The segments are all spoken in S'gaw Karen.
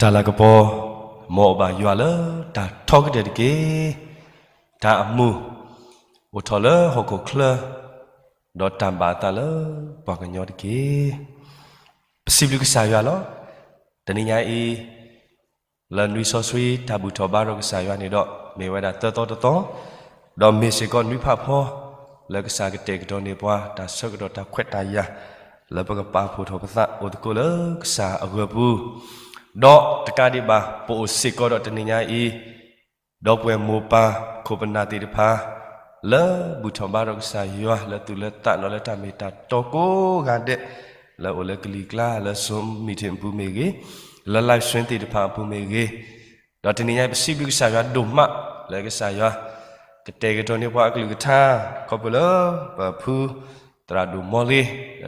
တၢ်လၤကပီၤ, မ်အဘၣ်ယွၤလၢတၢ်ထီကတၢၢ်တက့ၢ်. တၢ်အမူး, အိၣ်ထီၣ်လၢဟီၣ်ခိၣ်ချၢ, ဒီးတၢ်ဘၣ်အသးလၢပှၤကညီတက့ၢ်. ပစံးဘျုးကစၢ်ယွၤလီၤ. တနံၤညါအံၤ, လၢနွံစီဆှံတၢ်ဘူၣ်ထီၣ်ဘါထီၣ်ကစၢ်ယွၤန့ၣ်ဒီး မ့ၢ်ဝဲဒၣ်သၢသီတသီ, ဒီးမ့ၢ်စ့ၢ်ကီးနွံဖးဖီ, လၢကစၢ်ကတဲာ်ကတီၤန့ၢ်ပှၤ တၢ်ဆၢကတီၢ်တၢ်ခွဲးတၢ်ယာ်, လၢပကပာ်ဖှိၣ်ထီၣ်ပသးအိၣ်သကိးလၢကစၢ်အဂီၢ်ပူၤ, ဒီးတကးဒံးဘၣ် ပအိၣ်စ့ၢ်ကီးဒီးတနံၤညါအံၤ, ဒီပုၢ်ဝဲၢ်မိၢ်ပၢ်ခိၣ်ပနၢ်သ့ၣ်တဖၣ်, လၢဘူၣ်ထီၣ်ဘါထီၣ်ကစၢ်ယွၤ လၢသူၣ်လၢသးနီၣ်လၢတၢ်မ့ၢ်တၢ်တီကိးဂၤဒဲး, လၢအိၣ်လၢကလံၤကျါ လၢ Zoom meeting အပူၤမ့ၢ်ဂ့ၤ, လၢ live stream သ့ၣ်တဖၣ်အပူၤမ့ၢ်ဂ့ၤ, ဒီးတနံၤညါအံၤပစံးဘျုးကစၢ်ယွၤဒိၣ်မး လၢကစၢ်ယွၤ ကတဲာ်ကတီၤန့ၢ်ပှၤအကလုၢ်ကထါ, ခီဖျိလၢပဖုသရၣ်ဒိၣ်မီလ့,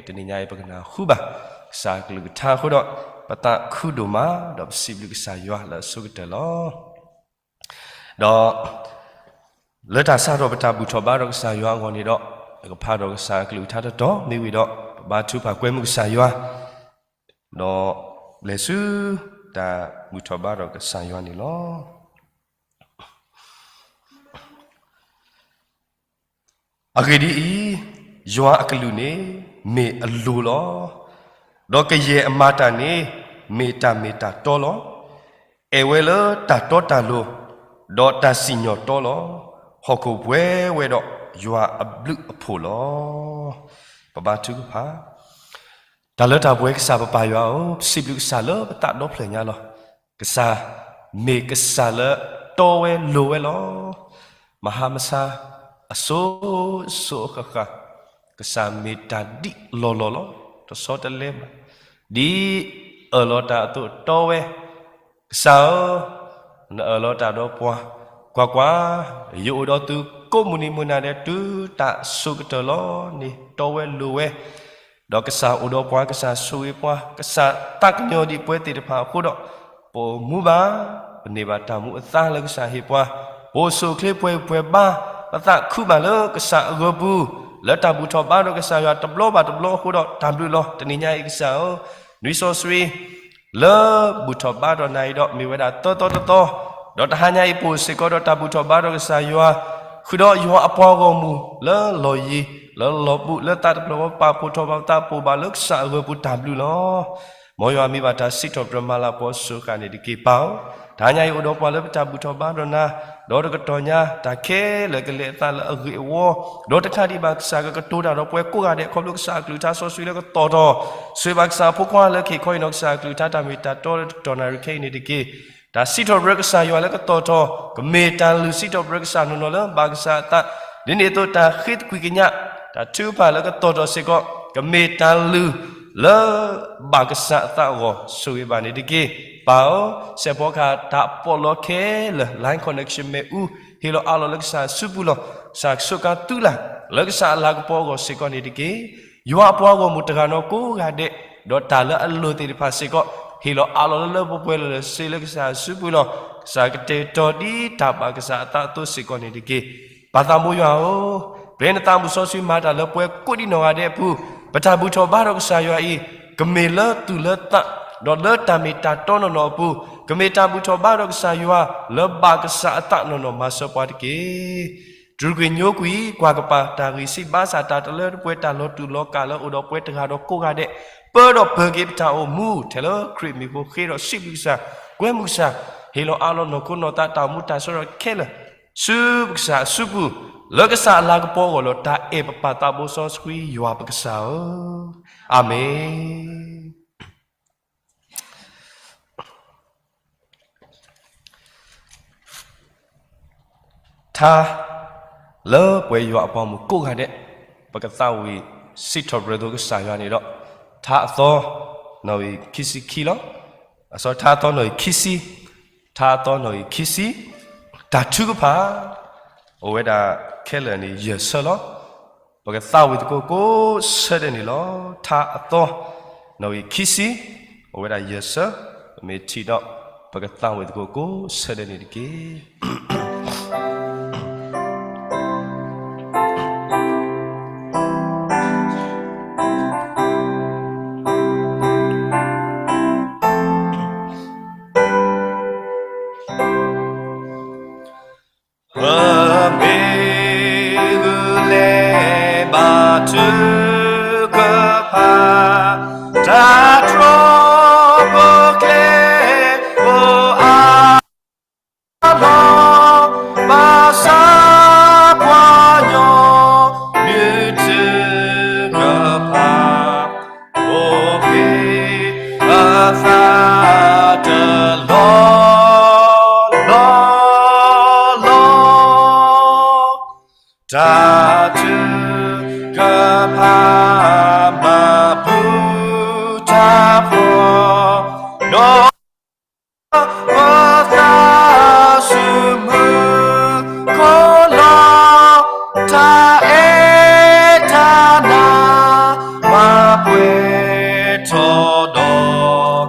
ဒီးတနံၤညါအံၤပကနၢ်ဟူဘၣ် ကစၢ်အကလုၢ်ကထါအဃိဒီး, ပသးခုဒိၣ်မး ဒီးပစံးဘျုးကစၢ်ယွၤလၢအဆိကတၢၢ်လီၤ. ဒီး လၢတၢ်စးထီၣ်ပတၢ်ဘူၣ်ထီၣ်ဘါထီၣ်ကစၢ်ယွၤအဂီၢ်န့ၣ်ဒီး, ပကဖးထီၣ်ကစၢ်အကလုၢ်ကထါတတီၤမ့ၢ်ဝံၤဒီး, ပဘါထုကဖၣ်ကွဲမုာ်ကစၢ်ယွၤ, ဒီးလဲၤဆူတၢ်ဘူၣ်ထီၣ်ဘါထီၣ်ကစၢ်ယွၤန့ၣ်လီၤ. အဂ့ၢ်ဒ်အံၤ, ယွၤအကလုၢ်န့ၣ်မ့ၢ်အလိၤလီၤ. ဒီးကယဲၢ်အမၤတၢ်န့ၣ် မ့ၢ်တၢ်မ့ၢ်တၢ်တီလီၤ. အဲၣ်ဝဲလၢတၢ်တီတၢ်လိၤ, ဒီးတၢ်စံၣ်ညီၣ်တီလီၤ. ဟီၣ်ခိၣ်ပှဲၤဝဲဒီးယွၤအဘျုးအဖှိၣ်လီၤ. ပဘါထုကဖၣ်. တၢ်လၢတၢ်ပှဲၤကစၢ်ပပၢ်ယွၤဧၢ, ပစံးဘျုးကစၢ်လၢပသးဒီဖျၢၣ်ညါလီၤ. ကစၢ်မ့ၢ်ကစၢ်လၢတီဝဲလိၤဝဲလီၤ. မဟါမဆါ, အစိၤစိၤအဃၣ်ဃၣ်, ကစၢ်မ့ၢ်တၢ်ဒ်လီၢ်လီၢ်လီၤ. တဆီတလဲဘၣ်. ဒ်အၢၣ်လီၤတၢ်အသိးတီဝဲ ကစၢ်ဧၢ, နအၢၣ်လီၤတၢ်ဒီးပှၤ, ကွၢ်ကွၢ်, ယအိၣ်ဒီးသုကိးမုၢ်နံၤမုၢ်နၤဒဲး တုၤတၢ်ဆိးကတၢၢ်လီၤန့ၣ် တီဝဲလိၤဝဲ, ဒီးကစၢ်အိၣ်ဒီးပှၤ, ကစၢ်ဆိၣ်ဂ့ၤပှၤ, ကစၢ်သးကညီၤဒံးပဝဲသ့ၣ်တဖၣ်အဃိဒီး, ပအိၣ်မူဘၣ်, ပန့ၢ်ဘၣ်တၢ်မူအသါလၢကစၢ်ဟ့ၣ်ပှၤ, ပအိၣ်ဆူၣ်အိၣ်ချ့ပှဲၤပှဲၤဘါ, ပသးခုဘၣ်လၢကစၢ်အဂီၢ်ပူၤ, လၢတၢ်ဘူၣ်ထီၣ်ဘါထီၣ်ကစၢ်ယွၤတဘျီဘၣ်တဘျီအဃိဒီး တၢ်ဘျုးလီၤ. တနံၤညါအံၤကစၢ်ဧၢ, နွံစီဆှံ လၢဘူၣ်ထီၣ်ဘါထီၣ်နၤအံၤဒီး မ့ၢ်ဝဲဒၣ်သၢသီတသီ, ဒီးတဟါညါအံၤပအိၣ်စ့ၢ်ကီးဒီးတၢ်ဘူၣ်ထီၣ်ဘါထီၣ်ကစၢ်ယွၤ, ဃုာ်ဒီးယွၤအပှၤဂီၢ်မုၢ်လၢလီၢ်ယံၤ, လၢလီၢ်ဘူး, လၢသးတဖျၢၣ်ပပာ်ဖှိၣ်ထီၣ်ဘၣ်ပသးပိာ်ဘၣ်လၢကစၢ်အဂီၢ်ပူၤတၢ်ဘျုးလီၤ. မ်ယွၤမ့ၢ်ဘၣ်တၢ်စံးထီၣ်ပတြၢၤမၤလၤကပီၤစှၤဃာ်န့ၣ်တက့ၢ်ပၢ်ဧၢ, တဟါညါအံၤအိၣ်ဒီးပှၤလၢပတၢ်ဘူၣ်ထီၣ်ဘါထီၣ်နၤ, ဒီးတကတီၢ်ညါ တၢ်ခဲလၢာ်ကလဲၤအသးလၢအဂ့ၢ်အဝီ, ဒီးတခါဒံးဘၣ်ကစၢ်ကကတိၤတၢ်ဒီးပှၤကိးဂၤဒဲး ခီဖျိကစၢ်အကလုၢ်ကထါစီဆှံလၢကသီၣ်ထီၣ်, ဆိၣ်ဂ့ၤဘၣ်ကစၢ်အဖိခွါလၢခံခီအံၤနီၤ ကစၢ်အကလုၢ်ကထါတၢ်မ့ၢ်တၢ်တီလၢတတီၢ်နၣ်ရံၣ်ခဲအံၤန့ၣ်တက့ၢ်. တၢ်စံးထီၣ်ပတြၢၤကစၢ်ယွၤလၢကသီၣ်ထီၣ်, ကမ့ၢ်တၢ်လုၢ်စံးထီၣ်ပတြၢၤကစၢ်နီၢ်နီၢ်လၢဘၣ်ကစၢ်အသး, ဒ်န့ၣ်အသိးတၢ်ဃ့သကွံၢ်ကညး, တၢ်ထုကဖၣ်လၢကသီၣ်ထီၣ်စ့ၢ်ကီး, ကမ့ၢ်တၢ်လုၢ်လၢဘၣ်ကစၢ်အသးအဂီၢ် ဆိၣ်ဂ့ၤဘၣ်န့ၣ်တက့ၢ်. ပၢ်ဧၢ, စဲးဖီကဟၣ်တၢ်ပီးလီခဲလၢာ် line connection မ့ၣ်အူ, ဟ့ၣ်လီၤအးလီၤလၢကစၢ်အစုပူၤလီၤ. ကစၢ်ဆိးကါသုလၢ် လၢကစၢ်အလၤကပီၤအဂီၢ်စ့ၢ်ကီးန့ၣ်တက့ၢ်. ယွၤအပှၤဂီၢ်မုၢ်တဂၤနီၢ်ကိးဂၤဒဲး, ဒီးတၢ်လၢအလိၣ်သ့ၣ်တဖၣ်စ့ၢ်ကီး, ဟ့ၣ်လီၤအးလီၤလၢလၢပှဲၤပှဲၤလၢလၢဆ့လၢကစၢ်အစုပူၤလီၤ. ကစၢ်ကတဲာ်ကတီၤဒ်တၢ်ဘၣ်ကစၢ်အသးအသိးစ့ၢ်ကီးန့ၣ်တက့ၢ်. ပၢ်သးဘိယွၤဧၢ, ပှဲၤနသးမုၢ်စီဆှံမၤတၢ်လၢပှၤကိးဒံးနီၢ်ဂၤဒဲးအပူၤ, ပတၢ်ဘူၣ်ထီၣ်ဘါထီၣ်ကစၢ်ယွၤအံၤ, ကမ့ၢ်လၢသူၣ်လၢသး, ဒီးလၢတၢ်မ့ၢ်တၢ်တီနီၢ်နီၢ်အပူၤ, ကမ့ၢ်တၢ်ဘူၣ်ထီၣ်ဘါထီၣ်ကစၢ်ယွၤ, လၢဘၣ်ကစၢ်အသးနီၢ်နီၢ်မၤစၢၤပှၤတက့ၢ်. တြူာ်ကွံာ်ညိကွံာ်, ကွၢ်ကပၤတၢ်ဂံၢ်စၢ်ဘါစၢ် တၢ်တလၢတပှဲၤ တၢ်လီၤတူာ်လီၤကာ်လၢအိၣ်ဒီးပှၤတဂၤဒီးကိးဂၤဒဲး, ပၢဒီးပၢၤက့ၤပတၢ်အိၣ်မူ ထဲလၢခရံာ်မံၤဖိဃ့ဒီးစံးဘျုးကစၢ်, ကွဲမုာ်ကစၢ်, ဟ့ၣ်လီၤအးလီၤနီၢ်ခိနီၢ်သးတၢ်အိၣ်မူတၢ်ဆၢကတီၢ်ခဲလၢာ်, ဆူပကစၢ်အစုပူၤ, လၢကစၢ်အလၤကပီၤအဂီၢ်လီၤ. တၢ်အဲၣ်ပပၢ်သးဘိစီဆှံယွၤပကစၢ်ဧၢ. အၤမ့ၣ်. ထါ လၢပှၤယွၤအပှၤဂီၢ်မုၢ်ကိးဂၤဒဲး, ပကသးဝံၣ်စံးထီၣ်ပတြၢၤသိးကစၢ်ယွၤန့ၣ်ဒီး, ထါအသီ နီၣ်ဂံၢ်ခံဆံခံလီၤ. အစီထါအသီနီၣ်ဂံၢ်ခံဆံ, ထါအသီနီၣ်ဂံၢ်ခံဆံ, တၢ်ထုကဖၣ် အိၣ်ဝဲဒၣ်ခဲလၢာ်န့ၣ်ယဲၢ်ဆၢလီၤ. ပကသးဝံၣ်သကိးကိးဆၢဒဲးန့ၣ်လီၤ. ထါအသီ နီၣ်ဂံၢ်ခံဆံ, အိၣ်ဝဲဒၣ်ယဲၢ်ဆၢ, ပမ့ၢ်ထံၣ်ဒီး ပကသးဝံၣ်သကိးကိးဆၢဒဲးန့ၣ်တက့ၢ်. တၢ်ထုကဖၣ်, တၢ်တြီပကျဲ, အိၣ်အါ လီၤ, ဘၣ်ဆၣ်ပှၤကညီ နုာ်ထုကဖၣ်, အိၣ်ဃ့အသးတလီၢ်လီၢ်လီၤ. တၢ်ထုကဖၣ်မၤဘူၣ်တၢ်ဖှီၣ်, ဒီး ပသးစူၤမုၢ်ခိၣ်လီၤ, တၢ်အဲၣ်တၢ်နး မၤပှဲၤထီၣ်ဒီး,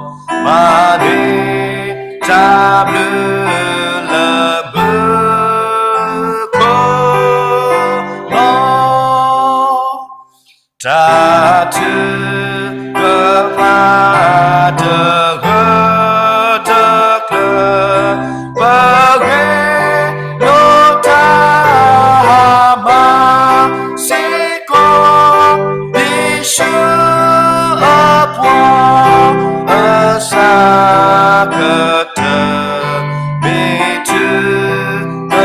မၤန့ၢ်တၢ်ဘျုးလၢမုၢ်ခိၣ်လီၤ. တၢ်ထုကဖၣ်တဂၢၢ်တကျၢၤ, ပဂ့ၤလိာ်တၢ်မၤစ့ၢ်ကီး ယ့ၣ်ၡူးအပှၤအဆၢကတၢၢ်, မ့ၢ်ထုက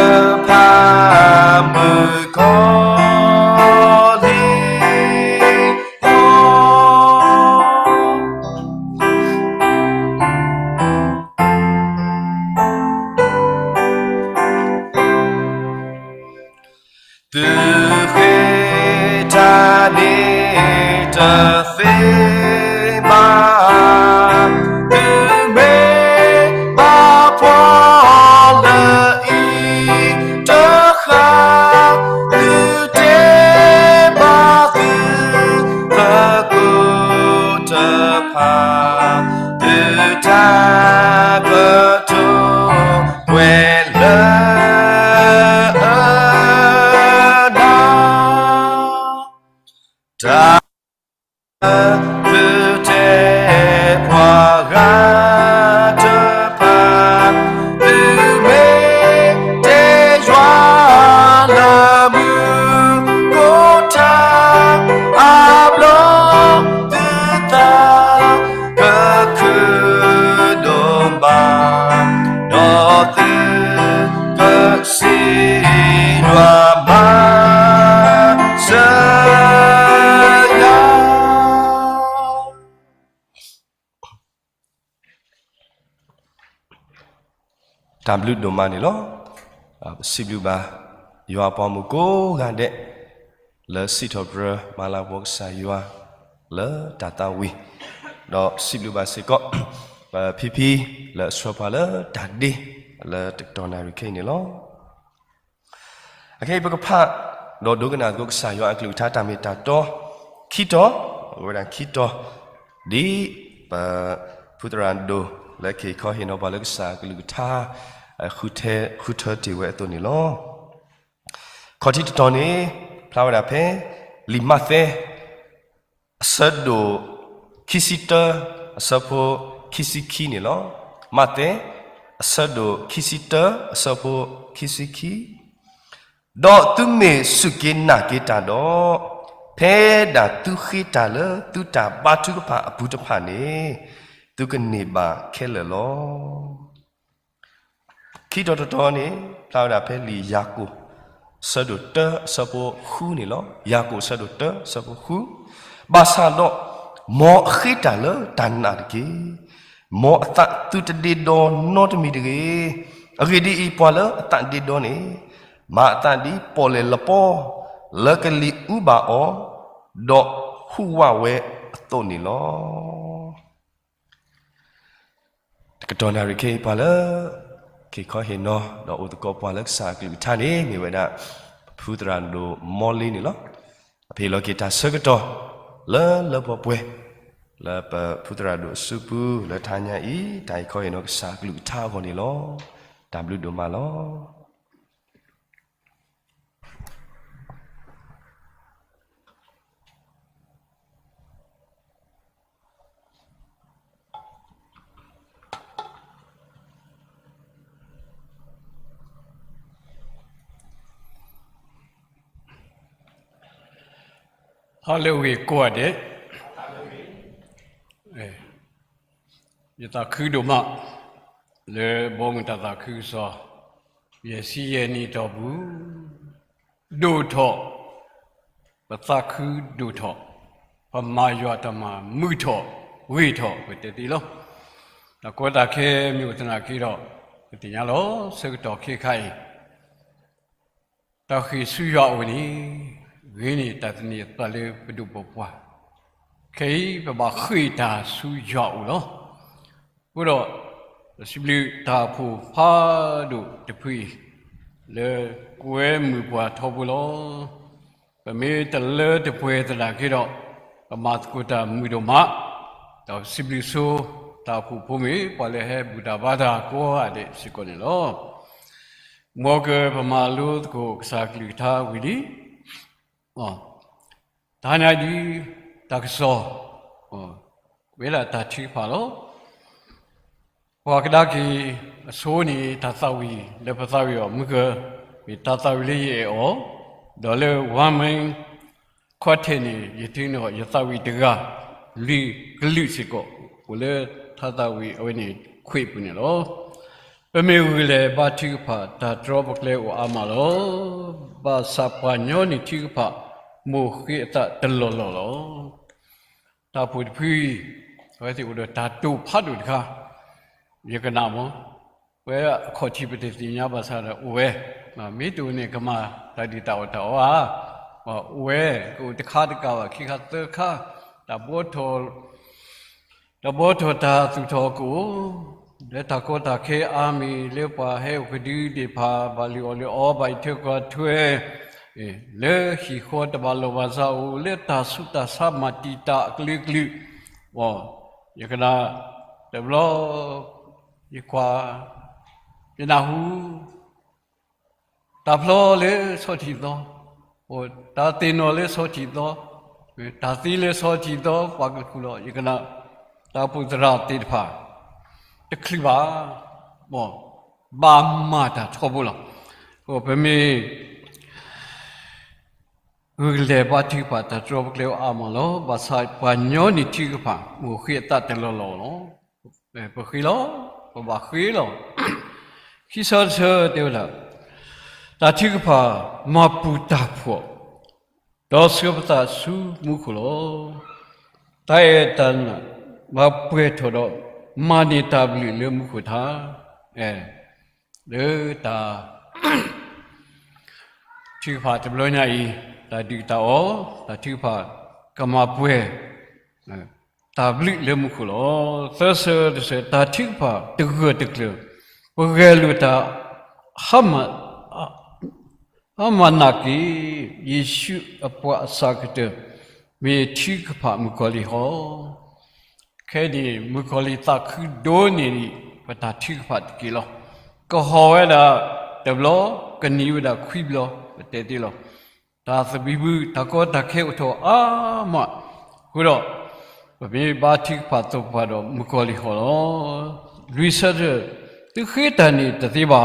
ဖၣ်မုၣ်ကီၤလံၢ်အီၤ. သုဃ့တၢ်န့ၣ်တသ့ဘၣ်, သုမ့ၢ်ဘၣ်ပှၤလၢအံၤတဃၣ်, သုတဲဘၣ်သုသကိးတဖၣ်, သုတၢ်ကတိၤကွဲးလၢအနၢ်, တၢ် သုတဲပှၤဂၤတဖၣ်, သုမ့ၢ်တဲယွၤလၢမုၢ်ကိၢ်ထါ, အါဘျီသုသးကခုဒိၣ်မး, ဒီးသုကစံးယွၤမၤစၢၤယၤ. တၢ်ဘျုးဒိၣ်မးန့ၣ်လီၤ. ပစံးဘျုးဘၣ် ယွၤအပှၤမုၣ်ကိးဂၤဒဲး လၢစံးထီၣ်ပတြၢၤမၤလၤကပီၤကစၢ်ယွၤ လၢတၢ်သးဝံၣ်, ဒီးစံးဘျုးဘၣ်စ့ၢ်ကီး ပဖံဖံ လၢအဆှၢပှၤလၢတၢ်ဒ့ လၢတကတီၢ်နၣ်ရံၣ်ခဲအံၤန့ၣ်လီၤ. အခဲအံၤပကဖး ဒီးဒိကနၣ်သကိးကစၢ်ယွၤအကလုၢ်ကထါတၢ်မ့ၢ်တၢ်တီ ခံတီၤ, အဝဲဒၣ်ခံတီၤ, ဒ်ပ ဖုသရၣ်ဒိၣ် လၢကဟ့ၣ်ခီဟ့ၣ်နီၤပှၤလၢကစၢ်အကလုၢ်ကထါ ဃုထၢတ့ၢ်ဝဲအသိးန့ၣ်လီၤ. ခီၣ်ထံးတတီၤန့ၣ် ဖျါဝဲဒၣ်ဖဲ လံာ်မးသဲ အဆၢဒိၣ်ခံဆံတၢ အဆၢဖိခံဆံခံန့ၣ်လီၤ. မးသဲ အဆၢဒိၣ်ခံဆံတၢ အဆၢဖိခံဆံခံ, ဒီးသုမ့ၢ်စူၢ်က့ၤနာ်က့ၤတၢ်ဒီး, ဖဲဒၣ်သုဃ့တၢ်လၢသုတၢ်ဘါထုကဖၣ်အပူၤတဖၣ်န့ၣ်, သုကန့ၢ်ဘၣ်ခဲလၢာ်လီၤ. ခံတီၤတတီၤန့ၣ် ဖျါဝဲဒၣ်ဖဲလံာ်ယၤကိာ် အဆၢဒိၣ်တၢ အဆၢဖိဃုန့ၣ်လီၤ. ယၤကိာ် အဆၢဒိၣ်တၢ အဆၢဖိဃု, ဘၣ်ဆၣ်ဒီး မ်အဃ့တၢ်လၢတၢ်နာ်တက့ၢ်. မ်အသးသုတဒ့ဒီနီတမံၤတဂ့ၤ. အဂ့ၢ်ဒ်အံၤ, ပှၤလၢအသးဒ့ဒီန့ၣ်, မၤအသးဒ်ပီၣ်လဲၣ်လပီ လၢကလံၤအူဘၣ်အီၤ, ဒီးဟူးဝးဝဲအသိးန့ၣ်လီၤ. တကတီၢ်နၣ်ရံၣ်ခဲအံၤ ပှၤလၢ ကဟ့ၣ်ခီဟ့ၣ်နီၤ ဒီးအိၣ်သကိးပှၤလၢကစၢ်အကလုၢ်ကထါန့ၣ် မ့ၢ်ဝဲဒၣ် ဖုသရၣ်ဒိၣ်မီလ့န့ၣ်လီၤ. အဟ့ၣ်လီၤက့ၤတၢ်ဆၢကတီၢ် လၢလၢပှဲၤပှဲၤ လၢပဖုသရၣ်ဒိၣ်အစုပူၤ လၢတဟါညါအံၤ တၢ်ဟ့ၣ်ခီဟ့ၣ်နီၤကစၢ်အကလုၢ်ကထါအဂီၢ်န့ၣ်လီၤ. တၢ်ဘျုးဒိၣ်မးလီၤ. ဟါလၢအဂ့ၤကိးဂၤဒဲး, ယသးခုဒိၣ်မး လၢဘီမုၢ်တၢ်သးခုကစီၣ် ယဲၢ်ဆံယဲၢ်နံၣ်အတီၢ်ပူၤ ဒိၣ်ထီၣ်, ပသးခုဒိၣ်ထီၣ်, ပမၤယွၤတၢ်မၤမုာ်ထီၣ်ဂ့ၤထီၣ် ပတဲသ့လီၤ. တၢ်ကီတၢ်ခဲမ့ၢ်အိၣ်သနာ်က့ဒီး ပသ့ၣ်ညါလီၤ. ဆၢကတီၢ်ခဲခါအံၤ တၢ်ဃ့ၢ်ဆူယွၤအအိၣ်န့ၣ် ဂ့ၤန့ၢ်တၢ်သန့ၤအသးလၢပဒိၣ်ပပှၢ်, ခဲအံၤပဘၣ်ဃ့ၢ်တၢ်ဆူယွၤအအိၣ်လီၤ. အဃိဒီး ပစံးဘျုးတၢ်အိၣ်ဖှိၣ်ဖးဒိၣ်တဖုအံၤ လၢကွဲမုာ်ပှၤထီဘိလီၤ. ပမ့ၢ်တလၢတပှဲၤသနာ်က့ဒီး ပမၤသကိးတၢ်မုာ်ဒိၣ်မး, ဒီးပစံးဘျုးဆိ တၢ်အိၣ်ဖှိၣ်ဖိမ့ၢ် ပှၤလၢဟဲဘူၣ်တၢ်ဘါတၢ်ကိးဂၤဒဲးစ့ၢ်ကီးန့ၣ်လီၤ. မ်ကပမၤလိသကိးကစၢ်ကလုၢ်ကထါဝံၤလံ တဟါညါဒ် တၢ်ကစီၣ် ဝဲဒၣ်တၢ်ထုကဖၣ်လီၤ. ပှၤကဒါက့ၤအဆိန့ၣ် တၢ်သးဝံၣ်လၢပသးဝံၣ်အီၤ မုၢ်က မ့ၢ်တၢ်သးဝံၣ်လၢယအဲၣ်အီၤ, ဒီးလၢ One Mind Quartet န့ၣ် ယထံၣ်န့ၢ်ယသးဝံၣ်တဂၤ လွံၢ်ကလုာ်စ့ၢ်ကီး အိၣ်လၢတၢ်သးဝံၣ်အဝဲန့ၣ်ခွဲးပူၤန့ၣ်လီၤ. ပမ့ၢ်ဂုာ်လဲၤဘါထုကဖၣ် တၢ်တြီပကျဲအိၣ်အါမးလီၤ. ဘၣ်ဆၣ်ပှၤညီနုၢ်ထုကဖၣ် မိၢ်ဃ့အသးတလီၢ်လီၢ်လီၤ. တၢ်အိၣ်ဖှိၣ်တဖုအံၤ အဝဲသ့ၣ်အိၣ်ဒီးတၢ်တိာ်ဖးဒိၣ်တခါ, ယကနၣ်မး, ပဝဲအခီၣ်ထံးပတသ့ၣ်ညါဘၣ်ဆၣ်ဒီး အိၣ်ဝဲ, မ့ၢ်တအိၣ်န့ၣ် ကမၤတၢ်ဒုၣ်တၢ်အီၣ်တၢ်အီဧါ, အိၣ်ဝဲ, ကအိၣ်တခါတကးဘၣ် ခံခါသၢခါ, တၢ်ဘှီထီၣ် တၢ်ဘှီထီၣ်တၢ်သူၣ်ထီၣ်ကအိၣ်, လၢတၢ်ကီတၢ်ခဲအါမံၤ လၢပှၤဟဲအိၣ်ကဒုဒ့ၣ်ဖၣ် ဘၣ်လုၢ်အီၣ်လုၢ်အီ ဘၣ်အံးထွဲကွၢ်ထွဲ, လၢဟံၣ်ဃီတဘၣ်လိာ်ဘၣ်စးအိၣ် လၢတၢ်ဆူးတၢ်ဆါမၤတံာ်တာ်အကလုာ်ကလုာ်, ယကနၣ်, တဘျီ, ယကွၢ်, ယနၢ်ဟူ တၢ်ဖျီလၢဆီထံးသီ, တၢ်သ့ၣ်နီၣ်လၢဆီထံးသီ, တၢ်သံလၢဆီထံးသီ ပှၤကဃုာ်လီၤ ယကနၣ်, တၢ်အိၣ်ဖှိၣ်သရၣ်သ့ၣ်တဖၣ်, တချုးဘၣ်, ဘၣ်မၤတၢ်ထီဘိလီၤ. ပမ့ၢ် ဂုာ်လဲၤဘါထုကဖၣ် တၢ်တြီပကျဲအိၣ်အါမးလီၤ. ဘၣ်ဆၣ်ပှၤညီနုၢ်ထုကဖၣ် မိၢ်ဃ့အသးတလီၢ်လီၢ်လီၤ. ပဃ့လီၤ, ပဘၣ်ဃ့လီၤ. ခံဆၢတဆၢတဲဝဲဒၣ်, တၢ်ထုကဖၣ်မၤပူၤတၢ်ဖှီၣ်, ဒီးဆှၢပသးဆူမူခိၣ်လီၤ. တၢ်အဲၣ်တၢ်နာ် ဘၣ်ပှဲၤထီၣ်ဒီး မၤန့ၢ်တၢ်ဘျုးလၢမူခိၣ်ထါ, အဲ လၢတၢ်ထုကဖၣ်တဘျီညါအံၤ, တၢ်ဒုၣ်တၢ်အီၣ်, တၢ်ထုကဖၣ်ကမၤပှဲၤ တၢ်ဘျုးလၢမူခိၣ်လီၤ. သၢဆၢတဆၢ တၢ်ထုကဖၣ်တဂၢၢ်တကျၢၤ, ပဂဲၤလိာ်တၢ် ဟါမၢ်နာ်က့ၤ, ယ့ၣ်ၡူးအပှၤအစှၤကတၢၢ် မ့ၢ်ထုကဖၣ်မုၣ်ကီၤလံၢ်ဟီ ခဲအံၤန့ၣ် မုၣ်ကီၤလံၢ်သးခုဒိၣ်န့ၢ်ဒံး ပတၢ်ထုကဖၣ်တက့ၢ်လီၤ. ကဟီၣ်ဝဲဒၣ်တဘျီ, ကနံၤဝဲဒၣ်ခွံဘျီ, ပတဲသ့လီၤ. တၢ်သဘံၣ်ဘုၣ် တၢ်ကီတၢ်ခဲအိၣ်ထီၣ်အါမး, အဃိဒီး ပမ့ၢ်ဘါထုကဖၣ်သပှၢ်ဒီးမုၣ်ကီၤလံၢ်ဟီၣ်လီၤ. လွံၢ်ဆၢတဆၢ, သုဃ့တၢ်န့ၣ်တသ့ဘၣ်ဧါ.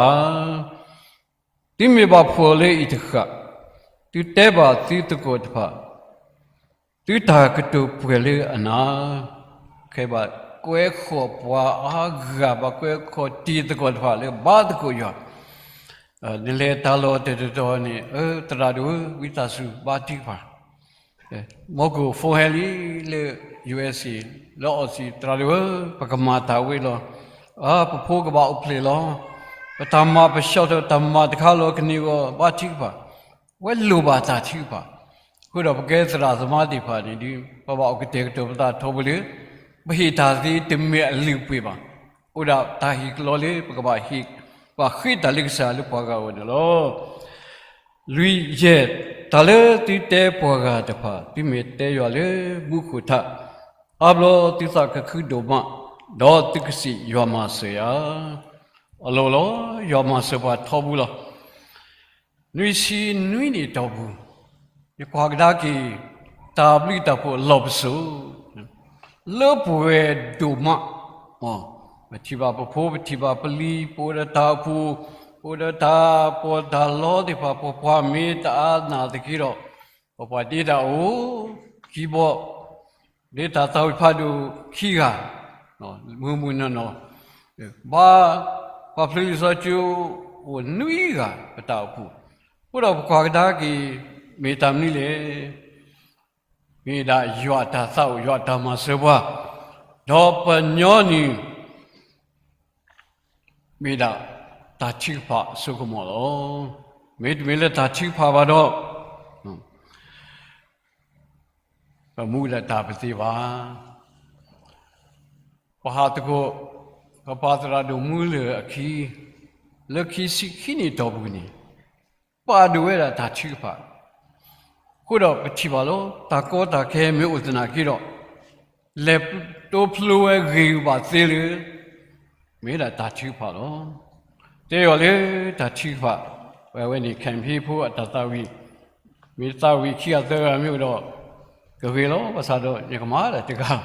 သုမ့ၢ်ဘၣ်ဖှီၣ်လၢအံၤတဃၣ်, သုတဲဘၣ်သုသကိးတဖၣ်, သုတၢ်ကတိၤပှဲၤလၢအနၤ, ခဲဘၣ်ကွဲးဃီၣ်ပှၤအါဂၤ ဘၣ်ကွဲးဃီၣ်တံၤသကိးတဖၣ်လၢဘါသကိးယွၤ, နလဲၤတၢ်လီၢ်တတီၤတီၤန့ၣ်, သရၣ်ဒိၣ်ဧၢ, ဝံသးစူၤဘါထုကဖၣ် မ်ကအိၣ် phone ဟဲလံလၢ ယူအက်စ့ၣ်, လၢအီစံၣ်, သရၣ်ဒိၣ်ဧၢ, ပကမၤတၢ်ဝဲလီၤ. ပဖိကဘၣ်အိၣ်ဖျဲၣ်လီၤ. ပတၢ်မၤပဆှီထီၣ်တၢ်မၤတခါလီၤ ကန့ၢ်အဂီၢ် ဘါထုကဖၣ်, ဝဲလိၣ်ဘၣ်တၢ်ထုကဖၣ်. အဃိဒီးပကဲသရၣ်သမါသ့ၣ်တဖၣ်န့ၣ်ဒီး ပဘၣ်အိၣ်ကတဲာ်ကတီၤပသးထီဘိလၢ ပဟ့ၣ်တၢ်သ့တမ့ၢ်အလုၢ်အပှ့ၤဘၣ်. အိၣ်ဒၣ်တၢ်ဟ့ၣ်ကလီလၢပကဘၣ်ဟ့ၣ်, ဘၣ်ဃ့တၢ်လၢကစၢ်လၢပှၤဂၤအဂီၢ်န့ၣ်လီၤ. လွံၢ်ယဲၢ်, တၢ်လၢသုတဲပှၤဂၤတဖၣ် သုမ့ၢ်တဲယွၤလၢမူခိၣ်ထး, အါဘျီသုသးကခုဒိၣ်မး, ဒီးသုကစံးယွၤမၤစၢၤယၤ. အလီၢ်လီၤ, ယွၤမၤစၢၤပှၤထီဘိလီၤ. နွံဆံနွံနံၣ်အတီၢ်ပူၤ, ယကွၢ်ကဒါက့ၤ တၢ်ဘျုးတၢ်ဖှိၣ်အလီၢ်ပစိာ် လၢပှဲၤဒိၣ်မး, ပထံၣ်ဘၣ်ပဖိ, ပထံၣ်ဘၣ်ပလံၤ, ပအိၣ်ဒီးတၢ်အိၣ်ဖှိၣ်, ပအိၣ်ဒီးတၢ်ပီးတၢ်လီသ့ၣ်တဖၣ်, ပပှၤမ့ၢ်တအါနာ်သက့ဒီး, ပပှၤဒ့တၢ်အိၣ်, ခံဘီ, လၢတၢ်သးဝံၣ်ဖးဒိၣ်ခံဂၤ, မုၢ်မုၢ်နီၢ်နီၢ်, ဘၣ်, ပှၤဖျိလံာ်စီဆှံအိၣ်နွံဂၤပတၢ်အိၣ်ဖှိၣ်, အဃိဒီးပကွၢ်ကဒါက့ၤ မ့ၢ်တၢ်မနုၤလဲၣ်. မ့ၢ်ဒၣ်ယွၤအတၢ်သးအိၣ် ယွၤအတၢ်မၤစၢၤပှၤ, ဒီးပညီနုၢ် မ့ၢ်ဒၣ်တၢ်ထုကဖၣ်အစိကမီၤလီၤ. မ့တမ့ၢ်လၢတၢ်ထုကဖၣ်ဘၣ်ဒီး ပမူဒါတၢ်ပသ့ဘၣ်. ပဟးသကိး ကပၢ်သရၣ်ဒိၣ်မူလၢၢ်အခံ, လၢခံဆံခံနံၣ်တီၢ်ပူၤန့ၣ် ပာ်ဒိၣ်ဝဲဒၣ်တၢ်ထုကဖၣ်, အဃိဒီးပထံၣ်ဘၣ်လီၤ. တၢ်ကီတၢ်ခဲမ့ၢ်အိၣ်သနာ်က့ဒီး လဲၤတိဖျိဝဲဂ့ၤဂ့ၤဘၣ်သ့လၢ မ့ၢ်ဒၣ်တၢ်ထုကဖၣ်လီၤ. တဲယွၤလၢတၢ်ထုကဖၣ်, ဝဲအဝဲန့ၣ် ခဲမဟ့ဖိအတၢ်သးဝံၣ်, မ့ၢ်သးဝံၣ်ခံဂၤသၢဂၤမ့ၢ်အိၣ်ဒီး ကဂ့ၤလီၤ. ဘၣ်ဆၣ်ဒီးယကမၤဒၣ်တဂၤ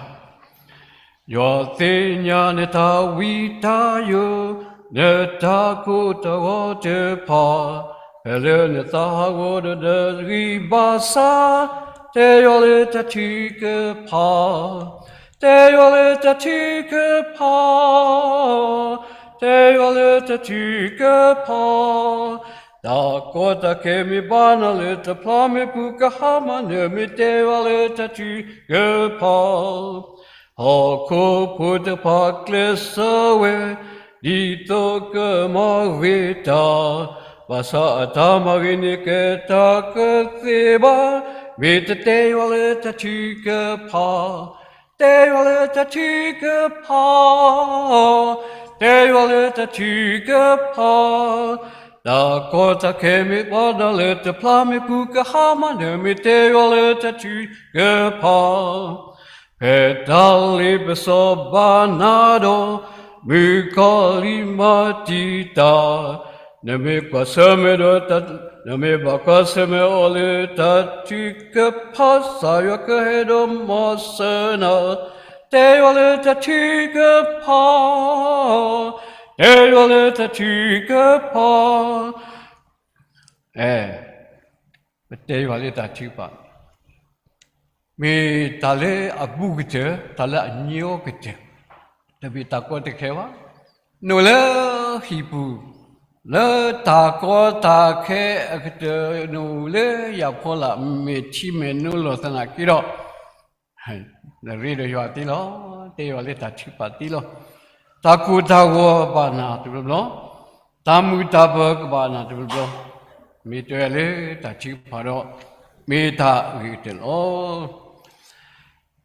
ယွၤသ့ၣ်ညါနတၢ်ဝံတၢ်ယိာ်, နတၢ်ကိၢ်တၢ်ဂီၤတဖၣ်, ဖဲလၢနသးဟးဂီၤဒီးနဂံၢ်ဘၣ်ဆၣ်, တဲယွၤလၢတၢ်ထုကဖၣ်, တဲယွၤလၢတၢ်ထုကဖၣ်, တဲယွၤလၢတၢ်ထုကဖၣ်, တၢ်ကီတၢ်ခဲမ့ၢ်ဘၣ်နၤလၢတဖျါမ့ၢ်ပူၤ ကဟါမၢ်နၢၤ မ့ၢ်တဲယွၤလၢတၢ်ထုကဖၣ် ဟီၣ်ခိၣ်ဖိတဖၣ်ကျဲးစၢးဝဲ, ဒ်သိးကမၤဂ့ၤတၢ်, ဘၣ်ဆၣ်အတၢ်မၤဂ့ၤန့ၣ်ကဲတၢ်ကသ့ဘၣ်, မ့ၢ်တတဲယွၤလၢတၢ်ထုကဖၣ်, တဲယွၤလၢတၢ်ထုကဖၣ်, တဲယွၤလၢတၢ်ထုကဖၣ်, တၢ်ကီတၢ်ခဲမ့ၢ်ဘၣ်နၤလၢတဖျါမ့ၢ်ပူၤ ကဟါမၢ်နၢၤ မ့ၢ်တဲယွၤလၢတၢ်ထုကဖၣ် ဖဲတၢ်လ့ပစီဘၣ်နၤဒီး, မုၣ်ကီၤလံၢ်မၤတံာ်တာ်, နမ့ၢ်ကွၢ်ဆၢၣ်မဲာ်ဒီး, နမ့ၢ်ဘၣ်ကွၢ်ဆၢၣ်မဲာ်အီၤလၢတၢ်ထုကဖၣ် ကစၢ်ယွၤကဟဲဒီးမၤစၢၤနၤ, တဲယွၤလၢတၢ်ထုကဖၣ်, တဲယွၤလၢတၢ်ထုကဖၣ် အဲ, ပတဲယွၤလၢတၢ်ထုကဖၣ်, မ့ၢ်တၢ်လၢအဘူးကတၢၢ်, တၢ်လၢအညီကတၢၢ်, တမ့ၢ်တၢ်ကီတၢ်ခဲဘၣ်. နအိၣ်လၢဟံၣ်ပူၤ, လၢတၢ်ကီတၢ်ခဲအကတၢၢ်, နအိၣ်လၢယၢ်ဖီလာ် မဲာ်ထံမဲာ်နိလီၢ်သနာ်က့ဒီး နရ့ဒီးယွၤသ့လီၤ. တဲယွၤလၢတၢ်ထုကဖၣ်သ့လီၤ. တၢ်ကိၢ်တၢ်ဂီၤဘၣ်နၤတဘျီဘျီ, တၢ်မုာ်တၢ်ပၢၤကဘၣ်နၤတဘျီဘျီ, မ့ၢ်တဲလၢတၢ်ထုကဖၣ်ဒီး မ့ၢ်တၢ်အဂ့ၤကတၢၢ်လီၤ.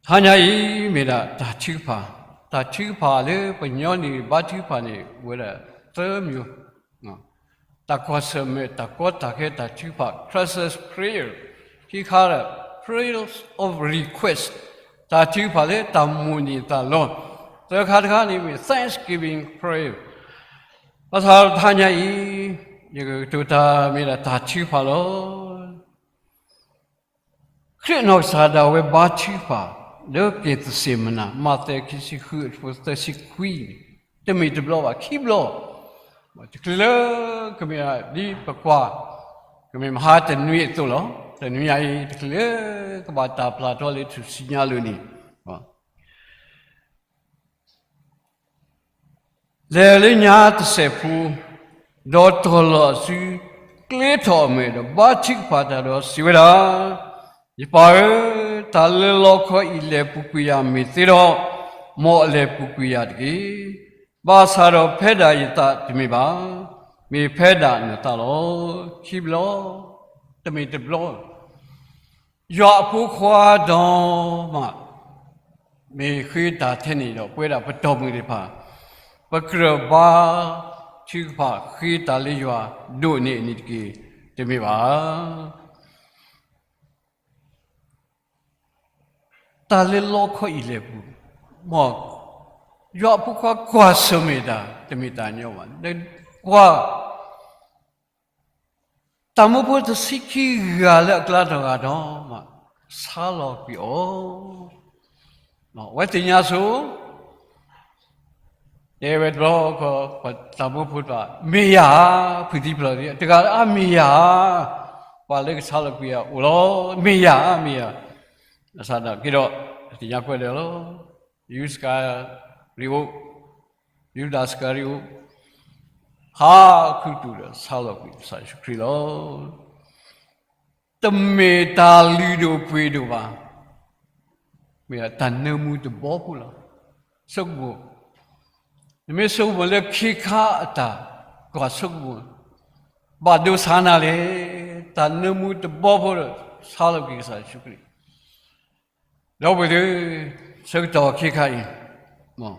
တဟါညါအံၤ မ့ၢ်ဒၣ်တၢ်ထုကဖၣ်, တၢ်ထုကဖၣ်လၢပှၤကညီန့ၣ် ဘါထုကဖၣ်န့ၣ် အိၣ်ဝဲဒၣ်သၢမံၤ တၢ်ကွၢ်ဆၢၣ်မဲာ်, တၢ်ကီတၢ်ခဲ, တၢ်ထုကဖၣ် crisis prayer, ခံခါဒီး prayer of request, တၢ်ထုကဖၣ်လၢတၢ်မိၣ်န့ၢ်သးလီ, သၢခါတခါန့ၣ်မ့ၢ် thanksgiving prayer. ဘၣ်ဆၣ်တဟါညါအံၤ ယကကတိၤတၢ်မ့ၢ်ဒၣ်တၢ်ထုကဖၣ်လီၤ. ခရံာ်နီၢ်ကစၢ်ဒၣ်ဝဲဘါထုကဖၣ် လၢက့းသစ့းမနၤ, မးသဲခံဆံဃု အဆၢဖိသၢဆံခွံ, တမ့ၢ်တဘျီဘၣ် ခံဘျီ, တချုးလၢ ကမ့ၢ်ဒ်ပကွၢ်, ကမ့ၢ်မဟါတနွံအသိးလီၤ. တနွံညါအံၤ တချုးလၢကဘၣ်တၢ်ပျၢ်ထီၣ်လၢထူၣ်စုညါလိၤန့ၣ် လဲၤလၢညါတစဲးဖိ, ဒီးတီၢ်လီၤအစု, ကျ့ထီၣ်အမဲာ်ဒီးဘါထုကဖၣ်တၢ်ဒီးစံးဝဲဒၣ်, ယပၢ်ဧၢ, တၢ်လၢလီခီအံၤလဲၤပူၤကွံာ်ယၤမ့ၢ်သ့ဒီး, မ်အလဲၤပူၤကွံာ်ယၤတက့ၢ်. ဘၣ်ဆၣ်ဒီးဖဲဒၣ်ယသးတမ့ၢ်ဘၣ်, မ့ၢ်ဖဲဒၣ်နသးလီၤ. ခံဘျီ, တမ့ၢ်တဘျီ ယွၤအဖိခွါဒီးမး မ့ၢ်ဃ့တၢ်ထဲန့ၣ်ဒီး ပဝဲဒၣ်ပတီၢ်မုၢ်သ့ၣ်တဖၣ် ပကြၢးဘါထုကဖၣ်ဃ့တၢ်လၢယွၤဒိၣ်န့ၢ်အန့ၣ်တက့ၢ်, တမ့ၢ်ဘၣ်. တၢ်လၢလီခီအံၤလဲၤပူၤ, မ်ယွၤအဖိခွါကွၢ်ဆၢၣ်မဲာ်တၢ် တမ့ၢ်တၢ်ညီဘၣ်. ကွၢ် တၢ်မၢဖိတဆံခံဂၤလၢအကျါတဂၤဒီးမး ဆါလီၤကွံာ်အီၤ, အဝဲသ့ၣ်ညါဆိ တဲဝဲတဘျီဃီ ပှၤတၢ်မၢဖိတဖၣ် မ့ၢ်ယၤဧါ, ဖုးသံဖျိးသံ တဂၤဧါ, မ့ၢ်ယၤဧါ, ပှၤလၢကဆါလီၤကွံာ်ယၤအိၣ်လီၤ, မ့ၢ်ယၤဧါ, မ့ၢ်ယၤ. ဘၣ်ဆၣ်ဒီးက့ၤဒီး သ့ၣ်ညါကွၢ်ဒီးလီၤ, ယူဒၤစကၤရံၤအိၣး, ယူဒၤစကၤရံၤအိၣး ဟးခူသူၣ်ဒီးဆါလီၤကွံာ်ကစၢ်ယ့ၣ်ၡူးခရံာ်လီၤ. တမ့ၢ်တၢ်လုၢ်ဒိၣ်ပှ့ၤဒိၣ်ဘၣ်, မ့ၢ်တၢ်နၢမူတဘီဖိလီၤ. ဆိကမိၣ်, နမ့ၢ်ဆိကမိၣ်လၢခ့ခါအတၢ်ကွၢ်ဆိကမိၣ်, ဘၣ်ဒိဆါနၤလဲၣ်, တၢ်နၢမူတဘီဖိဒီး ဆါလီၤကွံာ်ကစၢ်ယ့ၣ်ၡူးခရံာ် ဒီပုၢ်ဝဲၢ်သ့ၣ်, ဆၢကတီၢ်ခဲခါအံၤ,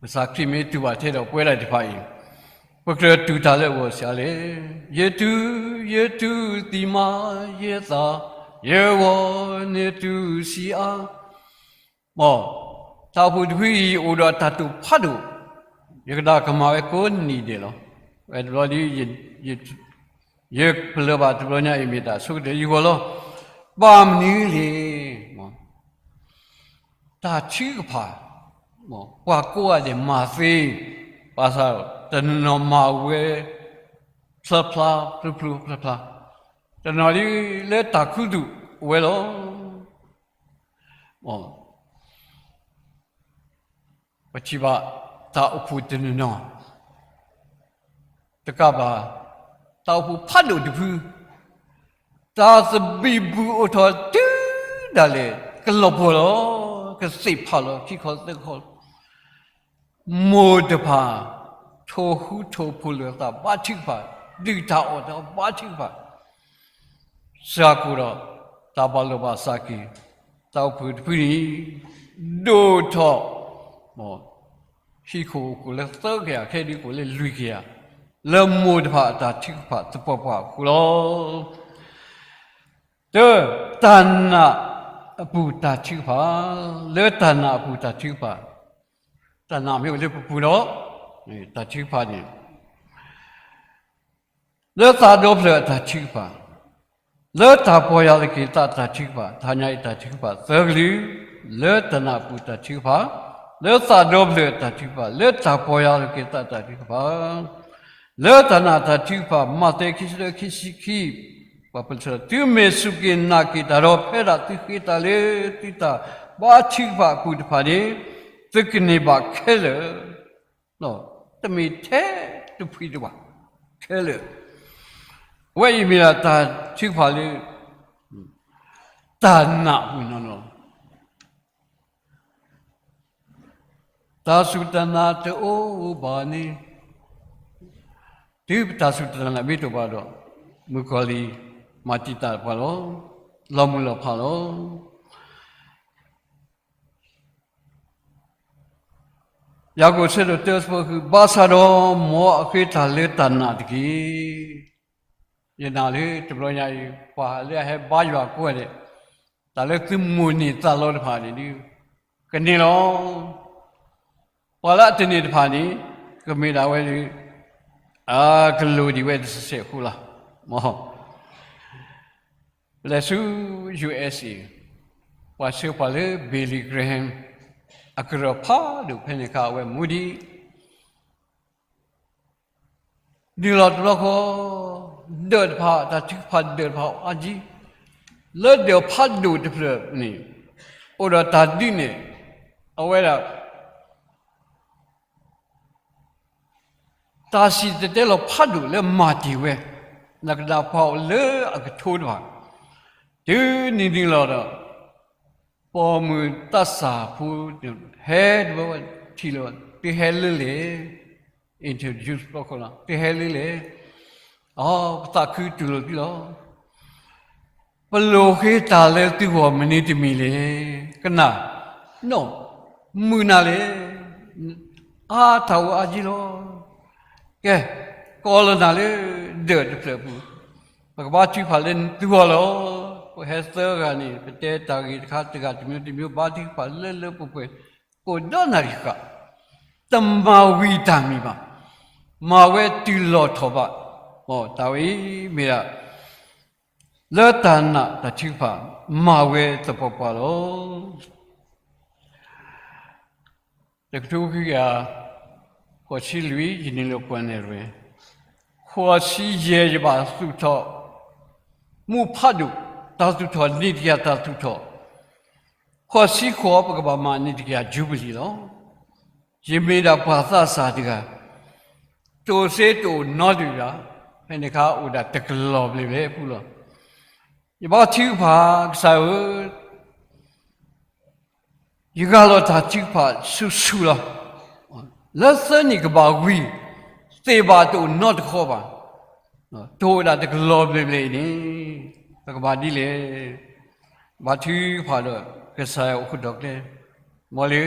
ကစၢ်ခရံာ်မ့ၢ်တူၢ်ဘၣ်ထဲဒီးပဝဲဒၣ်တဖၣ်အံၤ, ပကြၢးတူၢ်တၢ်လၢအဂီၢ်စံးလဲၣ်, ယတူၢ်, ယတူၢ်သံမး, ယသး, ယဂီၢ်န့ၣ်တူၢ်ဆံးအါ မ်, တၢ်အိၣ်ဖှိၣ်တဖုအံၤအိၣ်ဒီးတၢ်တိာ်ဖးဒိၣ်, ယကဒၣ်ကမၤဝဲကိးနံၤဒဲးလီၤ. ဝဲတဘျီဒီး ယပလၢၢ်ဘၣ်တဘျီညါအံၤမ့ၢ်တၢ်ဆိကတၢၢ်ယဂီၢ်လီၤ. ဘၣ်မနုၤလဲၣ်, တၢ်ထုကဖၣ်, ပှၤကိးဂၤဒဲးမၤသ့, ဘၣ်ဆၣ်တနီၤနီၤမၤဝဲ ဖျၢဖျါ ဖျိဖျိဖျါဖျါ, တနီၤဒ်လၢတၢ်ခူသူၣ်အိၣ်ဝဲလီၤ. ပထံၣ်ဘၣ်တၢ်အိၣ်ဖှိၣ်တနီၤနီၤ, တကးဘၣ် တၢ်အိၣ်ဖှိၣ်ဖးဒိၣ်တဖု, တၢ်သဘံၣ်ဘုၣ်အိၣ်ထီၣ်တုၤဒၣ်လဲာ် ကလီၤပှီၢ်လီၤ, ကသ့ၣ်ဖးလီၤ ခံခီသၢခီ မိၢ်တဖၣ် ထိၣ်ဃူထိၣ်ဖိးလိာ်သးဘါထုကဖၣ်, ဒုၣ်တၢ်အီၣ်တၢ်အီဘါထုကဖၣ်, စှၤကိၣ်ဒီး တၢ်ဘၣ်လိာ်ဘၣ်စးက့ၤ, တၢ်အိၣ်ဖှိၣ်တဖုန့ၣ် ဒိၣ်ထီၣ်, ဟံၣ်ခိၣ်အိၣ်ခိၣ်လၢသၢကယၤ ခဲဒုးအိၣ်လၢလွံၢ်ကယၤ, လၢမိၢ်တဖၣ်အတၢ်ထုကဖၣ်သပှၢ်ပှၢ်အဃိလီၤ. တၢ်, တၢ်နာ်အပူၤတၢ်ထုကဖၣ်, လၢတၢ်နာ်အပူၤတၢ်ထုကဖၣ်, တၢ်နာ်မ့ၢ်အိၣ်လၢပပူၤဒီး တၢ်ထုကဖၣ်န့ၣ် လၢသးဒီဖျၢၣ်အတၢ်ထုကဖၣ်, လၢတၢ်ပီၢ်ယၢ်လီၤက့ၤသးအတၢ်ထုကဖၣ်, တဟါညါအံၤတၢ်ထုကဖၣ်သၢကလုာ်, လၢတၢ်နာ်အပူၤတၢ်ထုကဖၣ်, လၢသးဒီဖျၢၣ်အတၢ်ထုကဖၣ်, လၢတၢ်ပီၢ်ယၢ်လီၤက့ၤသးအတၢ်ထုကဖၣ်, လၢတၢ်နာ်တၢ်ထုကဖၣ်, မးသဲ ခံဆံတၢ ခံဆံခံ, ပှၤပလၢၢ် သုမ့ၢ်စူၢ်က့ၤနာ်က့ၤတၢ်ဒီး ဖဲဒၣ်သုဃ့တၢ်လၢသုတၢ်ဘါထုကဖၣ်အပူၤတဖၣ်န့ၣ် သုကန့ၢ်ဘၣ်ခဲလၢာ် တမ့ၢ်ထဲတဖှံတဘၣ်, ခဲလၢာ်, အဝဲအံၤမ့ၢ်ဒၣ်တၢ်ထုကဖၣ်လၢ တၢ်နာ်အပူၤနီၢ်နီၢ်, တၢ်စူၢ်တၢ်နာ်တအိၣ်ဘၣ်န့ၣ်, တုၤပတၢ်စူၢ်တၢ်နာ်မ့ၢ်တအိၣ်ဘၣ်ဒီး မုၣ်ကီၤလံၢ်မၤတံာ်တာ်ပှၤလီၤ, လီၤမုၢ်လီၤဖးလီၤ. ယၤကိာ်ဆၢဒိၣ်တၢ ဆၢဖိဃု, ဘၣ်ဆၣ်ဒီးမ်အဃ့တၢ်လၢတၢ်နာ်တက့ၢ်. ယနာ်လၢတဘျီညါအံၤ ပှၤလၢအဟဲဘါယွၤကိးဂၤဒဲး, တၢ်လၢသုမိၣ်န့ၢ်သးလီတဖၣ်န့ၣ်ဒုး ကန့ၢ်လီၤ. ပှၤလၢအတန့ၢ်တဖၣ်န့ၣ် ကမ့ၢ်ဒၣ်ဝဲဒၣ် အကလိၣ်ဒံးဝဲတစဲးအဃိလီၤ. မ် ပလဲၤဆူ ယူၣ်အ့းအ့း ပှၤဆှၢပှၤလၢ Billy Graham အကရၢၢ်ဖးဒိၣ်ဖဲန့ၣ်အခါ အဝဲမူဒံး နုာ်လီၤတဘျီဃီ, ဒၢးတဖၣ် တၢ်ထုကဖၣ်ဒၢးတဖၣ်အါကံ, လၢဒၢးဖးဒိၣ်တဖျၢၣ်န့ၣ် အိၣ်ဒီးတၢ်ဒုးနဲၣ် အဝဲဒၣ် တၢ်စံၣ်တဲၤတဲလီၤဖးဒိၣ်လၢမၤတ့ၢ်ဝဲ, နကဒၣ်ပှၤအိၣ်လၢအကထိတဖၣ်, တုၤနုၤနုၤလီၤဒီး ပိာ်မုၣ်သးစၢ်ဖိ ဟဲတဘျီဝဲထံၣ်လၢၤ, သုဟဲလၢလဲၣ်, introduce ဘျီဃီလီၤ, သုဟဲလၢလဲၣ်, အိ ပသးခုတူၢ်လိာ်သုလီၤ. ပလိၣ်ဃ့တၢ်လၢသုဂီၢ်မနုၤတမံၤလဲၣ်, ကနၣ်, နီၢ်, မုာ်နၤလဲၣ်, အါတၢ်အိၣ်အါကံလီၤ. ကဲ, ကိးလီၤနၤလၢဒၢးတဖျၢၣ်အပူၤ, ပကဘါထုကဖၣ်လၢသုဂီၢ်လီၤ. ပဟဲသၢဂၤန့ၣ် ပတဲတၢ်ဂ့ၢ်တခါတဂၤတမံၤတမံၤ ဘါထုကဖၣ်လၢလၢပှဲၤပှဲၤ ကိးဒီနၣ်ရံၣ်ဃၣ်, တမၤဝံၤတၢ်မံၤဘၣ်, မၤဝဲတုၤလီၤထီၣ်ဘၣ်. တၢ်ဝဲအံၤမ့ၢ်ဒၣ် လၢတၢ်နာ်တၢ်ထုကဖၣ် မၤဝဲသပှၢ်ပှၢ်လီၤ. တကထိခွံကယၤ ဃိးဆံလွံၢ် ယနုာ်လၢပှၤနဲၣ်ရွဲၣ်, ဃိးဆံယဲၢ် ယဘၣ်သူၣ်ထီၣ် မူဖးဒိၣ်, တၢ်သူၣ်ထီၣ် နံၣ်တကယၤတၢ်သူၣ်ထီၣ် ဃိးဆံဃိး ပကဘၣ်မၤန့ၢ်တကယၤ ယူဘလံၤလီၤ. ယမ့ၢ်ဒၣ်ပှၤသးစၢ်တဂၤ, တိၢ်စ့တအိၣ်နီတဘ့ၣ်ဘၣ်, ဖဲန့ၣ်အခါအိၣ်ဒၣ်တကလီၤဘျဲၣ်ဘျဲၣ်အပူၤလီၤ. ယဘါထုကဖၣ်ကစၢ်ဧၢ, ယဂၢ်လီၤတၢ်ထုကဖၣ်ဆူၣ်ဆူၣ်လီၤ. လၢသၢနံၣ်ကဘၣ်ဝံၤ, သ့ၣ်ဘၣ်တအိၣ်နီတခီဘၣ်, တအိၣ်ဒၣ်တကလီၤဘျဲၣ်ဘျဲၣ်အံၤန့ၣ်, ပကဘၣ်ဒ်လဲၣ်. ဘါထုကဖၣ်ဒီးကစၢ်ယွၤအိၣ်ဃုာ်ဒီးကျဲ, မ်လၢ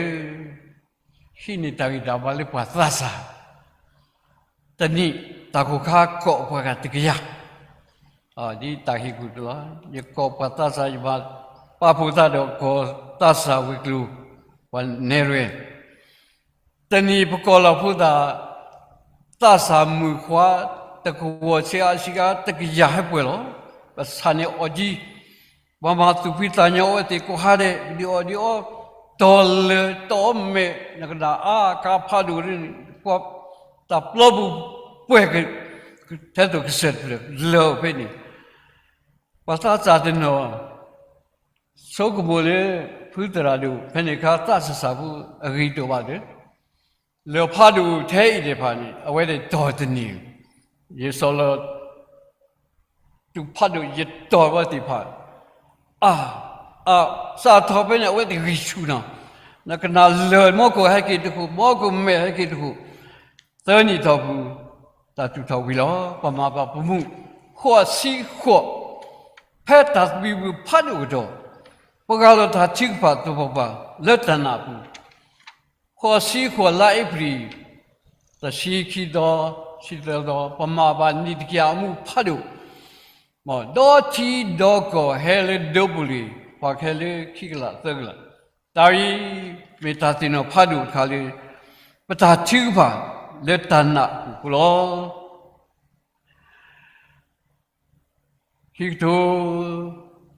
ဟံးန့ၢ်တၢ်ဂံၢ်တၢ်ဘါလၢပှၤသးစၢ် တနံၣ် တၢ်ကိၢ်ခါကိးပှၤဂၤတကယၤ, ဒ်တၢ်ဟ့ၣ်ကူၣ်တလီၤ. ယကိးပှၤသးစၢ်, ယဘၣ်ပာ်ဖှိၣ်သးဒီးကီၢ်သးစၢ်ဝ့ၢ်ကျိၤ, ပှၤနဲၣ်ရွဲၣ်, တနံၣ်ပကိးလီၤဖိသၣ် သးစၢ်မုၣ်ခွါ တကဝီၤဆံးအါဆံးအါ တကယၤဟဲပှဲၤလီၤ. ပဆၣ်န့ၣ်အီၣ်ကံ ပှၤမၤသူၣ်ဖှံသးညီအဝဲသ့ၣ်ကိးဟါဒဲး, ဒုးအီၣ်ဒုးအီ တီၤလၢာ်တီၤမဲာ် နကနၣ်အါကါဖးဒိၣ်န့ၣ်, တၢ်ပျီပူၤပှဲၤ ထဲသိးကစၢၢ်တဖျၢၣ် လၢာ်အိၣ်ဖဲန့ၣ်, ပှၤသးစၢ်တနီၤ ဆိကမိၣ်လၢ ဖုသရၣ်ဒိၣ် ဖဲန့ၣ်အခါ သးစၢ်ဆံးဖိအဂံၢ်တအိၣ်ဘၣ်ဒီး လၢာ်ဖးဒိၣ်ထဲအံၤသ့ၣ်တဖၣ်န့ၣ် အဝဲသ့ၣ်တီၤတန့ၢ်, ယစီၤလီၤ တူၢ်ဖးဒိၣ် ယတီၤဝဲသ့ၣ်တဖၣ်, အါ, အါ, စးထီၣ်ဖဲန့ၣ် အဝဲသ့ၣ်ဂံၢ်ဆူၣ်နီၤ, နကနၣ်လၢာ်မီၢ်ခိၣ်ဟဲက့ၤတခိၣ်, မီၢ်ခိၣ်မဲာ်ဟဲက့ၤတခိၣ်, သၢနံၣ်ထီၣ်ပူၤ တၢ်သူၣ်ထီၣ်ဝံၤလီၤ. ပှၤမၤဘၣ်ပမူ ဃိးဆံဃိး, ဖဲတၢ်သဘံၣ်ဘုၣ်ဖးဒိၣ်ကဒီး, ပဂၢ်လီၤတၢ်ထုကဖၣ်သပှၢ်ပှၢ် လၢတၢ်နာ်အပူၤ ဃိးဆံဃိး လါအ့ဖြ့ၣ် တဆံခံသီ, ဆံသၢသီ, ပမၤဘၣ်နံၣ်တကယၤအမူးဖးဒိၣ်, ဒီထံဒီကီၢ်ဟဲလၢဒိပူၤလံၤ, ပှၤကဟဲလၢခံကလးသၢကလး, တၢ်အံၤ မ့ၢ်တၢ်သ့ၣ်နီၣ်ဖးဒိၣ်တခါလၢ ပတၢ်ထုကဖၣ်လၢတၢ်နာ်အပူၤလီၤ. ခံကထိ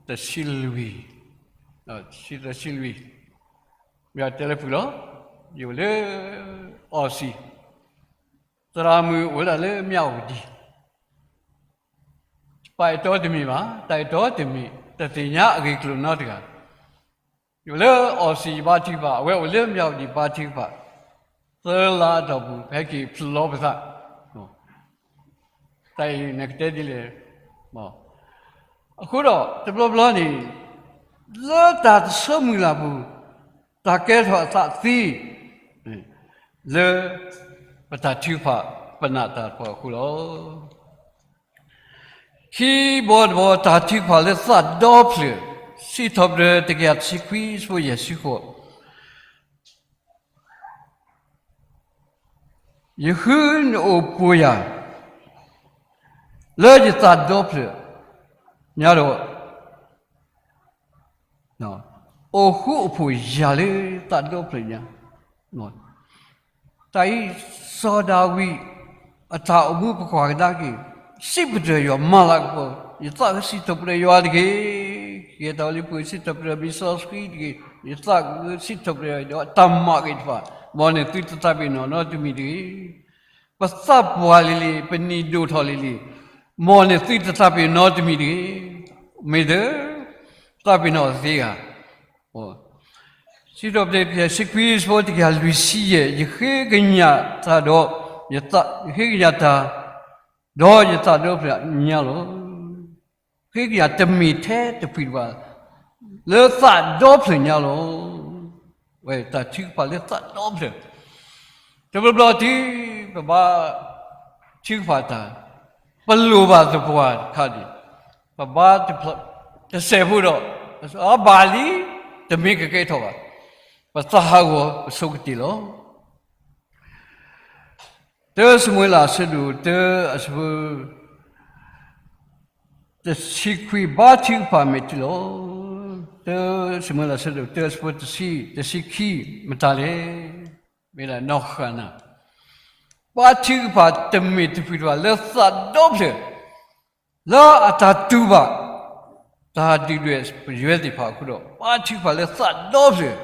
တဆံလွံၢ်, တဆံလွံၢ်, မ့ၢ်တဲလၢပှဲၤလီၤ, ယအိၣ်လၢ Aussie, သရၣ်မုၣ်အိၣ်ဝဲဒၣ်လၢ မြဝတီ, တၢ်အဲၣ်တီတမ့ၢ်ဘၣ်, တၢ်အဲၣ်တီတမ့ၢ်, တသ့ၣ်ညါအဂ့ၢ်အကျိၤနီတဂၤ, ယအိၣ်လၢ Aussie ယဘါထုကဖၣ်, အဝဲအိၣ်လၢ မြဝတီ ဘါထုကဖၣ်, သၢလါအတီၢ်ပူၤ ဟဲက့ၤဖျီပသး, တၢ်အံၤနကတဲဒ်လဲၣ်, အဃိဒီး တဘျီဘျီန့ၣ် လၢတၢ်တဆိမုၢ်လၢ်ပူၤ တၢ်ကဲထီၣ်အသးသ့ လၢ ပတၢ်ထုကဖၣ် ပနာ်တၢ်တဖၣ်အဃိလီၤ. ခံဘီတဘီ တၢ်ထုကဖၣ်လၢသးဒီဖျၢၣ်, စံးထီၣ်ပတြၢၤတကယၤတဆံခွံ ဆၢဖိယဲၢ်ဆံဃိး, ယဃုနအိၣ်ပှိၢ်ယၤ လၢယသးဒီဖျၢၣ်ညါဒီး အိၣ်ဃူအိၣ်ဖိးယၤလၢသးဒီဖျၢၣ်ညါ, တၢ်အံၤ စီၤဒၤဝံး အတၢ်အိၣ်မူပကွၢ်ကဒါက့ၤ, စံးပတြၢၤယွၤမၤလၤကပီၤ, ယသးကစံးထီၣ်ပတြၢၤယွၤတက့ၢ်, ကဲထီၣ်လံပှဲၤစံးထီၣ်ပတြၢၤမ့ၢ်စီဆှံတက့ၢ်, ယသးကစံးထီၣ်ပတြၢၤဒီးတၢ်မၤဂ့ၤတဖၣ်, မ်န့ၣ်သုတသးပ့ၤနီၣ်နီတမံၤတဂ့ၤ. ပသးပှၢ်လံၤလံၤ ပနံၤဒိၣ်ထီၣ်လံၤလံၤ, မ်န့ၣ်သုတသးပ့ၤနီၣ်နီတမံၤတဂ့ၤ. မ့ၢ်သၢ သးပ့ၤနီၣ်သ့ဧါ. စံးထီၣ်ပတြၢၤတကယၤတဆံခွံ ဆၢဖိတကယၤလွံၢ်ဆံယဲၢ်, ယဃ့ကညးတၢ်ဒီး, ယဃ့ကညးတၢ် ဒီးယသးဒီဖျၢၣ်ညါလီၤ. ဃ့ကညးတမ့ၢ်ထဲတဖှံတဖၣ် လၢသးဒီဖျၢၣ်ညါလီၤ. ဝဲတၢ်ထုကဖၣ်လၢသးဒီဖျၢၣ်, တဘျီဘျီတုၤ ပဘါထုကဖၣ်တၢ်, ပလိၣ်ဘၣ်သပှၢ်တခါန့ၣ်, ပဘါတစဲးဖိဒီး အဘၣ်လံ, တမ့ၢ်ကကဲထီၣ်ဘၣ်, ပသးဟးဂီၤပဆိကတ့ၢ်လီၤ. တၢ စမူၤအ့လး အဆၢဒိၣ်တၢ အဆၢဖိ တဆံခွံ, ဘါထုကဖၣ်မဲာ်ထံလီၤ. တၢ စမူၤအ့လး အဆၢဒိၣ်တၢ အဆၢဖိတဆံ, တဆံခံ, မတၤလဲၣ်, မ့ၢ်ဒၣ်နီၢ်ဃၣ်နၤ, ဘါထုကဖၣ်တမ့ၢ်တဖှံတဖၣ် လၢသးဒီဖျၢၣ်, လၢအတၢ်တူၢ်ဘၣ် တၢ်ဒုၣ်ဒွဲၣ်ပယွဲသ့ၣ်တဖၣ်အဃိဒီး ဘါထုကဖၣ်လၢသးဒီဖျၢၣ်,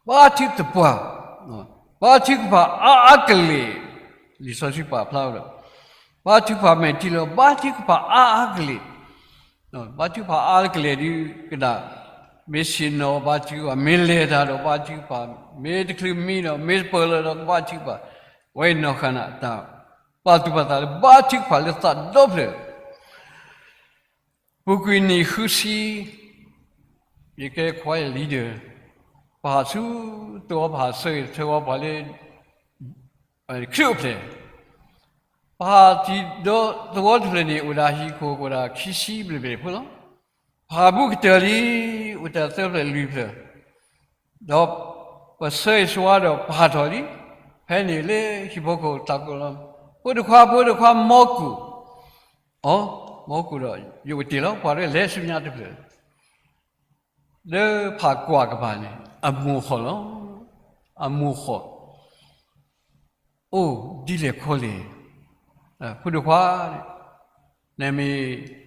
ဘါထုကဖၣ်တပှၢ်, ဘါထုကဖၣ်အါအါကလဲာ်, လံာ်စီဆှံပာ်ဖျါဝဲဒီး ဘါထုကဖၣ်မဲာ်ထံလီၤ, ဘါထုကဖၣ်အါအါကလဲာ်, ဘါထုကဖၣ်အါအါကလဲာ်ဒုးကဒၣ် မ့ၢ်ဆ့ၣ်နီၤဘါထုကဖၣ်, မ့ၢ်လဲၤတၢ်ဒီးဘါထုကဖၣ်, မ့ၢ်တချုးမံဒီး မ့ၢ်ပၢၢ်လီၤဒီးဘါထုကဖၣ်, ဝဲနီၢ်ဃၣ်နၢ်တၢ်ပာ်သူၣ်ပာ်သးလၢဘါထုကဖၣ်လၢသးဒီဖျၢၣ် ပူၤကွံာ်နံၣ်ဃုဆံ, ယကဲ choir leader, ပဟးဆူသဝီ ပဟးဆၢဂ့ၤဆၢဝါပှၤလၢ ခရံာ်အိၣ်ဖျဲၣ်, ပဟးထံၣ်ဒီးသဝီတဖျၢၣ်န့ၣ် အိၣ်ဒၣ်ဟံၣ်ခိၣ် အိၣ်ဒၣ်ခံဆံဘျဲၣ်ဘျဲၣ်ဖိလီၤ. ပဟးဘူးကတၢၢ်လံ, အိၣ်တၢ်သၢဖျၢၣ်လွံၢ်ဖျၢၣ်, ဒီးပဆၢဂ့ၤဆၢဝါဒီးပဟးထီၣ်လံ, ဖဲန့ၣ်လၢဟံၣ်ဖိဃီဖိတၢ်ကိၢ်လီၤ, ဖိတခွါ ဖိတခွါ မီကူး, အီ, မီကူးဒီး ယအိၣ်တ့ၢ်လီၤ ပှၤရဲၣ်လဲၤဆူညါတဖျၢၣ် လၢဖးကွၢ်ကပၤန့ၣ် အမိၢ်ဃီၣ်လီၤ. အမိၢ်ဃီၣ်, အိၣ်ဒ်လဲၣ်ခီလဲၣ်, ဖိဒိၣ်ခွါ, နမ့ၢ်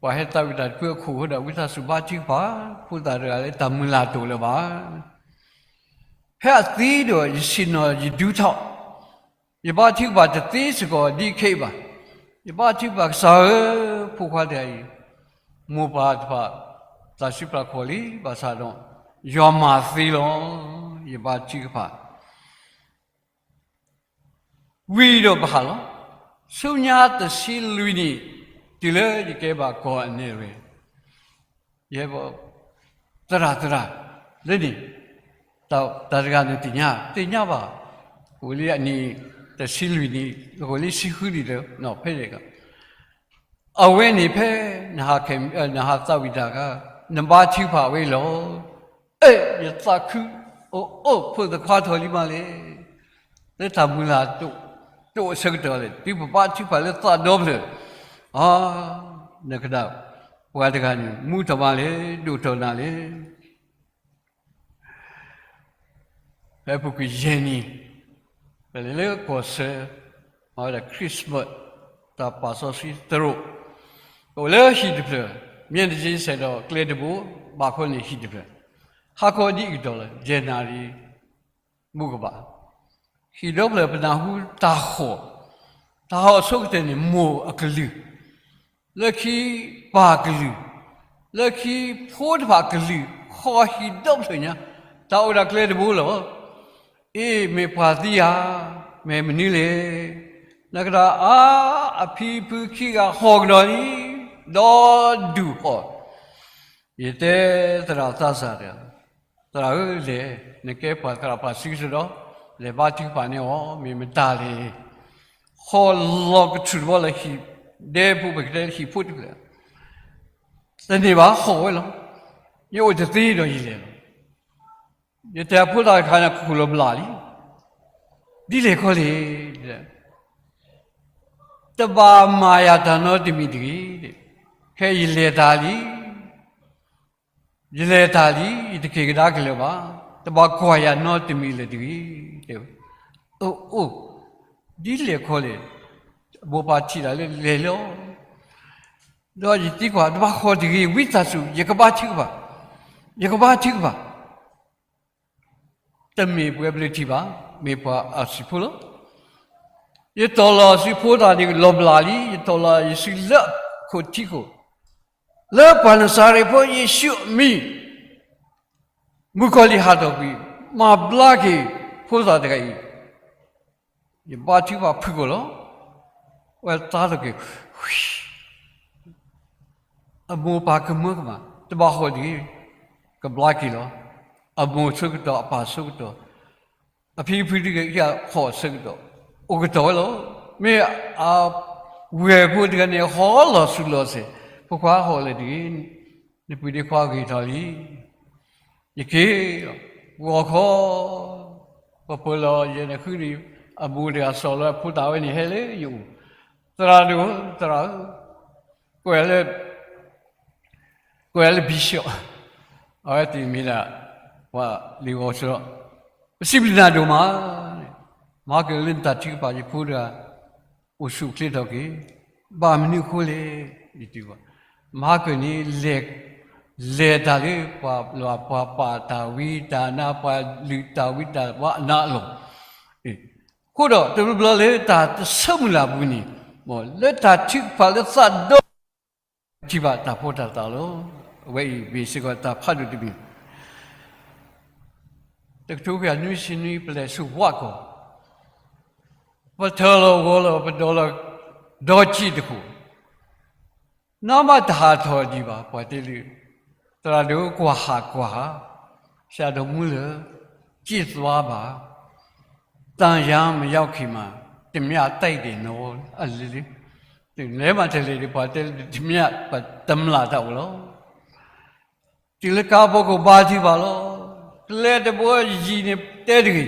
ပှၤဟဲသးဝံၣ်တၢ်တဖုအခိၣ်ဃိဒီး ဝံသးစူၤဘါထုကဖၣ်, ဖိသၣ်တဂၤလၢတၢ်မုၢ်လၢ်တအိၣ်လၢၤဘၣ်. ဖဲအသံဒီး ယဆ့ၣ်နီၤယဒုးထီၣ်, ယဘါထုကဖၣ်တသ့စ့ၢ်ကီးဒ်ခဲအံၤဘၣ်. ယဘါထုကဖၣ်ကစၢ်ဧၢ, ဖိခွါတဂၤအံၤ, မိၢ်ပၢ်တဖၣ်သးဆံးပျၢ်ခီၣ်လံဘၣ်ဆၣ်ဒီး ယွၤမၤသ့လီၤ. ယဘါထုကဖၣ် ဝံၤဒီးပဟးလီၤ. ဆူညါတဆံလွံၢ်နံၣ်, တုၤလၢယကဲဘၣ်ကီၢ်အနဲၣ်ရွဲၣ်, ယဲ, သရၣ် သရၣ်, လၢန့ၣ်, တၢ်တဂၤန့ၣ်သ့ၣ်ညါ, သ့ၣ်ညါဘၣ်, အိၣ်လံအနံၣ်တဆံလွံၢ်နံၣ်, အိၣ်လံဆံဃုနံၣ်လၢ ဖဲန့ၣ်, အဝဲန့ၣ်ဖဲ နဟးသးဝံၣ်တၢ်အခါ, နဘါထုကဖၣ်ဝဲလီၤ. အဲ, ယသးခု, အိၣ်အိၣ် ဖိသၣ်ခွါထီၣ်လံမးလဲၣ်. လၢတၢ်မုၢ်လၢ်တအိၣ်အဆၢကတီၢ်လဲၣ်, တုၤပဘါထုကဖၣ်လၢသးဒီဖျၢၣ်, အ, နကဒၣ်, ပှၤတဂၤန့ၣ် မူထီၣ်မးလဲၣ်, ဒိၣ်ထီၣ်နၤလဲၣ်. ဖဲအပူၤကွံာ်ယဲၢ်နံၣ်, ပလဲၤလၢကီၢ်ဆၢ, မၤဝဲဒၣ် Christmas တၢ်ပာ်စီဆှံသရိာ်, အိၣ်လၢဟံၣ်တဖျၢၣ်, မ့ၢ်တက့စဲးဒီးကျဲတဘိ, ဘၣ်ခီန့ၣ်ဟံၣ်တဖျၢၣ်, ဟါခီဒ်အံၤကတီၢ်လၢ ယဲၢ်နၣ်ရံၣ် မုၢ်ကဘၣ်, ဟံၣ်ဒီဖျၢၣ်ပနၢ်ဟူတၢ်ဟီၣ်, တၢ်ဟီၣ်အဆိကတၢၢ်န့ၣ် မိၢ်အကလုၢ်, လၢခံပၢ်ကလုၢ်, လၢခံဖိတဖၣ်ကလုၢ်, ဟီၣ်ဟံၣ်ဒီဖျၢၣ်ညါ, တၢ်အိၣ်ဒၣ်ကျဲတဘိလီၤ. အ့ မ့ၢ်ပှၤသံဧါ, မ့ၢ်မနုၤလဲၣ်, နကဒၣ်အါ, အဖံဖုခံဂၤဟီၣ်ကဒီးလံ, ဒီဒူၣ်ဟီၣ် ယတဲသရၣ်သးစၢ်တဂၤ, သရၣ်ဧၢလဲၣ်, နကဲပှၤသရၣ်ပှၤစုစ့ၢ်ဒီး, လဲၤဘါထုကဖၣ်န့ၢ်အီၤ, မ့ၢ်မတၤလဲၣ်. ဟီၣ်လီၤကထူၣ်တဘီလၢဟံၣ်ဒဲဖိ ပကတဲဟံၣ်ဖိတဖျၢၣ်, တန့ၢ်ဘၣ်ဟီၣ်ဝဲလီၤ. ယအိၣ်တသ့ဒီးယလဲၤလီၤ. ယတဲဖိသၣ်တခါန့ၣ် ခိၣ်လီၤဘျးလံ, ဒ်လဲၣ်ခီလဲၣ်, တဘၣ်မၤယၤတၢ်နီတမံၤတဂ့ၤ, ခဲအံၤယလဲၤတၢ်လံ ယလဲၤတၢ်လံ, ယတက့ၤကဒါက့ၤလၢၤဘၣ်, တဘၣ်ကွၢ်ယၤနီတမံၤလၢၤတဂ့ၤ, တဲဝဲ. အိၣ်အိၣ်, ဒ်လဲၣ်ခီလဲၣ်, အမိၢ်ပၢ်ထံၣ်တၢ်လၢလဲၤလီၤ. ဒီးယသံကွၢ် တဘၣ်ဃီတဂ့ၤ, ဝံသးစူၤ, ယကဘါထုကဖၣ်, ယကဘါထုကဖၣ်. တမ့ၢ်ပှၤဘျၢထံဘၣ်, မ့ၢ်ပှၤအီၤစံးဖိလီၤ. ယတီၢ်လီၤစုဖိသၣ်န့ၣ်လီၤဘျးလံ, ယတီၢ်လီၤယစုလၢအခိၣ်ထံခိၣ်, လၢပှၤနစၤရ့းဖိယ့ၣ်ၡူးအမံၤ, မုၣ်ကီၤလံၢ်ဟးထီၣ်ကွံာ်, မၤဘျါက့ၤဖိသၣ်တဂၤအံၤ, ယဘါထုကဖၣ်ဖုၣ်ကိာ်လီၤ. ဝဲသါထီၣ်က့ၤ, အမိၢ်ပၢ်ကမၢကမၣ်, တဘၣ်ဃီတဂ့ၤ, ကဘျါက့ၤလီၤ. အမိၢ်ဆၢကတီၢ် အပၢ်ဆၢကတီၢ်, အဖံအဖုတဂၤအံၤဟီၣ်ဆၢကတီၢ်, အိၣ်ကတီၢ်ဝဲလီၤ. မ့ၢ်အဝဲၢ်ဖိတဂၤန့ၣ် ဟီၣ်လီၤဆူၣ်လီၤစဲၤ, ဖိခွါဟီၣ်လၢၤတဂ့ၤ, နပုၢ်ဒ့ခွါဂ့ၤထီၣ်လံ. ယက့ၤ, ဂီၤခီ, ပပၢၤလီၤယဲၢ်နၢ်ဃုနံၣ်, အမိၢ်တဂၤစီၤလၢအဖိသၣ်ဝဲန့ၣ်ဟဲလၢယအိၣ်, သရၣ်ဒိၣ်, သရၣ်ဧၢ, ကွဲးလၢ ကွဲးလၢ bishop, အဝဲသ့ၣ်မ့ၢ်ဒၣ် ပှၤလံာ်ဂီၤဆၢ, ပစံးဘျုးနၤဒိၣ်မး, မၤကလၢနတၢ်ထုကဖၣ်ယဖိတဂၤ အိၣ်ဆူၣ်အိၣ်ချ့ထီၣ်က့ၤ, ဘၣ်မနုၤအဃိလဲၣ်, ယတဲ, မၤကန့ၣ် လဲၤတၢ်လၢပှၤလၢပှၤပာ်တၢ်ဝံတၢ်နါ ပှၤလုၢ်တၢ်ဝံတၢ်ဝါအနါအလီၢ်, အဃိဒီးတဘျီဘျီလၢတၢ်တဆၢမုၢ်လၢ်အပူၤန့ၣ်, လၢတၢ်ထုကဖၣ်လၢသးဒီ ထံၣ်ဘၣ်တၢ်ဖိတၢ်လံၤလီၤ. အဝဲအံၤမ့ၢ်စ့ၢ်ကီးတၢ်ဖးဒိၣ်တမံၤ, တကထိခွံကယၤနွံဆံနွံ ပလဲၤဆူဝၣ်ကီၢ်, ပထၢလီၤဂီၤလီၤပဒီးလီၤဒီကံၣ်တခိၣ်, နီၢ်မးတဟးထီၣ်ဒံးဘၣ် ပှၤတဲလၢ သရၣ်ဒိၣ်ကွၢ်ဟးကွၢ်ဟး, ဆရာတော်မူလၢ ကြည့်သွားပါ, သံယားမရောက်ခင်မှာ တမျှတိုက်တယ်နော် အလၢလၢ, လဲၤမးတလဲၤဒီး ပှၤတဲလၢတမျှ ပတမျၢ်တၢ်အိၣ်လီၤ. တုၤလၢကါဘိခိၣ်ဘါထုကဖၣ်လီၤ. ကျဲတဘိယံၤန့ၣ်တဲတဂ့ၤ,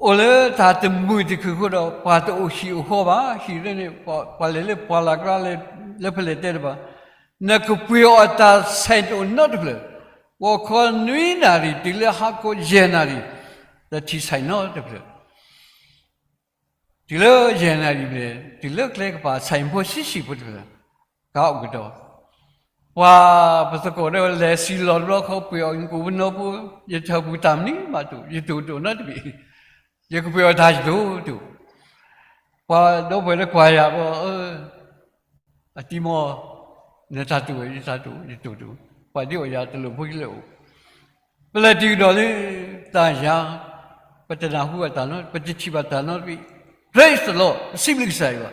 အိၣ်လၢတၢ်တမုာ်တခုၣ်အဃိဒီး ပှၤတအိၣ်ဟံၣ်အိၣ်ဃီဘၣ်, ဟံၣ်လၢန့ၣ် ပှၤလဲၤလၢပှၢ်လၢ်ကျါ လၢဖဲလဲၣ်တဲတဘၣ်, နကပှ့ၤအီၣ်တၢ်ဆဲးတအိၣ်နီတဖျၢၣ်, ဂီၤခီနွံနၣ်ရံၣ်တုၤလၢဟါခီယဲၢ်နၣ်ရံၣ်, တထံၣ်ဆဲးနီတဖျၢၣ် တုၤလၢယဲၢ်နၣ်ရံၣ်ဖဲ တုၤလၢကျဲကပၤ ဆဲးဖိဆံးဆံးဖိတဖျၢၣ်, ကါအိၣ်ကဒီး, ပှၤပသကိးဒီးလဲၤစံၣ်လီၤတဘျီဃီ ပှ့ၤအီၣ်ကိးပနီဖိ, ယထၢၣ်ပူၤတၢ်မနုၤမးတအိၣ်, ယတအိၣ်တအိၣ်နီတဘ့ၣ်, ယကပှ့ၤအီၣ်တၢ်ယတအိၣ်တအိၣ်, ပှၤဒီပုၢ်ဝဲၢ်လၢကွၢ်ယၤဘၣ် အတံၤမီၢ်, နတၢ်တအိၣ် ယတၢ်တအိၣ် ယတအိၣ်တအိၣ်, ပှၤဒ်အီၣ်ယၤတလိၣ်ဖိကလဲၤအိၣ်, ပလဲၤတုၤကဒီးလၢ သံယား, ပတနၢ်ဟူဘၣ်တၢ်နီတဘ့ၣ်, ပတထံၣ်ဘၣ်တၢ်နီတဘ့ၣ်, Praise the Lord, ပစံးဘျုးကစၢ်ယွၤ,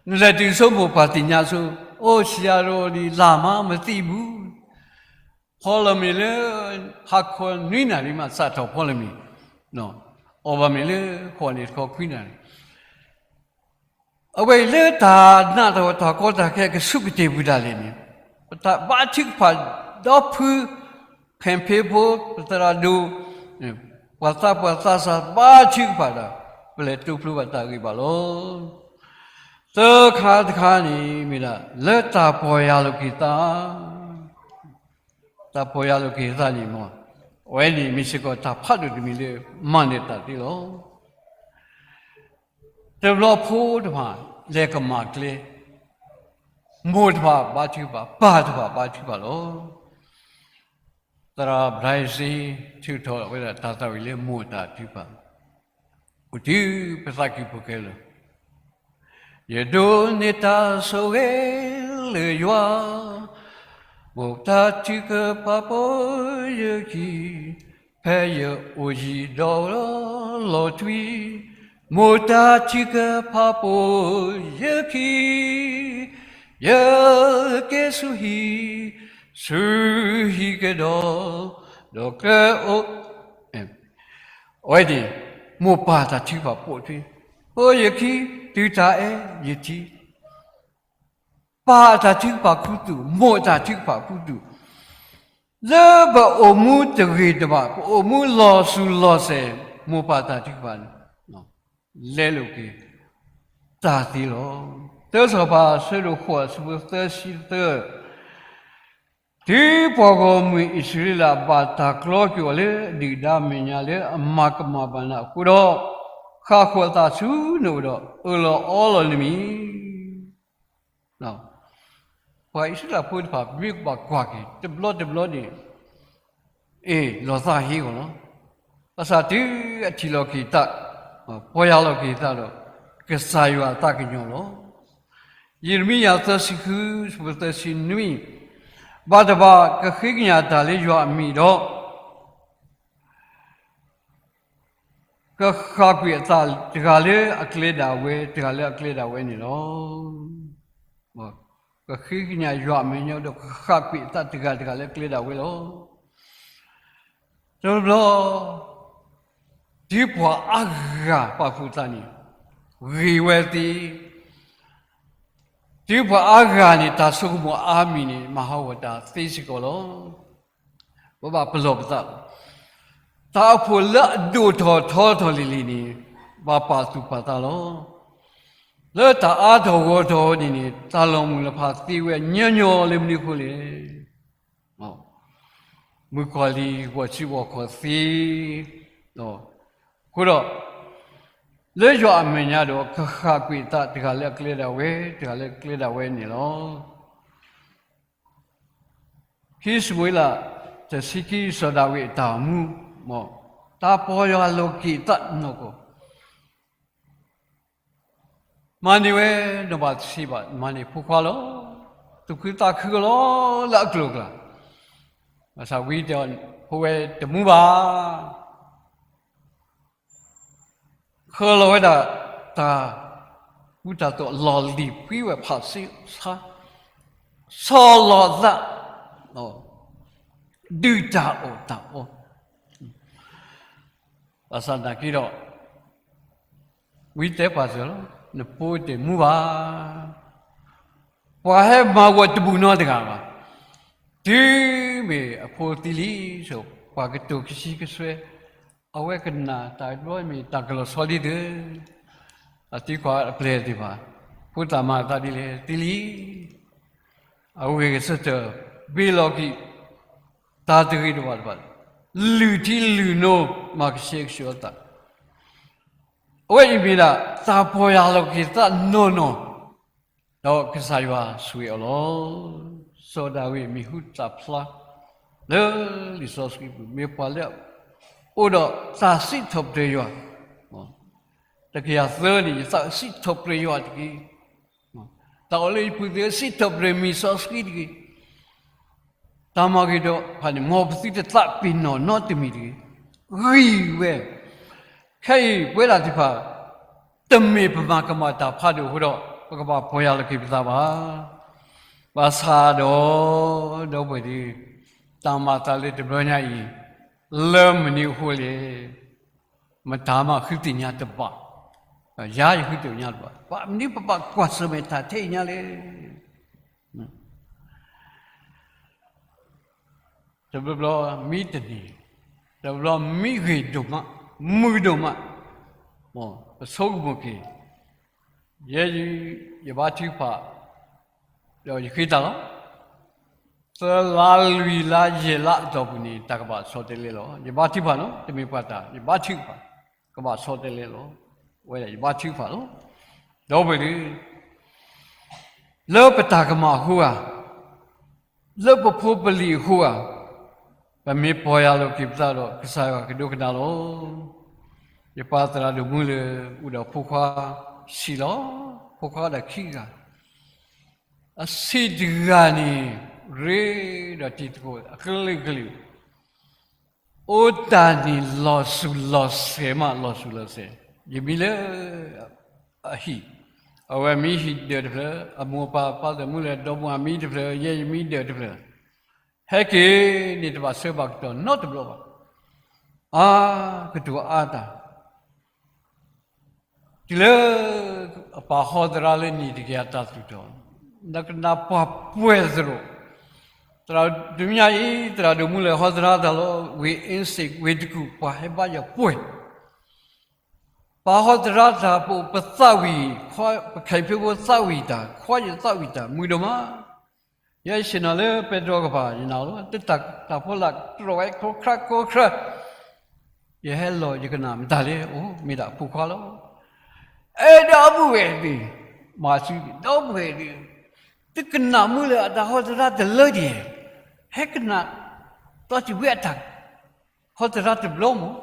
နလဲၤတုၤဆိမိၣ်ပှၤသ့ၣ်ညါဆိ, အိၣ် ဆရာတော်လီၤ လါမးမသိဘူး, ဖီလီၤမ့ၢ်လၢ ဟါခီနွံနၣ်ရံၣ်မး စးထီၣ်ဖီလီၤမ့ၢ်, အီၣ်ဘၣ်မ့ၢ်လၢ ဃိးနၣ်ရံၣ်တခီခွံနၣ်ရံၣ် အဝဲအံၤလၢတၢ်နးတၢ်ဖှီၣ်တၢ်ကီတၢ်ခဲကဆူးကတ့ၢ်ပူၤဒၣ်လဲာ်န့ၣ်, ပတၢ်ဘါထုကဖၣ်ဒီဖု ဖဲဖ့ဖိ ပသရၣ်ဒိၣ်, ပှၤသးပှၢ်သးစၢ်ဘါထုကဖၣ်ဒီး ပလဲၤတိဖျိဘၣ်တၢ်ဂ့ၢ်ဘၣ်လီၤ. သၢခါတခါန့ၣ်မ့ၢ်ဒၣ် လၢတၢ်ပီၢ်ယၢ်လီၤက့ၤသး တၢ်ပီၢ်ယၢ်လီၤက့ၤသးန့ၣ်မ့ၢ်, အဝဲန့ၣ်မ့ၢ်စ့ၢ်ကီးတၢ်ဖးဒိၣ်တမံၤလၢ မၤနၢၤတၢ်သ့လီၤ. တဘျီဖိတဖၣ် လဲၤကမၣ်ကျဲ, မိၢ်တဖၣ်ဘါထုကဖၣ်, ပၢ်တဖၣ်ဘါထုကဖၣ်လီၤ. သရၣ်ဘြၤစ့ ထုးထီၣ်ဝဲဒၣ်တၢ်သးဝံၣ်လၢမိၢ်တၢ်ထုကဖၣ်, အိၣ်တုၤပသးကံၢ်ဖိခဲလၢာ် ယဒိးန့ၢ်တၢ်ဆိၣ်ဂ့ၤလၢယွၤ, မိၢ်တၢ်ထုကဖၣ်ပိာ်ယခံ, ဖဲယအိၣ်ယံၤဒီးလီၤထွံ, မိၢ်တၢ်ထုကဖၣ်ပိာ်ယခံ, ယက့ၤဆူဟံၣ်, ဆူဟံၣ်ကဒီး, ဒီးကအိၣ် အဝဲန့ၣ် မိၢ်ပၢ်တၢ်ထုကဖၣ်ပိာ်ထွဲ, အိၣ်ယခံ, တုၤတၢ်အဲၣ်ယထံၣ်, ပၢ်အတၢ်ထုကဖၣ်ခူသူၣ်, မိၢ်အတၢ်ထုကဖၣ်ခူသူၣ်, လၢပအိၣ်မူတဂ့ၤတဘၣ်, ပအိၣ်မူလီၤစူၤလီၤစဲၤ, မိၢ်ပၢ်တၢ်ထုကဖၣ်န့ၣ် လဲလိာ်က့ၤ တၢ်သ့လီၤ. သၢစီၤပၤ အဆၢဒိၣ်ဃိး အဆၢဖိသၢဆံသၢ, တုၤပှၤဂီၢ်မုၢ်အံၣ်စရ့လး ဘၣ်တၢ်ကြီက့ၤအီၤလၢဒုၣ်ဒါမဲာ်ညါလၢအမၤကမၣ်ဘၣ်နၤအဃိဒီး, ဃၣ်ဃီၤအသးဆူနအိၣ်ဒီး အၢၣ်လီၤအီလီၤနမံၤ ပှၤအံၣ်စရ့လးဖိတဖၣ် ပမ့ၢ်ကဘၣ်ကွၢ်က့ၤ တဘျီတဘျီန့ၣ် အ့ၣ် လီၤသးဟ့အီၤလီၤ. ဘၣ်ဆၣ်တုၤအထံၣ်လီၤက့ၤသး, ပီၢ်ယၢ်လီၤက့ၤသးဒီး ကစၢ်ယွၤအသးကညီၤလီၤ. ယံးရမံယၤသၢဆံဃု ဆၢဖိသၢဆံနွံ, ဘၣ်တဘၣ်ကဃ့ကညးတၢ်လၢယွၤအမံၤဒီး ကဃၣ်ကွံာ်အသးတဂၤလၢအကျဲဒၣ်ဝဲ တဂၤလၢအကျဲဒၣ်ဝဲန့ၣ်လီၤ. ကဃ့ကညးယွၤအမဲာ်ညါဒီး ကဃၣ်ကွံာ်အသးတဂၤတဂၤလၢအကျဲဒၣ်ဝဲလီၤ. တဘျီဘျီ တုၤပှၤအါဂၤပာ်ဖှိၣ်သးန့ၣ် ဂ့ၤဝဲသ့, တုၤပှၤအါဂၤန့ၣ် တၢ်ဆိကမိၣ်အါမံၤန့ၣ် မၤဟးဂီၤတၢ်သ့စ့ၢ်ကီးလီၤ. ပဘၣ်ပလီၢ်ပသး, တၢ်အိၣ်ဖှိၣ်လၢအဒိၣ်ထီၣ်ထီထီၣ်လံၤလံၤန့ၣ် ဘၣ်ပာ်သူၣ်ပာ်သးလီၤ. လၢတၢ်အါထီၣ်ဂီၢ်ထီၣ်န့ၣ်န့ၣ် တၢ်လီၤမုၢ်လီၤဖးသ့ဝဲညီညီလၢမနုၤအဃိလဲၣ်. မုၣ်ကီၤလံၢ်ဂီၤစုဂီၤခီၣ်သ့, အဃိဒီး လၢယွၤအမဲာ်ညါဒီး ကဃၣ်ကွံာ်သးတဂၤလၢအကျဲဒၣ်ဝဲ တဂၤလၢအကျဲဒၣ်ဝဲန့ၣ်လီၤ. ခံၡမူၤအ့လး တဆံခံ စီၤဒၤဝံးအတၢ်အိၣ်မူ, တၢ်ပီၢ်ယၢ်လီၤက့ၤသးနီၢ်ကီၢ်, မၤန့ၢ်ဝဲနီၢ်ဘၤသရှ့ဘၣ် မၤန့ၢ်ဖိခွါလီၤ. သူၣ်ခုသးခုလီၤလၢအကျိၤအကျဲ, ဘၣ်ဆၣ်ဝံတဲအီၤ, ဖိဝဲတမူဘၣ်. ဃၢလီၤဝဲဒၣ်တၢ်ကူတၢ်သိး လီၢ်လံၤဖှံဝဲဖးဆံဆါ, ဆီၣ်လီၤသး, ဒုၣ်တၢ်အီၣ်တၢ်အီ, ဘၣ်ဆၣ်နာ်က့ဒီး ဝံတဲပှၤစၢၤလီၤ, နဖိတမူဘၣ်. ပှၤဟဲမၤဂီၤတဘူၣ်နီတဂၤဘၣ်. တုၤမ့ၢ်အဖိသံလံ, ဆိပှၤကတိၤကဆံကဆွဲ, အဝဲကနၣ်တၢ်တဘျီမ့ၢ်တၢ်ကလီၤဆီဒ်သိး, အသံကွၢ်အပျဲၢ်သ့ၣ်တဖၣ်, ဖိသၣ်မၤအသးဒ်လဲၣ်, သံလံ. အဂ့ၢ်ကစၢၢ်တၢၢ်, ဘ့ၣ်လီၤက့ၤ တၢ်တဂ့ၤတဘၣ်တဘၣ်, လုၢ်ထံလုၢ်နိ မၤကဆှဲကဆှီအသး. အဝဲအံၤမ့ၢ်ဒၣ် တၢ်ပီၢ်ယၢ်လီၤက့ၤသးနီၢ်နီၢ်, ဒီးကစၢ်ယွၤဆိၣ်ဂ့ၤအီၤလီၤ. စီၤဒၤဝံးမံၤဟူသၣ်ဖျါ လၢလံာ်စီဆှံပူၤ မ့ၢ်ပှၤလၢ အိၣ်ဒီးတၢ်စံးထီၣ်ပတြၢၤယွၤ, တကယၤသၢန့ၣ် ယသးစံးထီၣ်ပတြၢၤယွၤတက့ၢ်. တၢ်အိၣ်လၢယပူၤသ့ၣ်ဧၢ စံးထီၣ်ပတြၢၤမံၤစီဆှံတက့ၢ်. တၢ်မၤဂ့ၤဒီးဖးန့ၣ် မ်ပသုတသးပ့ၤနီၣ်နီတမံၤတဂ့ၤ. ဂံၢ်ဝဲ, ခဲအံၤပဝဲဒၣ်သ့ၣ်တဖၣ် တမ့ၢ်ပမၤကမၣ်တၢ်ဖးဒိၣ်အဃိဒီး ပကဘၣ်ပီၢ်ယၢ်လီၤက့ၤပသးဘၣ်. ဘၣ်ဆၣ်ဒီး ဒီပုၢ်ဝဲၢ်သ့ၣ်, တၢ်မၤအသးလၢတဘျီညါအံၤ လၢမနုၤအဃိလဲၣ်. မတၤမးဃုသ့ၣ်ညါတဘၣ်, ယၤယဃုသ့ၣ်ညါတဘၣ်, ဘၣ်မနုၤပဘၣ်ကွၢ်ဆၢၣ်မဲာ်တၢ်ထဲအံၤညါလဲၣ်. တဘျီဘျီမံတန့ၢ်, တဘျီဘျီမံဂ့ၤဒိၣ်မး, မုာ်ဒိၣ်မး, ပဆိကမိၣ်က့ၤ, ယဲယဘါထုကဖၣ်, ဒီးယဃ့တၢ်လီၤ. သၢလါလွံၢ်လါယဲၢ်လါအတီၢ်ပူၤန့ၣ် တၢ်ကဘၣ်ဆီတလဲလီၤ. ယဘါထုကဖၣ်နီၤ, တမ့ၢ်ပှၤတၢ်, ယဘါထုကဖၣ်, ကဘၣ်ဆီတလဲလီၤ. ဝဲဒၣ်ယဘါထုကဖၣ်လီၤ. ဒီပုၢ်ဝဲၢ်သ့ၣ်, လၢပတၢ်ကမၣ်အဃိဧါ, လၢပဖိပလံၤအဃိဧါ, ပမ့ၢ်ပီၢ်ယၢ်လီၤက့ၤပသးဒီး ကစၢ်ယွၤကဒိကနၣ်လီၤ. ယပၢ်သရၣ်ဒိၣ်မူလၢ အိၣ်ဒီးဖိခွါဆံးလီၤ. ဖိခွါဒီးခံဂၤ, အဆံးတဂၤန့ၣ် ရ့ဒီးတံၤသကိးအကလုာ်ကလုာ်, အိၣ်တၢ်န့ၣ်လီၤစူၤလီၤစဲၤမး လီၤစူၤလီၤစဲၤ, ယမံလၢ အဟံၣ်, အဝဲမံဟံၣ်ဒၢးတဖျၢၣ်, အမိၢ်အပၢ်ပၢ်သရၣ်မူလၢ ဒီမါဝၤမံတဖျၢၣ်, ယဲယမံဒၢးတဖျၢၣ်, ဟဲက့ၤန့ၣ် တဘၣ်ဆၢဘၣ်ကတီၢ်နီတဘျီဘၣ်. အါ, ကတိၤအါတၢ် တုၤလၢ အပၢ်ဟီသရၣ်လၢနံၣ်တကယၤတၢ်သူၣ်ထီၣ်, နကနၣ်ပှၤပှဲၤသရိာ်, သရၣ်တမံၤအံၤ သရၣ်ဒိၣ်မူလၢဟီသရၣ်တၢ်လီၤ, ဝ့ၢ်အ့စ့း ဝ့ၢ်တကူၣ် ပှၤဟဲဘါယွၤပှဲၤ, ပၢ်ဟီသရၣ်တၢ်ပအိၣ်ပသးဝံၣ်, ပခဲအံၤဖဲဖိသးဝံၣ်တၢ်, ခွါယသးဝံၣ်တၢ် မုာ်ဒိၣ်မး. ယဲယဆ့ၣ်နီၤလၢပဲတြီကပၤ ယနာ်လီၤ, တၢ်တၢ်ဖိလၢတြီၢ်ဝဲ ခိၣ်ချၢခိၣ်ချၢ ယဟဲလီၤယကနၣ်မတၤလဲၣ်, အိၣ်မ့ၢ်ဒၣ်အဖိခွါလီၤ. အဲၣ်ဒီပုၢ်ဝဲၢ်သ့ၣ်, မၤဆူဒီပုၢ်ဝဲၢ်သ့ၣ်, သုကနၣ်မုာ်လၢအတၢ်ဟီသရၣ်တလၢဒံး, ဟဲကနၣ် သီတံၢ်ဝဲအတၢ် ဟီသရၣ်တဘျီမး,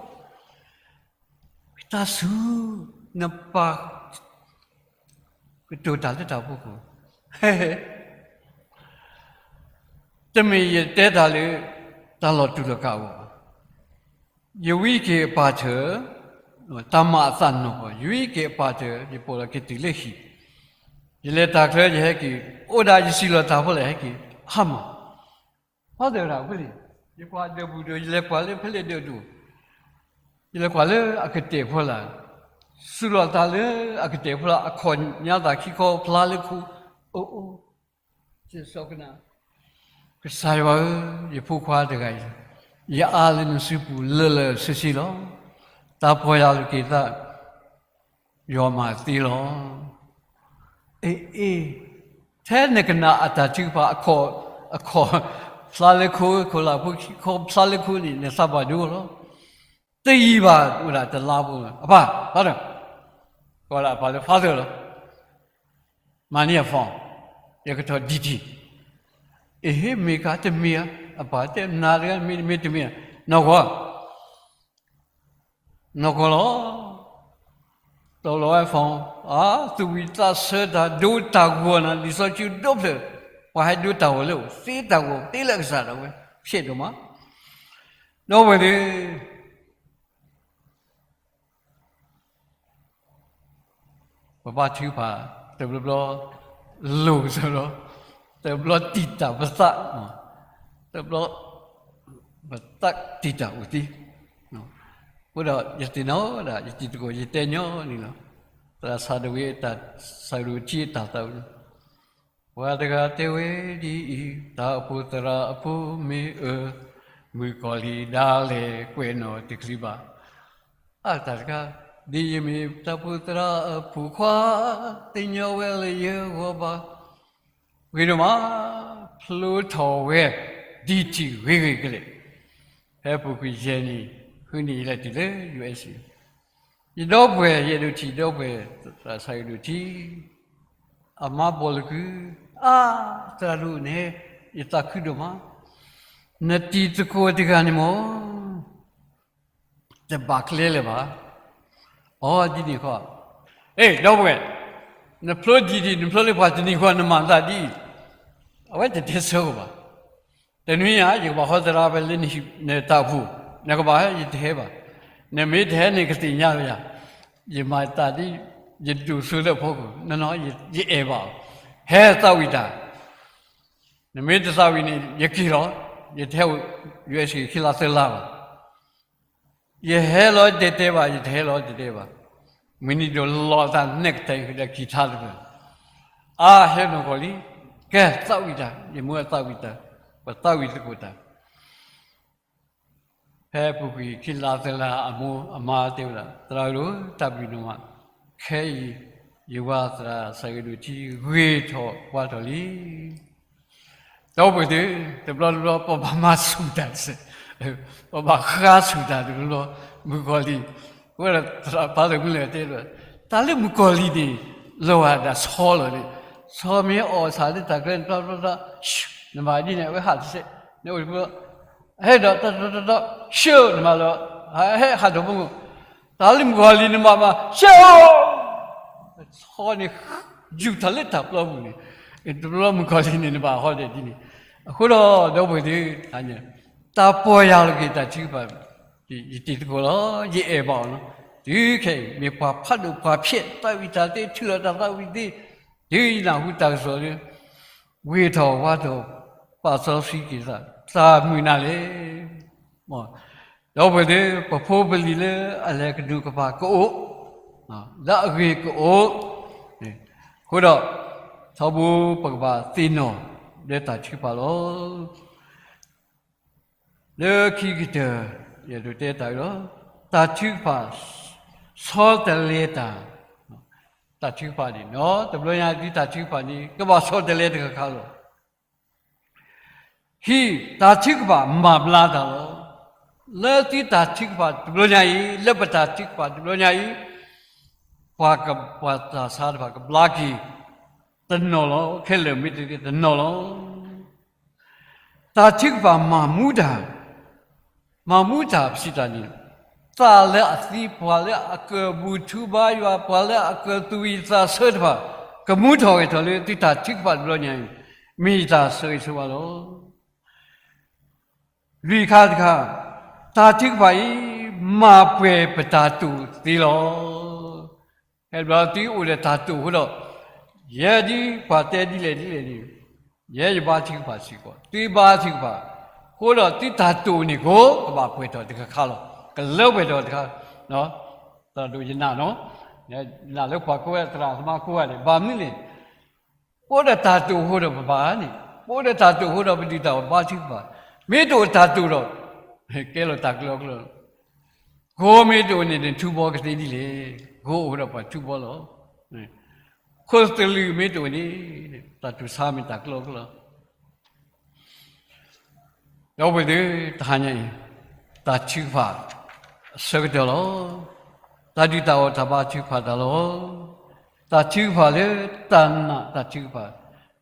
တၢ်ဆူၣ်, နပၢ် ကတိၤတၢ်လၢတၢ်ဖီခိၣ်, တမ့ၢ်ယတဲတၢ်လၢ တၢ်လီၤတူာ်လီၤကာ်အဂီၢ်ဘၣ်. ယဝံက့ၤအပၢ်ထၢၣ်, တၢ်မၤအသးနီၢ်ကီၢ်, ယဝံက့ၤအပၢ်ထၢၣ် ယပိာ်လီၤက့ၤတုၤလၢဟံၣ်, ယလဲၤတၢ်ချၢယဟဲက့ၤ, အိၣ်ဒၣ်ယစံးလီၤတၢ်ဖိလဲၣ်ဟဲက့ၤ, ဟါမး ဖါတၢၣ်ဒၣ်ဝဲလံ, ယကွၢ်ဒၢးပူၤဒီး ယလဲၤကွၢ်လၢဖဲလဲၣ်ဒၢးဒိၣ်, ယလဲၤကွၢ်လၢအကတဲာ်ဖိလာ်, စူးလီၤသးလၢအကတဲာ်ဖိလာ် အခီၣ်ညါသးခံခီဖျါလၢခိ, အိၣ်အိၣ်, ကစၢ်ယွၤဧၢ, ယဖိခွါတဂၤအံၤ, ယအါလၢနစုပူၤလၢာ်လၢာ်ဆ့ဆ့လီၤ. တၢ်ပီၢ်ယၢ်လီၤက့ၤသး ယွၤမၤသ့လီၤ. အ့ အ့, ထဲနကနၣ်အတၢ်ထုကဖၣ် အခီၣ်, အခီၣ်ဖျါလၢခိ, ခိၣ်လၢဖိခံခီဖျါလၢခိန့ၣ် နသးဘၣ်ဒိလီၤ. တယံာ်ဘၣ်အိၣ်ဒၣ်တလါဖိ, အပၢ်, ဖါတၢၣ်, ကိးဒၣ်အပၢ်လၢ ဖါတၢၣ်လီၤ. မၤန့ၢ်အ phone, ယကထီၣ် DT, အ့ မ့ၢ်ကါတမ့ၢ်ဧါ, အပၢ်တဲနၤတဂၤ မ့တမ့ၢ်တမ့ၢ်, နီၢ်ကီၢ် နီၢ်ကီၢ်လီၤ. တီလီၤဝဲ phone, အါ, သူၣ်ဝံၣ်သးဆၢတၢ်ဒိတၢ်ဂီၤနၤ လံာ်စီဆှံဒိၣ်ဖျၢၣ်, ပှၤဟဲဒိတၢ်ဂီၤလၢအအိၣ်, သ့တၢ်ဂီၤသ့လၢအကစၢ်ဒၣ်ဝဲ, ဖျဲးဒိၣ်မး, ဒီပုၢ်ဝဲၢ်သ့ၣ် ပဘါထုကဖၣ်တဘျီဘျီ, လိၣ်ကစၢ်လီၤ, တဘျီတံာ်တာ်ပသး, တဘျီ ပသးတံာ်တာ်အိၣ်သ့, အဃိဒီးယသ့ၣ်နီၣ်ဒၣ် ယတံၤသကိး ယတဲညီန့ၣ်လီၤ. သရၣ်ဆၣ်ဒဝ့ၣ်အတၢ်ဆၢကတီၢ်အတၢ်သးဝံၣ်, ပှၤတဂၤတဲဝဲဒ်အံၤ, တၢ်အိၣ်ဖှိၣ်သရၣ်အဖိမ့ၢ်အၢ, မုၣ်ကီၤလံၢ်ဒၣ်လဲာ်ကွဲးနီၣ်တချုးဘၣ် အတၢ်တခါ, ဒ်ယမ့ၢ်တၢ်အိၣ်ဖှိၣ်သရၣ်အဖိခွါ, သ့ၣ်ညါဝဲလၢယဂီၢ်ဘၣ်, ဂ့ၤဒိၣ်မး, ဖျိထီၣ်ဝဲ ဒံၣ်ထံၣ်ဂ့ၤဂ့ၤကလဲာ်, ဖဲအပူၤကွံာ်ယဲၢ်နံၣ်, ဃုနံၣ်ယလဲၤတုၤလၢ ယူၣ်အ့ၣ်စ့ၣ်, ယဒီပုၢ်ဝဲၢ် ယအဲၣ်ဒိးထံၣ်ဒီပုၢ်ဝဲၢ် သရၣ်ဆၣ်အဲၣ်ဒိးထံၣ်, အမါဘီၣ်လၢကုၢ်, အါ, သရၣ်ဒိၣ်န့ၣ်, ယသးခုဒိၣ်မး, နတံၤသကိးတဂၤန့ၣ်မ့ၢ် တဘၣ်ကျဲလၢၤဘၣ်. အီ ဒ်န့ၣ်ဃီ, အ့ ဒီပုၢ်ဝဲၢ်, နဖျိဒံၣ်ဒံၣ် နဖျိလၢပှၤတနံၤဃီ နမၤသးဒ်အံၤ, အဝဲတတဲဆၢကဘၣ်. တနွံညါ ယကဘၣ်ဃီသရၣ်ဖဲလၢနတၢ်အိၣ်ဖှိၣ်, နကဘၣ်ဟဲ ယတဟဲဘၣ်. နမ့ၢ်တဟဲန့ၣ် ကသ့ၣ်ညါလၢယၤ, ယမၤတၢ်ဒ် ယဒိၣ်စိလၢအဖီခိၣ်, နနီၤ ယအဲၣ်ဘၣ်အီၤ, ဟဲသးဝံၣ်တၢ် နမ့ၢ်တသးဝံၣ်န့ၣ် ယက့ၤလီၤ, ယတဟဲအိၣ် ယူၣ်အ့ၣ်စ့ၣ် ခံလါသၢလါဘၣ်. ယဟဲလီၤတဲတဲဘၣ်, ယတဟဲလီၤတဲတဲဘၣ်. မုၢ်နံၤဒိၣ်လီၤအသးနဲၣ်ကတဲာ်ဒီးကံၢ်ထါတဖျၢၣ်, အါ ဟဲနီၢ်ကီၢ်လံ, ကဲသးဝံၣ်တၢ်, ယမ့ၢ်သးဝံၣ်တၢ်, ပသးဝံၣ်သကိးတၢ် ဖဲအပူၤကွံာ်ခံလါသၢလါ အမိၢ်အမါတဲဝဲဒၣ်, သရၣ်ဧၢ, တၢ်ဘျုးဒိၣ်မး, ခဲအံၤ ယဝၤသရၣ်ဆၣ်အဲၣ်ဒိးထံ ဂ့ၤထီၣ်ဝါထီၣ်လံ. ဒီပုၢ်ဝဲၢ်သ့ၣ်, တဘျီတဘျီ ပဘၣ်မၤဆူၣ်တၢ်တစဲး, ပဘၣ်ဃါဆူၣ်တၢ်တဘျီဘျီ, မုၣ်ကီၤလံၢ်, အဃိဒီးသရၣ်ဖးလၢာ်မုၢ်လၢာ်တဲဒၣ်, တၢ်လၢမုၣ်ကီၤလံၢ်န့ၣ် လီၤဂာ်ဒၣ်ဆီလီၤန့ၣ်, ဆီမ့ၢ်အီၣ်ဆၣ်လၢတၢ်ကျဲန့ၣ် တဘျီဘျီဘျီ, နဘၣ်ဒ်န့ၣ် အဝဲဟးတစဲး, နအိၣ်တဘျီ ဟဲဒီးတတီတီတီ, ဆှၢနမၤလီၤ, ဟဲဟးထီၣ်ဖိမုၣ်, တၢ်လၢမုၣ်ကီၤလံၢ်န့ၣ်ဘၣ်မး, ဆှၢ, ဆီန့ၣ် ယူာ်ထီၣ်လၢတၢ်ပျီပူၤန့ၣ်, တဘျီမုၣ်ကီၤလံၢ်န့ၣ် နဘၣ်ဟီဒဲးဒ်န့ၣ်, အဃိဒီး ဒီပုၢ်ဝဲၢ်သ့ၣ်, တၢ်ပီၢ်ယၢ်လီၤက့ၤတၢ်ထုကဖၣ်, ယတံၤသကိးလီၤ, ယအဲၣ်ဘၣ်အီၤလီၤ, တုၤခဲအံၤ မ့ၢ်ပှၤဖးဒိၣ်ပှၤဖျဲး သးဝံၣ်တၢ်သ့ ထုးလီၤတၢ်သးဝံၣ်သ့, တုၤယနၢ်ဟူတၢ်ကစီၣ်လၢ ဂ့ၤထီၣ်ဝါထီၣ် ပာ်စီဆှံက့ၤသး, တၢ်မုာ်နၤလဲၣ်. ဒီပုၢ်ဝဲၢ်သ့ၣ်, ပဖိပလံၤလၢအလဲၤကဒူးကပၤကအိၣ်, လၢအဂ့ၤကအိၣ်, အဃိဒီး ထီဘိပကဘၣ်သ့ၣ်နီၣ်လၢတၢ်ထုကဖၣ်လီၤ. လၢခံကတၢၢ် ယအဲၣ်ဒိးတဲတၢ်အံၤလီၤ. တၢ်ထုကဖၣ် ဆီတလဲတၢ်, တၢ်ထုကဖၣ်န့ၣ်, တဘျီညါသုတၢ်ထုကဖၣ်န့ၣ် ကဘၣ်ဆီတလဲတခါခါလီၤ. ဟံး, တၢ်ထုကဖၣ်မၤဘျါတၢ်လီၤ. လၢသုတၢ်ထုကဖၣ်တဘျီညါအံၤ, လၢပတၢ်ထုကဖၣ်တဘျီညါအံၤ, ပှၤက, ပှၤသးစၢ်တဖၣ်ကဘျါက့ၤတနီၤလီၤ. ခဲလၢာ်မ့ၢ်တသ့တနီၤလီၤ. တၢ်ထုကဖၣ်မၤမူတၢ်, မၤမူတၢ်ပစံးတၢ်န့ၣ်, သးလၢအသံ, ပှၤလၢအကၢၢ်ဘူၣ်ထူဘါယွၤ, ပှၤလၢအကၢၢ်သူၣ်ဝံၣ်သးဆၢတဖၣ်, ကမူထီၣ်ဂဲၤထီၣ်လၢသုတၢ်ထုကဖၣ်တဘျီညါအံၤ, မ့ၢ်ယတၢ်ဆိၣ်ဂ့ၤဆိၣ်ဝါလီၤ. လွံၢ်ခါတခါ, တၢ်ထုကဖၣ်အံၤ မၤပှဲၤပတၢ်တိာ်သ့လီၤ. ဟဲဘျီသုအိၣ်ဒီးတၢ်တိာ်အဃိဒီး, ယဲဒ်ပှၤတဲဒ်လဲၣ်ဒ်လဲၣ်န့ၣ်, ယဲယဘါထုကဖၣ်စ့ၢ်ကီး, သုဘါထုကဖၣ်, အဃိဒီးသုတၢ်တိာ်န့ၣ်ကိး ကဘၣ်ပှဲၤထီၣ်တခါခါလီၤ. ကလၢပှဲၤထီၣ်တခါ, သရၣ်ဒိၣ်ယနာ်နီၤ, နာ်လၢပှၤကိးဝဲသရၣ်သမါကိးဂၤန့ၣ်, ဘၣ်မနုၤလဲၣ် ပအိၣ်ဒီးတၢ်တိာ်အဃိဒီးပဘါန့ၣ်, ပအိၣ်ဒီးတၢ်တိာ်အဃိဒီးပဒုးတၢ်အီၣ်ဘါထုကဖၣ်, မ့ၢ်တအိၣ်တၢ်တိာ်ဒီး, ကဲလီၤတၢ်ကလီကလီလီၤ. ဂိၢ်မ့ၢ်တအိၣ်န့ၣ် နထူဘီကသ့ဒ်လဲၣ်, ဂိၢ်အိၣ်ဒီးပှၤထူဘီလီၤ. ခိၣ်သလုးမ့ၢ်တအိၣ်န့ၣ်, တၢ်တိာ်ဆါမ့ၢ်တၢ်ကလီကလီ ဒီပုၢ်ဝဲၢ်သ့ၣ်, တဟါညါအံၤ, တၢ်ထုကဖၣ်အဆၢကတီၢ်လီၤ. တၢ်ဒုးတၢ်အီၣ်တၢ်ဘါထုကဖၣ်တၢ်လီၤ. တၢ်ထုကဖၣ်လၢတၢ်နာ်တၢ်ထုကဖၣ်,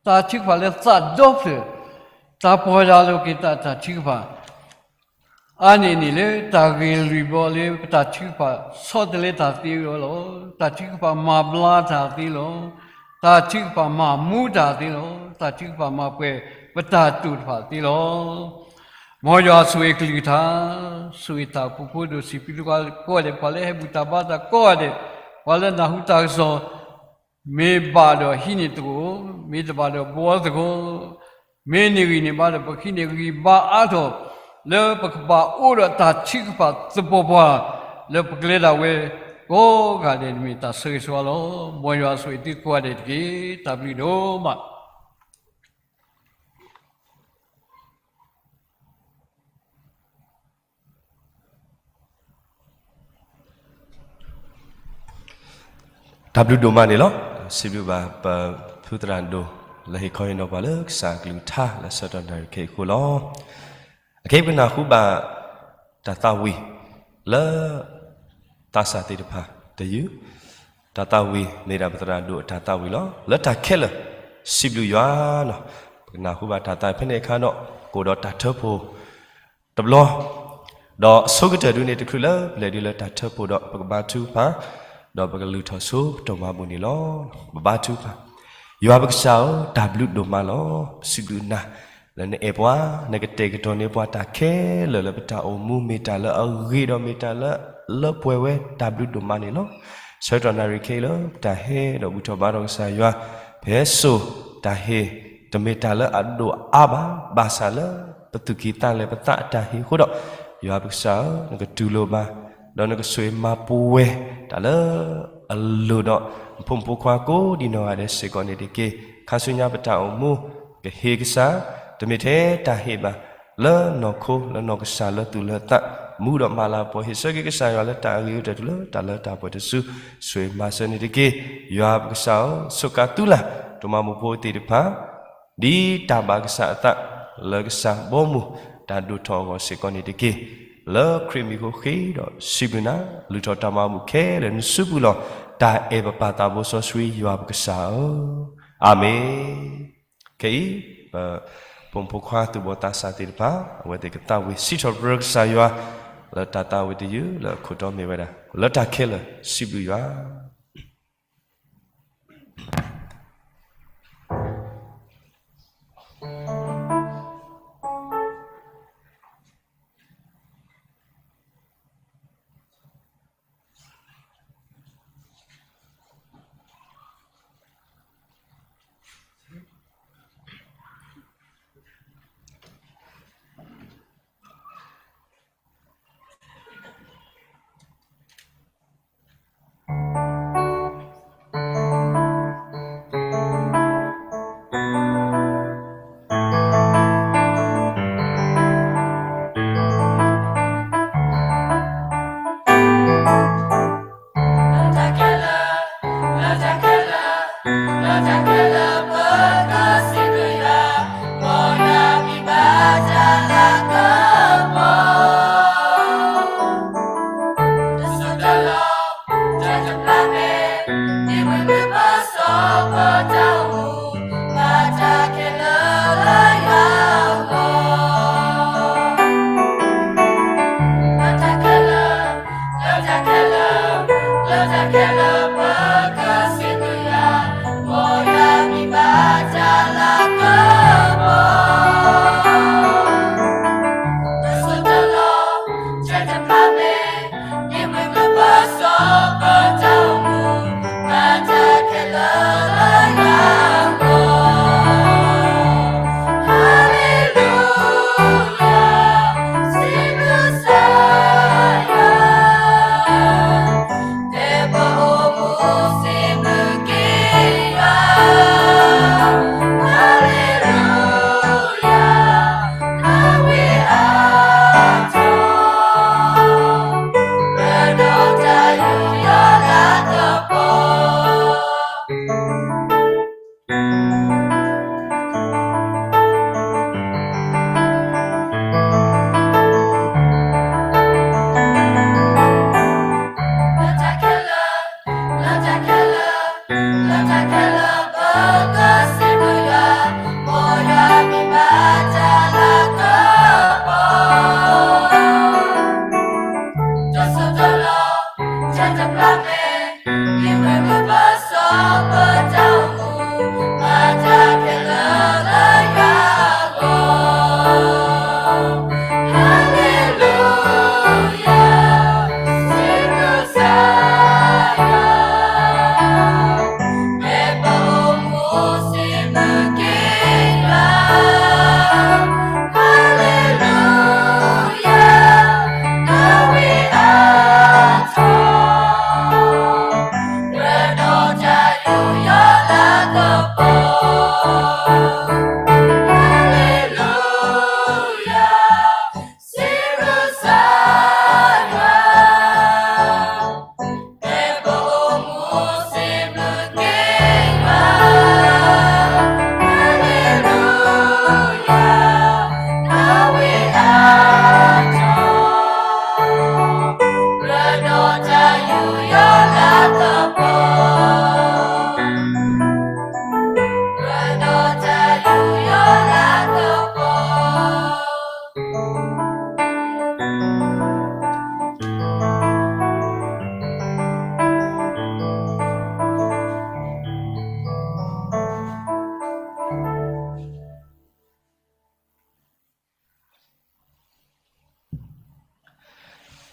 တၢ်ထုကဖၣ်လၢသးဒီဖျၢၣ်, တၢ်ပီၢ်ယၢ်လီၤက့ၤတၢ်တၢ်ထုကဖၣ် အါန့ၢ်န့ၣ်လၢတၢ်ဂ့ၢ်လွံၢ်ဘီလၢပတၢ်ထုကဖၣ်ဆီတလဲတၢ်သ့ဝဲလီၤ. တၢ်ထုကဖၣ်မၤဘျါတၢ်သ့လီၤ. တၢ်ထုကဖၣ်မၤမူတၢ်သ့လီၤ. တၢ်ထုကဖၣ်မၤပှဲၤပတၢ်တိာ်တဖၣ်သ့လီၤ. မ်ယွၤဆိၣ်ဂ့ၤကလုၢ်ကထါ, ဆိၣ်ဂ့ၤတၢ်အိၣ်ဖှိၣ်ဖိဒိၣ် စံးဘျုးသုကိးဂၤဒဲး, ပှၤလၢဟဲဘူၣ်တၢ်ဘါတၢ်ကိးဂၤဒဲး, ပှၤလၢနၢ်ဟူတၢ်ကစီၣ်, မ့ၢ်ဘၣ်ဒီးဟံးန့ၢ်သကိး, မ့ၢ်တဘၣ်ဒီးဘှီသကိး, မ့ၢ်န့ၢ်ဂံၢ်န့ၢ်ဘါဒီး ပကဟံးန့ၢ်ဂံၢ်ဘါအါထီၣ်, လၢပကဘၣ်အိၣ်ဒီးတၢ်ထုကဖၣ်သပှၢ်ပှၢ်, လၢပကလဲၤဒၣ်ဝဲကိးဂၤဒဲးန့ၣ် မ့ၢ်တၢ်ဆၢဂ့ၤဆၢဝါလီၤ. မ်ယွၤဆိၣ်ဂ့ၤသုကိးဂၤဒဲးတက့ၢ်. တၢ်ဘျုးဒိၣ်မး. တၢ်ဘျုးဒိၣ်မးန့ၣ်လီၤ. စံးဘျုးဘၣ်ပဖုသရၣ်ဒိၣ် လၢဟ့ၣ်ခီဟ့ၣ်နီၤပှၤလၢကစၢ်အကလုၢ်ကထါလၢဆၢကတီၢ်နၣ်ရံၣ်ခဲအံၤအဃိလီၤ. အခဲအံၤပကနၢ်ဟူဘၣ် တၢ်သးဝံၣ် လၢ သးစၢ်သ့ၣ်တဖၣ်တယုၢ်, တၢ်သးဝံၣ်မ့ၢ်ဒၣ်ပသရၣ်ဒိၣ်အတၢ်သးဝံၣ်လီၤ. လၢတၢ်ခဲလၢာ် စံးဘျုးယွၤလီၤ. ပကနၢ်ဟူဘၣ်တၢ်သးဝံၣ်ဖဲန့ၣ်အခါဒီး ကအိၣ်ဒီးတၢ်ထၢဖှိၣ်တဘျီ, ဒီးအဆိကတၢၢ်ဒုးန့ၣ်တချုးလၢပလဲၤဒုးလၢတၢ်ထၢဖှိၣ်ဒီး ပကဘါထုကဖၣ်, ဒီးပကလုၢ်ထီၣ်ဆိပတၢ်မၤဘူၣ်န့ၣ်လီၤ. ပဘါထုကဖၣ်. ယွၤပကစၢ်ဧၢ, တၢ်ဘျုးဒိၣ်မးလီၤ. ပစံးဘျုးနၤ လၢနအဲၣ်ပှၤ, နကတဲာ်ကတီၤန့ၢ်ပှၤတၢ်ခဲလၢာ်လၢပတၢ်အိၣ်မူ မ့ၢ်တၢ်လၢအဂ့ၤဒီးမ့ၢ်တၢ်လၢလၢပှဲၤဝဲ တၢ်ဘျုးဒိၣ်မးန့ၣ်လီၤ. ဆၢကတီၢ်နၣ်ရံၣ်ခဲအံၤလၢပတၢ်ဟဲဒီးဘူၣ်ထီၣ်ဘါထီၣ်ကစၢ်ယွၤ, ပဟဲစိာ်တၢ်ဟ့ၣ်, တမ့ၢ်တၢ်လၢအဒိၣ်အါဘၣ်, ဘၣ်ဆၣ်လၢပသူၣ်ကံၢ်သးလဲပသးအတၢ်ဟ့ၣ်အဃိဒီး, ယွၤပကစၢ်ဧၢ, နကတူၢ်လိာ်ဘၣ်, ဒီးနကဆိၣ်ဂ့ၤမၤပူၤဝဲ တၢ်လၢအလိၣ်ဒီး ဖိမုၣ်ဖိခွါကိးဒံနီၢ်ဂၤဒဲးစ့ၢ်ကီးန့ၣ်တက့ၢ်. ခါဆူညါပတၢ်အိၣ်မူ ကဟ့ၣ်ကစၢ်, တမ့ၢ်ထဲတၢ်ဟ့ၣ်ဘၣ်, လၢနီၢ်ခိ လၢနီၢ်ကစၢ် လၢသူၣ်လၢသး, မူဒီးမၤလၤကပီၤ ဟ့ၣ်ဆၢက့ၤကစၢ်ယွၤလၢတၢ်အဂ့ၤကတၢၢ်တုၤလၢတၢ်လၢတၢ်ပှဲၤတစု, ဆိၣ်ဂ့ၤမၤစၢၤန့ၣ်တက့ၢ်. ယွၤပကစၢ်ဧၢ, ဆိးကါသုလၢ် ဒိၣ်မးမူးဖိသ့ၣ်တဖၣ် ဒ်တၢ်ဘၣ်ကစၢ်အသး လၢကစၢ်ဘီမုၢ် တၢ်ဒိၣ်ထီၣ်အဂီၢ်စ့ၢ်ကီးန့ၣ်တက့ၢ်. လၢခရံာ်မံၤအဃိဃ့ဒီးစံးဘျုးနၤ, လုၢ်ထီၣ်တၢ်မၤဘူၣ်ခဲလၢာ်နစုပူၤလီၤ. တၢ်အဲၣ်ပပၢ်သးဘိစီဆှံယွၤပကစၢ်ဧၢ, အၤမ့ၣ်. ခဲအံၤ ပဖိမုၣ်ဖိခွါသူၣ်ဘီၣ်သးစၢ်သ့ၣ်တဖၣ် အဝဲသ့ၣ်ကသးဝံၣ်စံးထီၣ်ပတြၢၤကစၢ်ယွၤ လၢတၢ်သးဝံၣ်တယုၢ်လၢအခိၣ်တီမ့ၢ်ဝဲဒၣ် လၢတၢ်ခဲလၢာ်စံးဘျုးယွၤ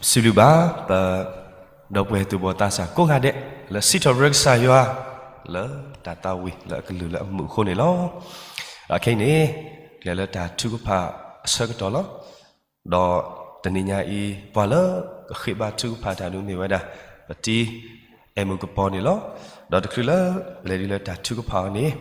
ပစံးဘျုးဘၣ် ပဒီပုၢ်ဝဲၢ်သူၣ်ဘီၣ်သးစၢ်ကိးဂၤဒဲး လၢစံးထီၣ်ပတြၢၤကစၢ်ယွၤ လၢတၢ်သးဝံၣ်လၢအကလုၢ်လၢအမုာ်အဃိန့ၣ်လီၤ. ဒီးခဲအံၤန့ၣ် လဲၤလၢတၢ်ထုကဖၣ်အဆၢကတီၢ်လီၤ. ဒီးတနံၤညါအံၤ ပှၤလၢကဃ့ဘါထုကဖၣ်တၢ်ဒုးမ့ၢ်ဝဲဒၣ် ပတံၤအဲၣ်မုၢ်ကပီၤန့ၣ်လီၤ. ဒီးတချုးလၢလဲၤဒ်လၢတၢ်ထုကဖၣ်အီၤန့ၣ်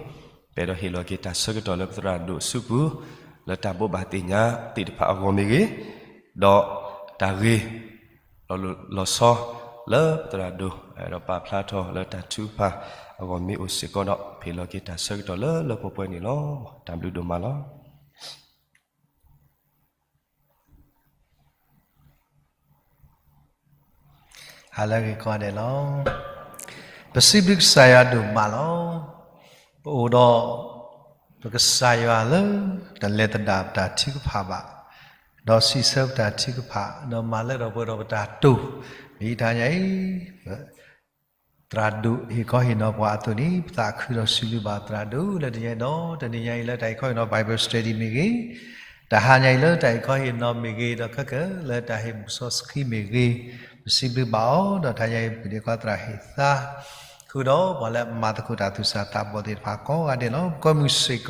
ပအဲၣ်ဒိးဟ့ၣ်လီၤက့ၤတၢ်ဆၢကတီၢ်လၢပသရၣ်ဒိၣ်အစုပူၤ လၢတၢ်ဘိးဘၣ်သ့ၣ်ညါသ့ၣ်တဖၣ်အဂီၢ်မ့ၢ်ဂ့ၤ, ဒီးတၢ်ဂ့ၢ် လီၤဆီ လၢပသရၣ်ဒိၣ် အဲၣ်ဒိးပာ်ဖျါထီၣ်လၢတၢ်ထုကဖၣ်အဂီၢ်မ့ၢ်အိၣ်စ့ၢ်ကီးဒီး ဟ့ၣ်လီၤက့ၤတၢ်ဆၢကတီၢ်လၢလၢပှဲၤပှဲၤန့ၣ်လီၤ. တၢ်ဘျုးဒိၣ်မးလီၤ. ဟါလၢအဂ့ၤကိးဂၤဒဲးလီၤ. ပစံးဘျုးကစၢ်ယွၤဒိၣ်မးလီၤ. ပအိၣ်ဒီး ပကစၢ်ယွၤလၢ တလဲၤသဒၣ်ပတၢ်ထုကဖၣ်ဘၣ်, ဒီးစံးဆၢပတၢ်ထုကဖၣ်, ဒီးမၤလၢထီၣ်ပှဲၤထီၣ်ပတၢ်တိာ်, ဒ်တနံၤညါအံၤ သရၣ်ဒိၣ်ဟ့ၣ်ခီဟ့ၣ်နီၤပှၤအသိးန့ၣ် ပသးခုဒီးစံးဘျုးဘၣ်သရၣ်ဒိၣ်လၢတနံၤညါအံၤဒီး တနံၤညါအံၤလၢတၢ်ဟ့ၣ်ခီဟ့ၣ်နီၤ Bible study မ့ၢ်ဂ့ၤ, တဟါညါအံၤလၢတၢ်ဟ့ၣ်ခီဟ့ၣ်နီၤမ့ၢ်ဂ့ၤ, ဒီးခဲကနံၣ်လၢတၢ်ဟ့ၣ်ဘူၣ်စီဆှံမ့ၢ်ဂ့ၤ, ပစံးဘျုးဘၣ်အီၤ, ဒီးတဟါညါအံၤပူၤဒ့ခွါသရၣ်ဟ့ၣ်သါ ဃုာ်ဒီးပှၤလၢအမၤသကိးတၢ်သူၣ်စၢ်သးဘီၣ်သ့ၣ်တဖၣ်ကိးဂၤဒဲးလီၤ. ပကွဲမုာ်စ့ၢ်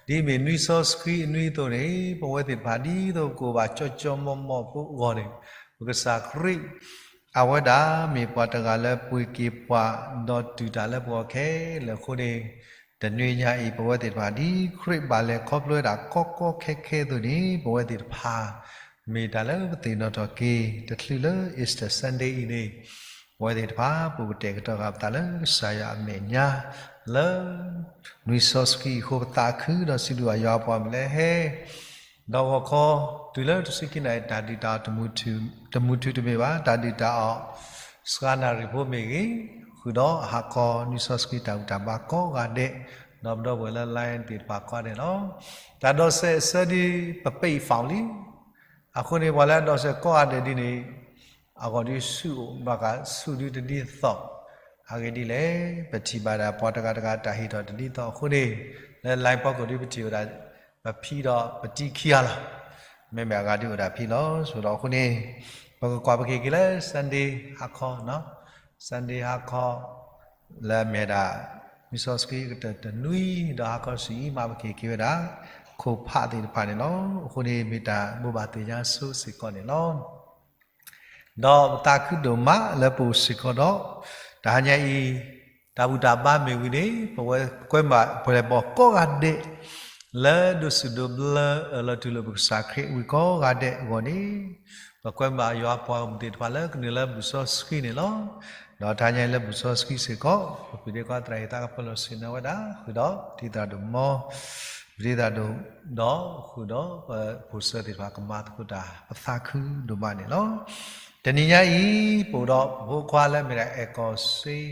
ကီး ဒ်မ့ၢ်နွံစီဆှံအနွံအသိးန့ၣ် ပဝဲသ့ၣ်တဖၣ်ဒ်သိးပကအိၣ်ဘၣ်ကၠီကၠီမီမီဖိအဂီၢ်န့ၣ် ပကစၢ်ခရံာ် အဝဲဒၣ်မ့ၢ်ပှၤတဂၤလၢပှ့ၤက့ၤပှၤ ဒီးတူၢ်တၢ်လၢပဂီၢ်ခဲလၢာ်အဃိန့ၣ်, တနွံညါအံၤ ပဝဲသ့ၣ်တဖၣ်ဒ်ခရံာ်ဘၣ်လဲၤခီဖျိဝဲဒၣ်ကီကီခဲခဲအသိးန့ၣ် ပဝဲသ့ၣ်တဖၣ် မ့ၢ်တၢ်လၢပသ့ၣ်နီၣ်ထီၣ်က့ၤ တချုးလၢ Easter Sunday အံၤန့ၣ် ပဝဲသ့ၣ်တဖၣ် ပကတဲာ်ကတီၤဃာ်ပသးလၢကစၢ်ယွၤအမဲာ်ညါ လၢ နွံစီဆှံအဃိ ပသးခုဒီးစံးဘျုးဘၣ်ယွၤပှၤမုၢ်လၢဟဲ ဒီးဂီၤခီ တုၤလၢတဆံခံနၣ်ရံၣ် တၢ်ဒုးတၢ်အီၣ် တမုာ်ထူၣ်တမ့ၢ်ဘၣ် တၢ်ဒုးတၢ်အီၣ် စှၤနၣ်ရံၣ်ဖိမ့ၢ်ဂ့ၤ, ဃုာ်ဒီးဟါခီနွံစီဆှံတၢ်ဘူၣ်တၢ်ဘါကိးဂၤဒဲး, ဒီးပဒီပုၢ်ဝဲၢ်လၢ line သ့ၣ်တဖၣ်ကိးဂၤဒဲးလီၤ. တၢ်ဒိးစဲးအဆၢဒ် ပပဲာ်ဖီၣ်လံ အဃိန့ၣ် ပှၤလၢအဒိးစဲးကိးဂၤဒဲးဒ်န့ၣ် အဂီၢ်ဒ်ဆူၣ်အိၣ် ဘၣ်ဃးဆူၣ်ဒ်တဒ်သိး, အဂ့ၢ်ဒ်လဲၣ်, ပထံၣ်ဘၣ်ဒၣ်ပှၤတဂၤတဂၤတၢ်ဟ့ၣ်ထီၣ်တဒ်သိးအဃိန့ၣ်, လၢ line ဖီခိၣ်ဒ်ပထံၣ်ဝဲဒၣ် ပဖံဒီးပတံခံဂၤလီၤ. မ့မ့ၢ်အဂၤဒ်အိၣ်ဒၣ်ဖံလီၤ. ဆိဒီးအဃိန့ၣ် ပကကွၢ်ပက့ၤက့ၤလၢ Sunday ဟါခီ, Sunday ဟါခီ လၢအမ့ၢ်ဒၣ် နွံစီဆှံကတၢၢ်တနွံ ဒီးဟါခီဆူၣ်အံၤမး ပက့ၤက့ၤဝဲဒၣ် ခိၣ်ဖးသ့ၣ်တဖၣ်န့ၣ်လီၤ. အဃိန့ၣ် မ့ၢ်တၢ်ဘိးဘၣ်သ့ၣ်ညါဆိစ့ၢ်ကီးန့ၣ်လီၤ. ဒီးပသးခုဒိၣ်မးလၢပအိၣ်စ့ၢ်ကီးဒီး တဟါညါအံၤ တၢ်ဘူၣ်တၢ်ဘါမ့ၢ်ဝံၤန့ၣ် ပဝဲကွဲမးပှၤလဲၤဘီၣ်ကိးဂၤဒဲး လၢဒိးစူၣ်ဒိးဘျၢအၢၣ်လီၤတူၢ်လိာ်ပကစၢ်ခရံာ်ဝံၤကိးဂၤဒဲးအဂီၢ်န့ၣ်, ပကွဲမးယွၤပှၤဂီၢ်မုၢ်သ့ၣ်တဖၣ်လၢကနုာ်လၢဘူၣ်စီဆှံန့ၣ်လီၤ. ဒီးတဟါညါအံၤလၢဘူၣ်စီဆှံစ့ၢ်ကီး ပပှၤဒ့ခွါသရၣ်ဟ့ၣ်သါကပၢလီၤဆ့ၣ်နီၤဝဲဒၣ် ဃုာ်ဒီးပတံၤသရၣ်ဒိၣ်မီ ပတံၤသရၣ်ဒိၣ် ဒီးဃုာ်ဒီးပဖိၣ်စၢၤသ့ၣ်တဖၣ်ကမၤသကိးတၢ် ပသးခုဒိၣ်မးန့ၣ်လီၤ. တနံၤညါအံၤ ပအိၣ်ဒီးပဖိခွါလၢအမ့ၢ်ဒၣ်အဲၣ်ကီၢ်စ့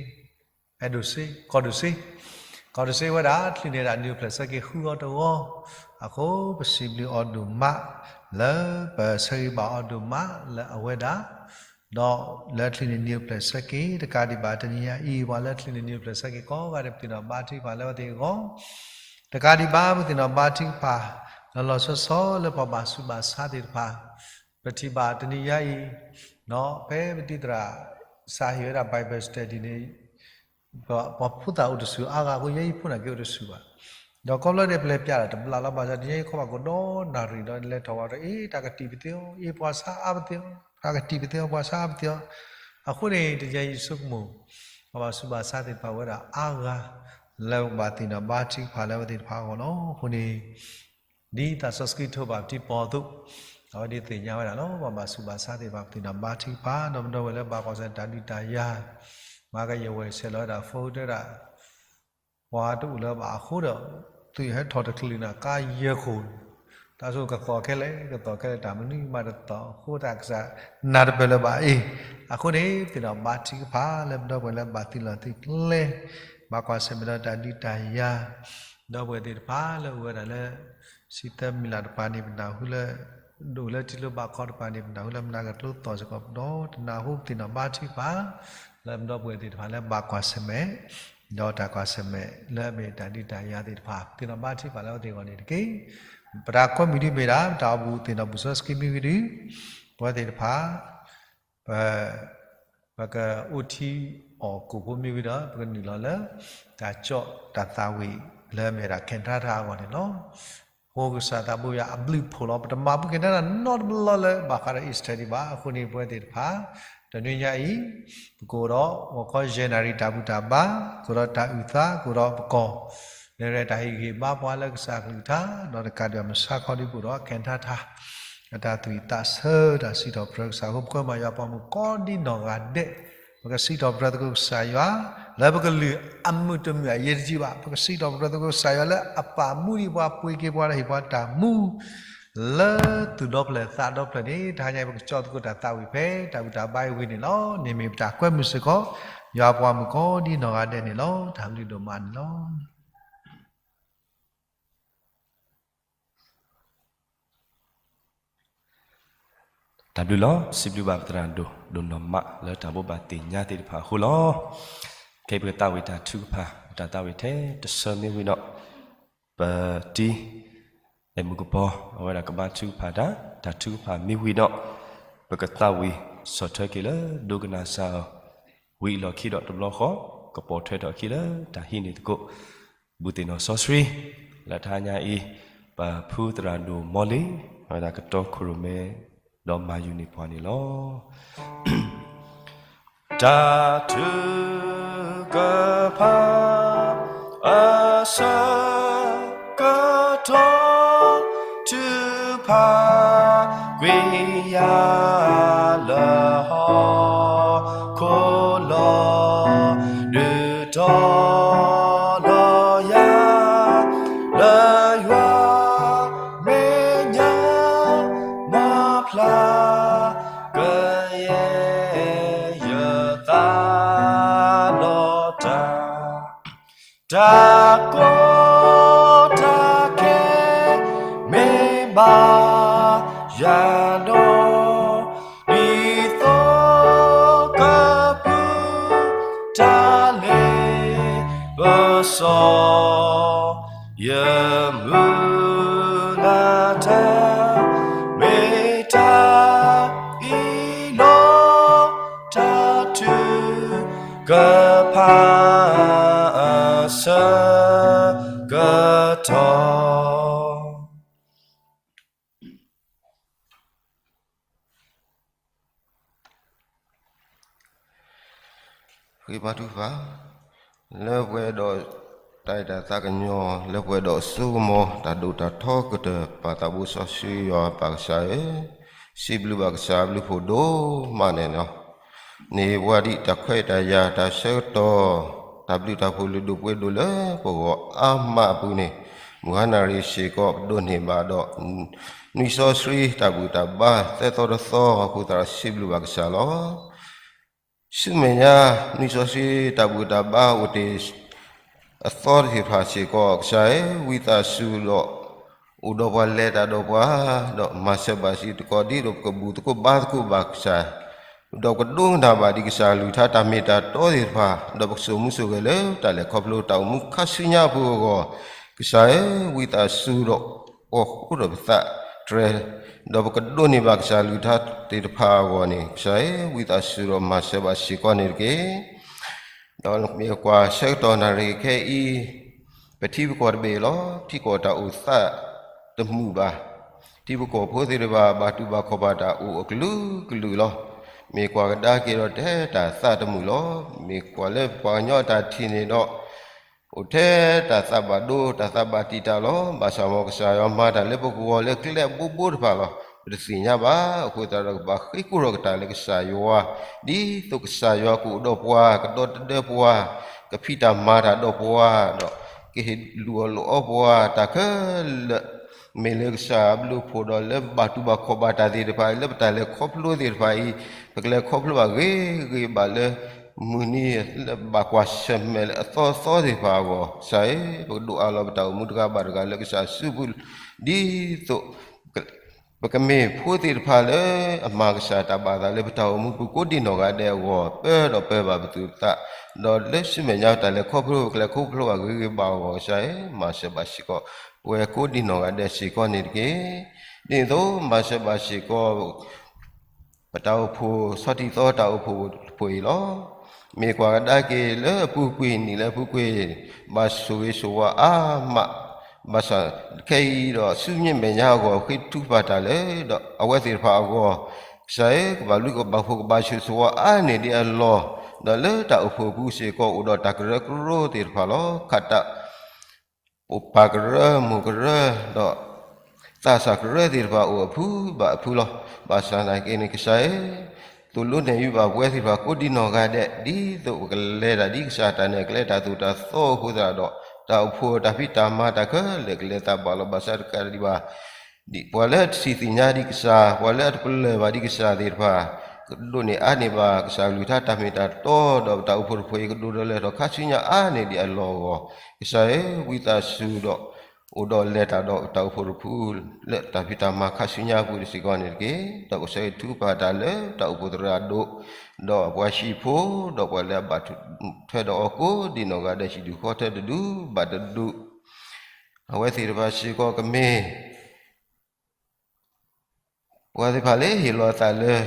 အဲၣ်ဒိၣ်စ့ ကီၢ်ဒိၣ်စ့, ကီၢ်ဒိၣ်စ့ဝဲဒၣ် ချုးန့ၢ်ဒၣ်နံၣ်အိၣ်ဖျဲၣ်ဆၢက့ၤဃုအီၤတဂီၤ, အဃိပစံးဘျုးအီၤဒိၣ်မး လၢပဆၢဂ့ၤဘၣ်အီၤဒိၣ်မးလၢအဝဲဒၣ် ဒီးလၢချုးန့ၢ်နံၣ်အိၣ်ဖျဲၣ်ဆၢက့ၤ တကးဒံးဘၣ်တနံၤညါအံၤ ပှၤလၢချုးန့ၢ်နံၣ်အိၣ်ဖျဲၣ်ဆၢက့ၤကိးဂၤဒဲး ပသ့ၣ်နီၣ်ဘါထုကဖၣ်လၢအဝဲသ့ၣ်အဂီၢ်, တကးဒံးဘၣ် ပသ့ၣ်နီၣ်ဘါထုကဖၣ် လီၤလီၤဆီဆီလၢပှၤဘၣ်ဆူးဘၣ်ဆါသ့ၣ်တဖၣ်, ပထံၣ်ဘၣ်တနံၤညါအံၤ ဖဲပတံၤသရၣ်စးဟ့ၣ်ဝဲဒၣ် Bible study န့ၣ် ပှၤဖိသၣ်အိၣ်တဆူၣ်အါဂၤအဃိ ယဲယဖိန့ၣ်က့ၤအိၣ်တဆူၣ်ဘၣ်. ဒီးခီဖျိန့ၣ် ပလဲၤပျးတၢ်တဘျီလီၤ ဘၣ်ဆၣ်တနံၤညါအံၤ ခီဖျိကဒီးနၣ်ရံၣ်ဒီး လဲၤထီၣ်ဝဲဒီး အ့ တၢ်ကတံာ်ပသ့အီၤ အ့ ပှၤဆါအါပသ့အီၤ တၢ်ကတံာ်ပသ့အီၤ ပှၤဆါအါပသ့အီၤ, အဃိန့ၣ် တနံၤညါအံၤယဆိကမိၣ် ပှၤဘၣ်ဆူးဘၣ်ဆါသ့ၣ်တဖၣ်ဝဲဒၣ်အါဂၤ လၢပကဘၣ်သ့ၣ်နီၣ်ဘါထုကဖၣ်လၢအဝဲသ့ၣ်တဖၣ်အဂီၢ်လီၤ. အဃိန့ၣ် ဒ်သးစီဆှံထိးဘၣ်ပထံပီၤအသိး, အဝဲဒၣ်သ့ၣ်ညါဝဲဒၣ်လီၤ. ပှၤဘၣ်ဆူးဘၣ်ဆါသ့ၣ်တဖၣ် ပသ့ၣ်နီၣ်ဘါထုကဖၣ် ဒီးပဒီပုၢ်ဝဲၢ်လၢဘၣ်ကွၢ်ဆၢၣ်မဲာ်တၢ်ဒုးတၢ်ယၤ, မၤကယဲၢ်ဝဲဆဲးလီၤဝဲဒၣ် phone တဲဝဲဒၣ် ပှၤတအိၣ်လၢၤဘၣ်အဃိဒီး သုးဟဲထီၣ်တချုးန့ၣ် ကါယဲၢ်ခိၣ်, တၢ်ဆိကသီၣ်ခဲလၢာ် ကသီၣ်ခဲလၢာ် တၢ်မနုၤမးတသီၣ်အဃိ တၢ်ကစၢ်နၢ်တပၢၢ်လၢၤဘၣ်အံၤ, အဃိန့ၣ် ပသ့ၣ်နီၣ်ဘါထုကဖၣ်လၢပဒီပုၢ်ဝဲၢ်လၢဘၣ်သုးလီၢ်သုးကျဲ ဘၣ်ကွၢ်ဆၢၣ်မဲာ်ဒီးတၢ်ဒုးတၢ်ယၤ ဒီပုၢ်ဝဲၢ်သ့ၣ်တဖၣ်လၢအိၣ်ဝဲဒၣ်လၢ ဆံသၢမံၤလၢ်တပၤန့ၣ် ပနၢ်ဟူလၢ ဒိၣ်လၢထံကျိဘၣ်ခီတပၤန့ၣ် ပနၢ်ဟူလၢမနၤကကျိသီၣ်စ့ၢ်ကီး ဒီးတနၢ်ဟူပသ့ၣ်နီၣ်ဘါထုကဖၣ် လၢပဒီပုၢ်ဝဲၢ်သ့ၣ်တဖၣ်လၢဘၣ်ကွၢ်ဆၢၣ်မဲာ် ဒီးတၢ်ကွၢ်ဆၢၣ်မဲာ်လၢအမ့ၢ်တၢ်ဒုးတၢ်ယၤသ့ၣ်တဖၣ် ပသ့ၣ်နီၣ်ဘါထုကဖၣ်လၢအဝဲသ့ၣ်အဂီၢ်န့ၣ်တက့ၢ်. ပတၢ်ကွဲမုာ်ဒ်မ့ၢ်ဒၣ် ပတၢ်အိၣ်ဘူးသ့ၣ်နီၣ်ဘူၣ်စီဆှံမ့ၢ်ဂ့ၤဒုး ပဝဲသ့ၣ်တဖၣ် ပ ပကအိၣ်ထံအီၣ်ကိၣ်ဖိမ့ၢ်ဝံၤဒီး ပကနုာ်လီၤလၢ တၢ်ကၠီၣ်တၢ်သးဝံၣ်လၢအမ့ၢ်ဝဲဒၣ် ခ့ၣ်ထါထါအဂီၢ်န့ၣ်လီၤ. အဃိကစၢ်သးဘိယွၤအဘျုးဖှိၣ်လီၤ. ပတမၤဘူးက့ၤတၢ်နီတဘျီလၢဘၣ်ဃးဒီးအံၣ်စထၢၣ်ဒံးဘၣ်. အဃိန့ၣ် ပဝဲသ့ၣ်တဖၣ် တနွံညါအံၤ ပကအိၣ်ဒီးဂီၤခီယဲၢ်နၣ်ရံၣ်တၢ်ဘူၣ်တၢ်ဘါ, ကအိၣ်ဒီးတၢ်အုၣ်သး, ကအိၣ်ဒီးပကီၢ် လဲၤရဲၣ်တၢ်ဟ့ၣ်ဂံၢ်ဟ့ၣ်ဘါပှၤလၢကစၢ်အကလုၢ်ကထါ, ဒီးတကးဒံးဘၣ်မုၢ်ဆါခီဒုးပအိၣ်ဒီး ခ့ၣ်ထါထါ အတၢ်သူၣ်ဝံၣ်သးဆၢတၢ်စံးထီၣ်ပတြၢၤကစၢ်အဃိ ပဃ့မၤယွၤပှၤမုၣ်ကိးဒံနီၢ်ဂၤဒဲး, ပကစံးထီၣ်ပတြၢၤသကိးကစၢ်ယွၤ လၢပကလုၢ်အမုာ်တမုာ်အရေးတကြီးဘၣ်, ပကစံးထီၣ်ပတြၢၤသကိးကစၢ်ယွၤလၢအပာ်မူဒံးပှၤ ပှ့ၤက့ၤပှၤဒီးဟ့ၣ်ပှၤတၢ်မူ လၢသူၣ်ဒီဖျၢၣ်သးဒီဖျၢၣ်န့ၣ် တဟါညါအံၤ ပကကၠီၣ်သကိးတၢ်သးဝံၣ်ဖဲတၢ်ဘူၣ်တၢ်ဘါအံၤဝံၤန့ၣ်လီၤ. န့ၣ်မ့ၢ်ပတၢ်ကွဲမုာ်စ့ၢ်ကီး ယွၤပှၤမုၣ်ကိးဒံနီၢ်ဂၤဒဲးန့ၣ်လီၤ. တၢ်ဘျုးဒိၣ်မးန့ၣ်လီၤ. တၢ်ဘျုးလီၤ. စံးဘျုးဘၣ်ပသရၣ်ဒိၣ် ဒိၣ်နီၢ်မးလၢတၢ်ဘိးဘၣ်သ့ၣ်ညါသ့ၣ်တဖၣ်အဃိလီၤ. ခဲအံၤပကသးဝံၣ်တၢ်ထုကဖၣ်, ပတၢ်သးဝံၣ်ထဲတဆၢမ့ၢ်ဝံၤဒီး ပတံၤ အဲၣ်မူကပီၤ အဝဲဒၣ်ကဘါထုကဖၣ်တၢ်, တၢ်ထုကဖၣ်မ့ၢ်ဝံၤဒီး ပကသးဝံၣ်ဆီၣ်ထွဲက့ၤလၢဒိကနၣ်စၢ်အီၤ ဝံၤအလီၢ်ခံဒီးတဘျီဃီ ကပိာ်ထွဲထီၣ်အခံလၢတၢ်ဟံးန့ၢ်သကိး ဘူးသ့ၣ်နီၣ်စီဆှံ လၢတဟါညါအံၤ ပဖုသရၣ်ဒိၣ်မီလ့ၤ အဝဲဒၣ်ကတီခိၣ်ရိၣ်မဲ ဒီးမၤယူၤန့ၢ်ပှၤန့ၣ်လီၤ. တၢ်ထုကဖၣ်အဆၢကတီၢ် ထုကဖၣ်ကွံာ်ယၤလၢဟီၣ်ခိၣ်လီၤ. ဒုးတီၤလီၤယၤ လၢယွၤမဲာ်ညါ မၤဖျါ ကယဲၢ်ယသးဒီးတၢ်, တၢ်ကီတၢ်ခဲ မ့ၢ်ဘၣ်ယၤဒီး ဒ်သိးကပူၤ တၢ်လ့ပစီ ယမုၢ်လၢ်တၢ် မ့ၢ်တၢ်အံၤလီၤ. တၢ်ထုကဖၣ်အဆၢကတီၢ် ဃ့ဘါထုကဖၣ်, လၢပှဲၤဒီးတၢ်အဲၣ်တၢ်သးကညီၤ, လၢပှဲၤဒီးစိကမီၤ တၢ်ဒိၣ်တၢ်ထီကတၢၢ် ပၢ်သးဘိစီဆှံယွၤပၢ်ကစၢ်ဧၢ, စံးဘျုးဘၣ်ကစၢ်အဘျုးဖှိၣ်ဒိၣ်မးန့ၣ်လီၤ. န့ၣ်ပှၤဒ်တၢ်ခွဲးတၢ်ယာ်တၢ်ဆၢကတီၢ် တၢ်ဘျုးတၢ်ဖှိၣ်လုၢ်ဒိၣ်ပှ့ၤဒိၣ်လၢပဂီၢ်အါမးအပူၤန့ၣ်, မုၢ်ဟါနၣ်ရံၣ်စ့ၢ်ကီး ပဒိးန့ၢ်ဘၣ်ဒီး နွံစီဆှံတၢ်ဘူၣ်တၢ်ဘါ သၢသီတသီအဃိသတးဒီး စံးဘျုးဘၣ်ကစၢ်လီၤ. ဆူမဲာ်ညါ နွံစီဆှံတၢ်ဘူၣ်တၢ်ဘါအိၣ်တ့ၢ် အသီသ့ၣ်တဖၣ်စ့ၢ်ကီး ကစၢ်ဧၢ, ဝံသးစူၤဒီး အိၣ်ဒီးပှၤလဲၤတၢ်ဒီးပှၤ, ဒီးမၤစၢၤဘၣ်စ့ၢ်ကီး ဒ်သိးပကဘူၣ်သကိးဘါသကိးဘၣ်ကစၢ်, ဒီးကဒိကနၣ်ဘၣ်ဒံးကစၢ်အကလုၢ်ကထါတၢ်မ့ၢ်တၢ်တီသ့ၣ်တဖၣ်, ဒီးပကစိာ်မူစိာ်ဂဲၤလၢတၢ်လဲၤခီဖျိတၢ်အိၣ်မူခါဆူညါအပူၤအဂီၢ်, ကစၢ်ဧၢ, ဝံသးစူၤဒီး အိၣ်ဃူဒီးပသးတြဲၤ, ဒီးပကဒိးန့ၢ်ဘၣ်ကစၢ်အကလုၢ်ကထါသ့ၣ်တဖၣ်အဂီၢ်န့ၣ်, ကစၢ်ဧၢ, ဝံသးစူၤဒီးမၤစၢၤဘၣ်စ့ၢ်ကီးန့ၣ်တက့ၢ်. ဒီးမ့ၢ်ကွၢ်ဆၢကတီၢ်နၣ်ရံၣ်ခဲအံၤ, ပထံပကီၢ်တဘ့ၣ်လီၤ. ထံကီၢ်တၢ်အိၣ်သးတမုာ်ဘၣ်. ထံဖိကီၢ်ဖိသ့ၣ်တဖၣ် ဘၣ်တူၢ်ဘၣ်ခီၣ်ဘၣ်တၢ်အိၣ်အကလုာ်ကလုာ်လီၤ. မ့ၢ်ကွၢ်ကဒါက့ၤဒီး ထဲတၢ်သးတမုာ်လီၤ. မ့ၢ်ကွၢ်လၢပှၤကညီအတၢ်ထံၣ်န့ၣ်ဒီး အိၣ်ထဲတၢ်သးဘၣ်ဒိ တၢ်သးဘၣ်တံာ်တာ်လီၤ. ဘၣ်ဆၣ်မ်ကစၢ်ယွၤမၤတၢ်လၢပဂီၢ်လၢကျဲအဘိဘိတဖၣ်လီၤ. ပတသ့ၣ်ညါဘၣ်. အဃိသတးဒီး ကဘၣ်ဃ့ကိၢ်ထီၣ်ကတၢၢ်လၢကစၢ်ယွၤ, ဒ်သိးကစၢ်ယွၤကအိၣ်ဒီးပှၤ, ကဒီသဒၢပှၤ, ကဖံးတၢ်မၤတၢ်ဒီးပှၤ, ဒီးကဟ့ၣ်လုၢ်အီၣ်လီအီပှၤ, တၢ်ခဲလၢာ် မ့ၢ်လၢကစၢ်အဘျုးအဖှိၣ်ဒီး လၢပဘၣ်တူၢ်ဘၣ်ခီၣ်ဘၣ်တၢ်သ့ၣ်တဖၣ်အံၤ, လၢပတၢ်လဲၤခီဖျိသ့ၣ်တဖၣ်အံၤ, ပကလဲၤခီဖျိဘၣ်ဂ့ၤဂ့ၤဘၣ်လၢ မုၢ်နံၤလၢဘၣ်ကွၢ်ဆၢၣ်မဲာ်လၢအသီသီသ့ၣ်တဖၣ်အဂီၢ်, ကစၢ်ဧၢ, ပကဒိးအးလီၤပတၢ်အိၣ်မူတဂၤဘၣ်တဂၤလၢကစၢ်စုပူၤ, ဒ်သိး ပကမ့ၢ်ဖိသ့ၣ်တဖၣ်လၢအမၤကစၢ်တၢ်ဘၣ်သးလၢပတၢ်အိၣ်မူပူၤကိးဒံနီၢ်ဂၤဒဲးအဂီၢ်, ပၢဒီးပၢဘၣ်ပသူၣ်ပသး, ဒီးလၢဆူမဲာ်ညါတၢ်လဲၤခီဖျိ ပကလဲၤခီဖျိဘၣ်ဂ့ၤဂ့ၤဘၣ်အဂီၢ်, ကစၢ်ဧၢ, မၤစၢၤဘၣ်စ့ၢ်ကီး ပဝဲကိးဒံနီၢ်ဂၤဒဲးစ့ၢ်ကီးန့ၣ်တက့ၢ်. ဒ်သိးမၤစၢၤဘၣ်စ့ၢ်ကီး ပတၢ်အိၣ်ဖှိၣ်ဆီၣ်တံၢ်သီတၢ်အိၣ်ဖှိၣ်တဖှိၣ်အံၤလီၤ. မ့ၢ်ကွၢ်ကဒါက့ၤလၢအပူၤကွံာ်နံၣ်လၢအပူၤကွံာ် ဘၣ်ဆိၣ်ဂ့ၤဆိၣ်ဝါအါမး, ဘၣ်ဆၣ်ခဲအံၤဒီးဆူမဲာ်ညါအဂီၢ် ဃ့ထုကဖၣ်တၢ်လၢ ဒီးအဝဲသ့ၣ်တဖၣ်အဂီၢ်, ကစၢ်ဧၢ, ကဘၣ်ဘျုးကဘၣ်ဖှိၣ်ကဘၣ်ဆိၣ်ဂ့ၤဆိၣ်ဝါအါန့ၢ်ဒံးအလီၢ်, ဒီးလၢတၢ်အိၣ်ဖှိၣ်အပူၤစ့ၢ်ကီး အိၣ်ဒီးတၢ်ကရၢကရိသ့ၣ်တဖၣ်လီၤ. ခးတၢ် ပပၢ်ကရၢမိၢ်ကရၢ ဒီးသးစၢ်ကရၢသ့ၣ်တဖၣ်အိၣ်အဖုဘၣ်အဖုလီၤ. ဘၣ်ဆၣ်သနာ်က့န့ၣ် ကစၢ်ဧၢ, သိၣ်လိနဲၣ်ယုၢ်ဘၣ်ပဝဲသ့ၣ်တဖၣ်ကိးဒံနီၢ်ဂၤဒဲး ဒ်သိးပကလဲၤတၢ်ဒ်ကစၢ်တၢ်နဲၣ်ကျဲတၢ်သိၣ်တၢ်သီအဃိသတးဒီး တၢ်အိၣ်ဖှိၣ်တၢ်ဖံးတၢ်မၤတၢ်ခဲလၢာ်ကလဲၤသးဘၣ်လီၤ. ဘၣ်ဆၣ်တကးဒံးဘၣ် ဒ်ပှၤလၢအတထံၣ်သ့ၣ်ညါဒံးကစၢ်, ပှၤလၢအတပလၢၢ်ဘၣ်ဒံးကစၢ်သ့ၣ်တဖၣ် ကဒိးန့ၢ်အါန့ၢ်ဘၣ်ကစၢ်ကလုၢ်ကထါတၢ်မ့ၢ်တၢ်တီ, ဒီးပတၢ်အိၣ်ဖှိၣ်တဖှိၣ်အံၤကဒိၣ်ထီၣ်လဲၢ်ထီၣ်ခါဆူညါအါန့ၢ်ဒံးအလီၢ်အဂီၢ်, ကစၢ်ဧၢ, ဝံသးစူၤဒီး အိၣ်ဒီးလဲၤတၢ်ဒီးတၢ်အိၣ်ဖှိၣ်တဖု လၢတၢ်ဖံးတၢ်မၤခါဆူညါအပူၤစ့ၢ်ကီးန့ၣ်တက့ၢ်. ဒီးကစၢ်ယွၤထုကဖၣ်တၢ်လၢတၢ်အိၣ်ဖှိၣ်သရၣ်ဒိၣ်, ဒီးအပှၤဟံၣ်ဖိ, ဒီးပှၤလၢအဘၣ်ထွဲဒီးအီၤကိးဒံနီၢ်ဂၤဒဲး ဟံၣ်ဒူၣ်ဃီထၢတဒူၣ်ဘၣ်တဒူၣ် အဝဲသ့ၣ်တဖၣ်စ့ၢ်ကီးကမ့ၢ် ပှၤသ့ၣ်တဖၣ်လၢဟ့ၣ်လီၤအသးလၢ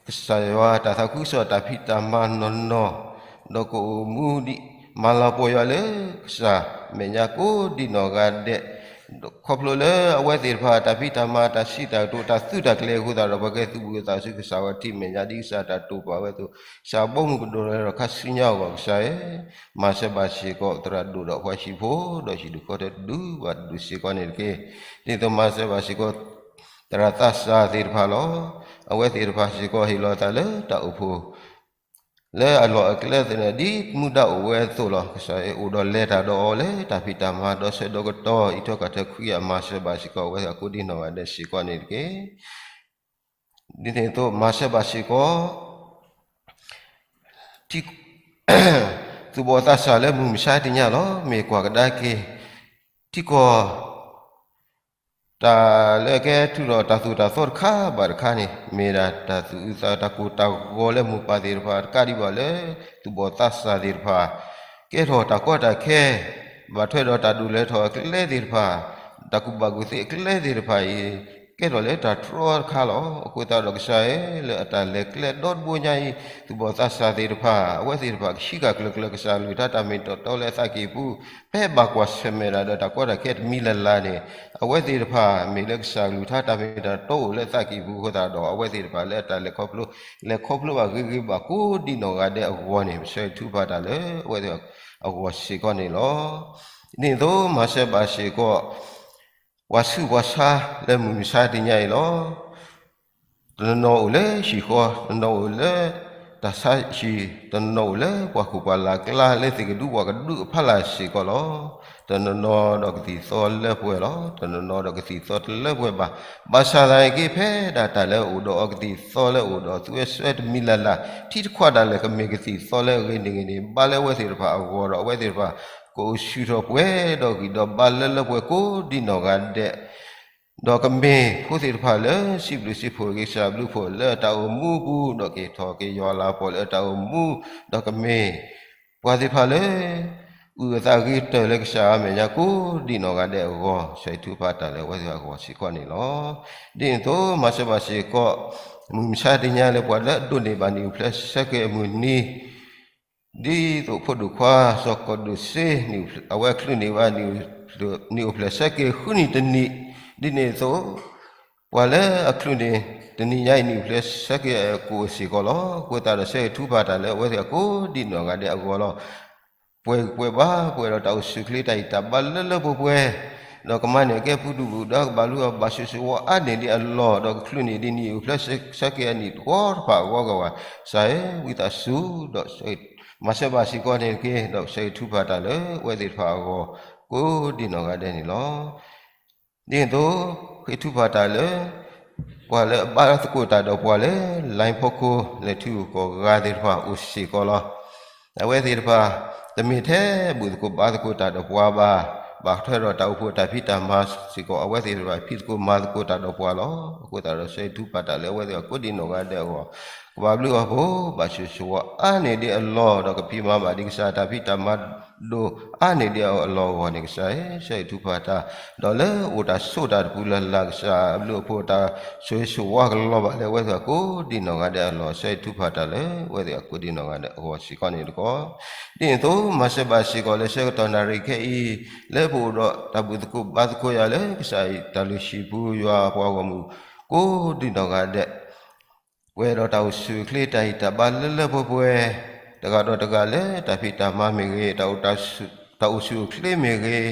ကစၢ်ယွၤတၢ်သးခုကစီၣ်တၢ်ဖံးတၢ်မၤနီၢ်နီၢ်, ဒီးကအိၣ်မူဒံး မၤလၤကပီၤယွၤလၢကစၢ်မဲာ်ညါကိးဒံနီၢ်ဂၤဒဲး, ခီဖျိလၢအဝဲသ့ၣ်တဖၣ်တၢ်ဖံးတၢ်မၤတၢ်စံးတၢ်ကတိၤတၢ်သုးတၢ်ကျဲၤအဃိသတးဒီး ပှၤကဲသူၣ်ဘှံးအသးဆူကစၢ်အထံမဲာ်ညါဒ်ကစၢ်တၢ်တိာ်ပာ်ဝဲအသိး, ကစၢ်အဘီအမုၢ်ကဒိၣ်ထီၣ်လဲၢ်ထီၣ်ခါဆူညါအဂီၢ် ကစၢ်ဧၢ, မၤစၢၤဘၣ်စ့ၢ်ကီးသရၣ်ဒိၣ်ဒီးအပှၤဟံၣ်ဖိ ဒီးဟံၣ်ဒူၣ်ဃီထၢတဒူၣ်ဘၣ်တဒူၣ်စ့ၢ်ကီးန့ၣ်တက့ၢ်. ဒ်သိးမၤစၢၤဘၣ်စ့ၢ်ကီး သရၣ်သးစၢ်သ့ၣ်တဖၣ်လီၤ. အဝဲသ့ၣ်တဖၣ်စ့ၢ်ကီးဟ့ၣ်လီၤအသးလၢတၢ်အိၣ်ဖှိၣ် လၢအလီၢ်အကျဲသနၢၣ် ဒ်မူဒါအိၣ်ဝဲအသိးလီၤ. ကစၢ်ယွၤအိၣ်ဒီးလဲၤတၢ်ဒီးအီၤလၢတၢ်ဖံးတၢ်မၤဒီးဆၢဒီးကတီၢ် အံးထွဲကွၢ်ထွဲခွံကယၤ မၤစၢၤဘၣ်စ့ၢ်ကီးအဝဲသ့ၣ်ကိးဒံနီၢ်ဂၤဒဲးစ့ၢ်ကီးန့ၣ်တက့ၢ်. ဒ်န့ၣ်အသိး မၤစၢၤဘၣ်စ့ၢ်ကီး ထံ သူၣ်ဘီၣ်သးစၢ်လၢမုၢ်မဆါတနံၤညါလီၤ. မ့ၢ်ကွၢ်ကဒါက့ၤ ထံကီၢ် တၢ်လၢကဲထီၣ်တၢ်သိၣ်တၢ်သီတခါဘၣ်တခါန့ၣ် မ့ၢ်ဒၣ်တၢ်သူၣ်အုးသးအုးတၢ်ကိၢ်တၢ်ဂီၤလၢမိၢ်ပၢ်သ့ၣ်တဖၣ် တကးဒံးဘၣ်လၢ သူၣ်ဘီၣ်သးစၢ်သ့ၣ်တဖၣ် ကဲထီၣ်တၢ်ကီတၢ်ခဲ ဘၣ်ထွဲဒီးတၢ်ဒိၣ်လဲၤထီၣ်အကျဲသ့ၣ်တဖၣ်, တၢ်ကူၣ်ဘၣ်ကူၣ်သ့အကျဲသ့ၣ်တဖၣ်အံၤ ကဲထီၣ်လၢတၢ်တြီတခါလီၤ. အဃိသတးဒီးကစၢ်ဧၢ, လၢအတၢ်လဲၤကျဲဒီတဘိညါအံၤ သူၣ်ဘီၣ်သးစၢ်သ့ၣ်တဖၣ် အဝဲသ့ၣ်တဖၣ်ကဆံးကၤကျၢၤကျၢၤ ကစၢ်ကလုၢ်ကထါတၢ်မ့ၢ်တၢ်တီလၢအသးကံၢ်ပူၤ ဖဲဘၣ်ကွၢ်ဆၢၣ်မဲာ်တၢ်ဒီးတၢ်ကီတၢ်ခဲတမံၤလၢ်လၢ်န့ၣ်, အဝဲသ့ၣ်တဖၣ်မ့ၢ်လၢကစၢ်ကလုၢ်ကထါတၢ်မ့ၢ်တၢ်တီအိၣ်လၢအသးကံၢ်ပူၤအဃိသတးဒီး အဝဲသ့ၣ်တဖၣ်လၢအတၢ်လဲၤခီဖျိ လဲၤခီဖျိဘၣ်ဂ့ၤဂ့ၤဘၣ်ကိးဒံနီၢ်ဂၤဒဲးအဂီၢ်န့ၣ် ပဆၢထူဖးတၢ်လၢအဝဲသ့ၣ်အဂီၢ်စ့ၢ်ကီးန့ၣ်လီၤ. ဒ်န့ၣ်အသိးမၤစၢၤဘၣ်စ့ၢ်ကီး ပှၤဆူးပှၤဆါလၢမုၢ်မဆါတနံၤညါအံၤလီၤ. တနီၤနီၤအိၣ်လၢဟံၣ်ဃီ, တနီၤအိၣ်လၢတၢ်ဆါဟံၣ်, တနီၤနီၤအိၣ်လၢပှၢ်ခိၣ်ပှၢ်လၢ်ကျါ လၢသ့ၣ်ကဒုပှၢ်ကဒုအဖီလာ်စ့ၢ်ကီးလီၤ. တနီၤနီၤဒီးကသံၣ်သီလၢပှဲၤလီၤ. တနီၤနီၤဒီးကသံၣ်သီတလၢပှဲၤဘၣ်. ဘၣ်ဆၣ်သနာ်က့ ဖဲဒၣ်တၢ်လၢအအိၣ်ဒီးအီၤကသံၣ်သီလၢအအိၣ်ဒီးအီၤ သူဝဲစွဲတမံၤလၢ်လၢ် ထံတခွးဒၣ်လဲာ်ကမ့ၢ်ကသံၣ်သီလၢအဂ့ၤန့ၣ်ဂ့ၤန့ၣ် ဘါလၢအဝဲသ့ၣ်တဖၣ်အဂီၢ်ဒီး အဝဲသ့ၣ်တဖၣ် ကအိၣ်ဆူၣ်ထီၣ်ပှဲၤဒီးဂံၢ်ဒီးဘါလၢလၢပှဲၤပှဲၤကိးဒံနီၢ်ဂၤဒဲး ဒီးကမ့ၢ်ဖိသ့ၣ်တဖၣ်လၢ စံးဘျုးစံးဖှိၣ်က့ၤကစၢ်အဘျုးအဖှိၣ်လၢအတၢ်အိၣ်မူအပူၤ ဒီးက့ၤထီၣ်က့ၤယွၤလၤကပီၤလၢအတၢ်အိၣ်မူ, ဒီးကမ့ၢ်ပှၤသ့ၣ်တဖၣ်လၢ အုၣ်အသးဂ့ၤကတၢၢ်လၢကစၢ်အမဲာ်ညါကိးဒံနီၢ်ဂၤဒဲးအဂီၢ် ဆၢထူဖးတၢ်လၢအဝဲသ့ၣ်အဂီၢ်စ့ၢ်ကီးန့ၣ်လီၤ. ဒ်န့ၣ်အသိး မၤစၢၤဘၣ်စ့ၢ်ကီး မုၢ်မဆါတနံၤညါလၢပှၤလၢအဒိးန့ၢ်ဘၣ်နံၣ်အိၣ်ဖျဲၣ်ဆၢက့ၤအမုၢ်နံၤ ဒ်သိးဖိဒိၣ်ခွါ စီၤကီၢ်ဒိၣ်စ့ အဝဲချုးန့ၢ်ဘၣ် နံၣ်အိၣ်ဖျဲၣ်ဆၢက့ၤဃုနံၣ်တနံၣ်, ဒ်န့ၣ်အသိး ပှၤလၢအချုးန့ၢ်တနံၣ်ညါအံၤ နံၣ်အိၣ်ဖျဲၣ်ဆၢက့ၤအကိၣ်စ့ၢ်ကီးလီၤ. အဃိသတးဒီးဆၢဂ့ၤထုကဖၣ်တၢ်လၢအဝဲသ့ၣ်အကိးဒံနီၢ်ဂၤဒဲးအဂီၢ်လီၤ. ပှဲၤပှဲၤဘၣ်ပှဲၤဒီးတၢ်အိၣ်ဆူၣ်အိၣ်ချ့တၢ်အံၤတၢ်ဘါလၢလၢပှဲၤပှဲၤ ဒီးကမၤန့ၢ်အကဲပူၤဒုၣ်ပူၤဒါ ကဘၣ်လူၤဘၣ်ဆိၣ်ဂ့ၤဆိၣ်ဝါအါန့ၢ်ဒံးအလီၢ် ဒီးကချုးန့ၢ်ဒံးနံၣ်အိၣ်ဖျဲၣ်ဆၢက့ၤအနံၣ်တဝီတဖၣ်အဂီၢ်ကဝဲ, ကစၢ်ဧၢ, ဝံသးစူၤဒီး မၤစၢၤဘၣ်စ့ၢ်ကီးန့ၣ်တက့ၢ်. ဒီးဆၢဂ့ၤထုကဖၣ်တၢ်လၢအဝဲသ့ၣ်တဖၣ်အဂီၢ် ကိးဒံနီၢ်ဂၤဒဲးန့ၣ်လီၤ. ဒ်န့ၣ်အသိး ဃ့ထုကဖၣ်တၢ်လၢ ပှၤလၢအဘါသကိးတၢ်ဒီးပှၤလၢ လိုင်း ဖီခိၣ် လဲၤထံဂုၤကီၢ်ဂၤသ့ၣ်တဖၣ်အိၣ်စ့ၢ်ကီးလီၤ. အဝဲသ့ၣ်တဖၣ် တမ့ၢ်ထဲဘူၣ်သကိးဘါသကိးတၢ်ဒီးပှၤဘၣ်, ဘၣ်ထွဲဒီးတၢ်အိၣ်ဖှိၣ်တၢ်ဖံးတၢ်မၤစ့ၢ်ကီး အဝဲသ့ၣ်တဖၣ်ဖံးသကိးမၤသကိးတၢ်ဒီးပှၤလီၤ. အဃိသတးဒီးဆၢဂ့ၤထုကဖၣ်တၢ်လၢအဝဲသ့ၣ်အကိးဒံနီၢ်ဂၤဒဲးအဂီၢ် ကဘၣ်ဘျုးအီၣ်ဖိ ဘၣ်ဆိၣ်ဂ့ၤဆိၣ်ဝါအါန့ၢ်ဒံးအလီၢ် ဒီးကဖံးမၤဘၣ်ဒံးကစၢ်တၢ်ဖံးတၢ်မၤဒိၣ်အါန့ၢ်ဒံးအလီၢ်အဂီၢ်န့ၣ် ကစၢ်ဧၢ, ဆၢဂ့ၤထုကဖၣ်တၢ်, ဒီးလၢအိၣ်တၢ်ဆိးတၢ်တပူၤလၢ်လၢ် ကစၢ်အဘျုးအဖှိၣ်တၢ်ဆိၣ်ဂ့ၤဆိၣ်ဝါကလီၤဘၣ်လၢအဝဲသ့ၣ်အကိးဒံးနီၢ်ဂၤဒဲးအလီၢ် ဆၢဂ့ၤထုကဖၣ်တၢ်လၢအဝဲသ့ၣ်အကိးဒံးနီၢ်ဂၤဒဲးအဂီၢ်စ့ၢ်ကီးန့ၣ်တက့ၢ်. ဒ်န့ၣ်အသိးမၤစၢၤဘၣ်စ့ၢ်ကီးလၢဆၢကတီၢ်နၣ်ရံၣ်ခဲအံၤ လၢပအိၣ်ဒီးတၢ်ဘျုးသကိးဘါသကိးယွၤလၢကစၢ်အံၤတၢ်လုၢ်ဟံၣ်ပူၤ ယွၤအပှၤဂီၢ်မုၢ်ကိးဒံးနီၢ်ဂၤဒဲး ပှဲၤဒီးတၢ်အိၣ်ဆူၣ်အိၣ်ချ့တၢ်ဟ့ၣ်တၢ်ဘါလၢလၢပှဲၤပှဲၤ, တဂၤဒီးတဂၤလၢတၢ်ဖံးတၢ်မၤမ့ၢ်ဂ့ၤ, တၢ်အိၣ်ဆူၣ်အိၣ်ချ့မ့ၢ်ဂ့ၤ,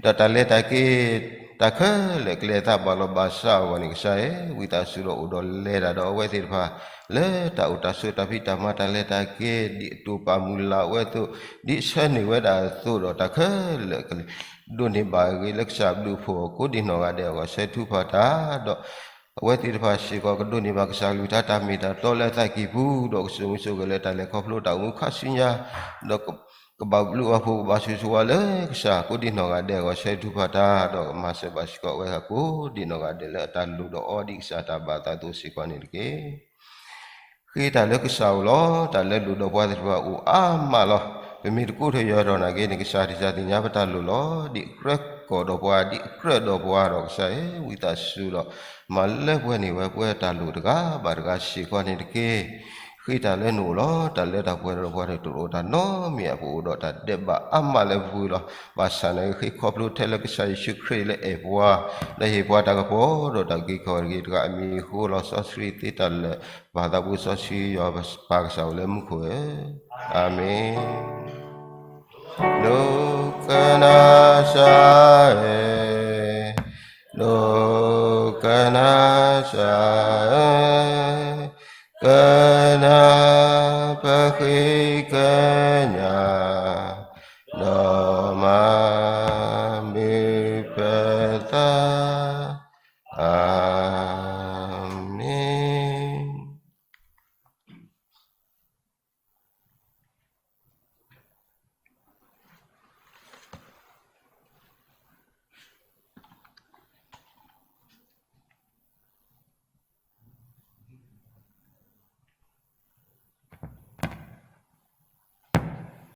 ဒီးတၢ်လဲၤတၢ်က့ၤ တၢ်ခဲလၢာ်ကလဲၤအသးဘၣ်လီၤဘၣ်စးအဂီၢ်န့ၣ် ကစၢ်ဧၢ, ဝံသးစူၤဒီးအိၣ်ဒီးလဲၤတၢ်ဒီးအဝဲသ့ၣ်တဖၣ် လၢတၢ်အိၣ်တၢ်ဆိးတၢ်ဖံးတၢ်မၤတၢ်လဲၤတၢ်က့ၤ ဒ်အတိာ်ပာ်မုၢ်လၢ်အဝဲအသိး, ဒ်ဆၢန့ၢ်ဝဲဒၣ်အသိးဒီး တၢ်ခဲလၢာ်ကလဲၤဒိးန့ၢ်ဘၣ်အဂ့ၤလၢကစၢ်ဘျုးအဖှိၣ်အကိးဒံးနီၢ်ဂၤဒဲးအဂီၢ် ဆၢဂ့ၤထုကဖၣ်တၢ်ဒီး အဝဲသ့ၣ်တဖၣ်စ့ၢ်ကီးကဒိးန့ၢ်ဘၣ်ကစၢ်ကလုၢ်ကထါတၢ်မ့ၢ်တၢ်တီလၢအသးကံၢ်ပူၤ, ဒီးကဆိၣ်မုၢ်ဆိၣ်ဂဲၤလၢတၢ်လဲၤခီဖျိတၢ်အိၣ်မူခါဆူညါ, ဒီးကဘၣ်ဘျုးအီၣ်ဖိကဘၣ်ဆိၣ်ဂ့ၤဆိၣ်ဝါလၢကစၢ်ကိးဒံးနီၢ်ဂၤဒဲးအဂီၢ် ဆၢဂ့ၤထုကဖၣ်တၢ်, ဒီးကမၤစၢၤဘၣ်စ့ၢ်ကီးအဝဲသ့ၣ်ကိးဒံးနီၢ်ဂၤဒဲးလၢအတၢ်လိၣ်ဒီးအီဒံးကစၢ်တၢ်ဘၣ်အသးအသိးစ့ၢ်ကီးန့ၣ်တက့ၢ်. ဃ့တၢ်လၢကစၢ်အိၣ်လီၤ. တၢ်လၢလိၣ်ဒီးပှၤသ့ၣ်တဖၣ်အိၣ်အါမးလီၤ. ပမ့ၢ်တကိးထီၣ်ယွၤဒီးနာ်က့န့ၣ် ကစၢ်တစၢ်သ့ၣ်ညါပတၢ်လိၣ်လီၤ. ဒ်အကြၢးကိးဒီးပှၤ ဒ်အကြၢးဒီးပှၤဒီးကစၢ်ဧၢ, ဝံသးစူၤဒီး မၤလၢပှဲၤန့ၢ်ဝဲပှၤတၢ်လိၣ်တဂၤဘၣ်တဂၤစ့ၢ်ကီးန့ၣ်တက့ၢ်. ဃ့တၢ်လၢနအိၣ်လီၤ. တၢ်လၢတၢ်ပှဲၤဒီးပှၤတအိၣ်တၢ်နီတမံၤအပူၤအိၣ်ဒီးတၢ်ဒဲးဘးအါမးလၢပပူၤလီၤ. ဘၣ်ဆၣ်နာ်က့ ဃ့ခီဖျိထဲလၢကစၢ်ယ့ၣ်ၡူးခရံာ်လၢအဲၣ်ပှၤ ဒီးဟ့ၣ်ပှၤတၢ်ကပီၤဒီးတၢ်အုၣ်က့ၤခီၣ်က့ၤတဂၤအမံၤအဃိလီၤ. စီဆှံသ့တၢ်လၢာ် ပၢ်သးဘိစီဆှံယွၤပၢ်ကစၢ်အိၣ်လၢမူခိၣ်ဧၢ, အၤမ့ၣ်. ဒိကနၣ်စၢ်ဧၢ, ဒိကနၣ်စၢ်ဧၢ, ကနၣ်ပဃ့ကညး, ဒီးမၤမုာ်ပသး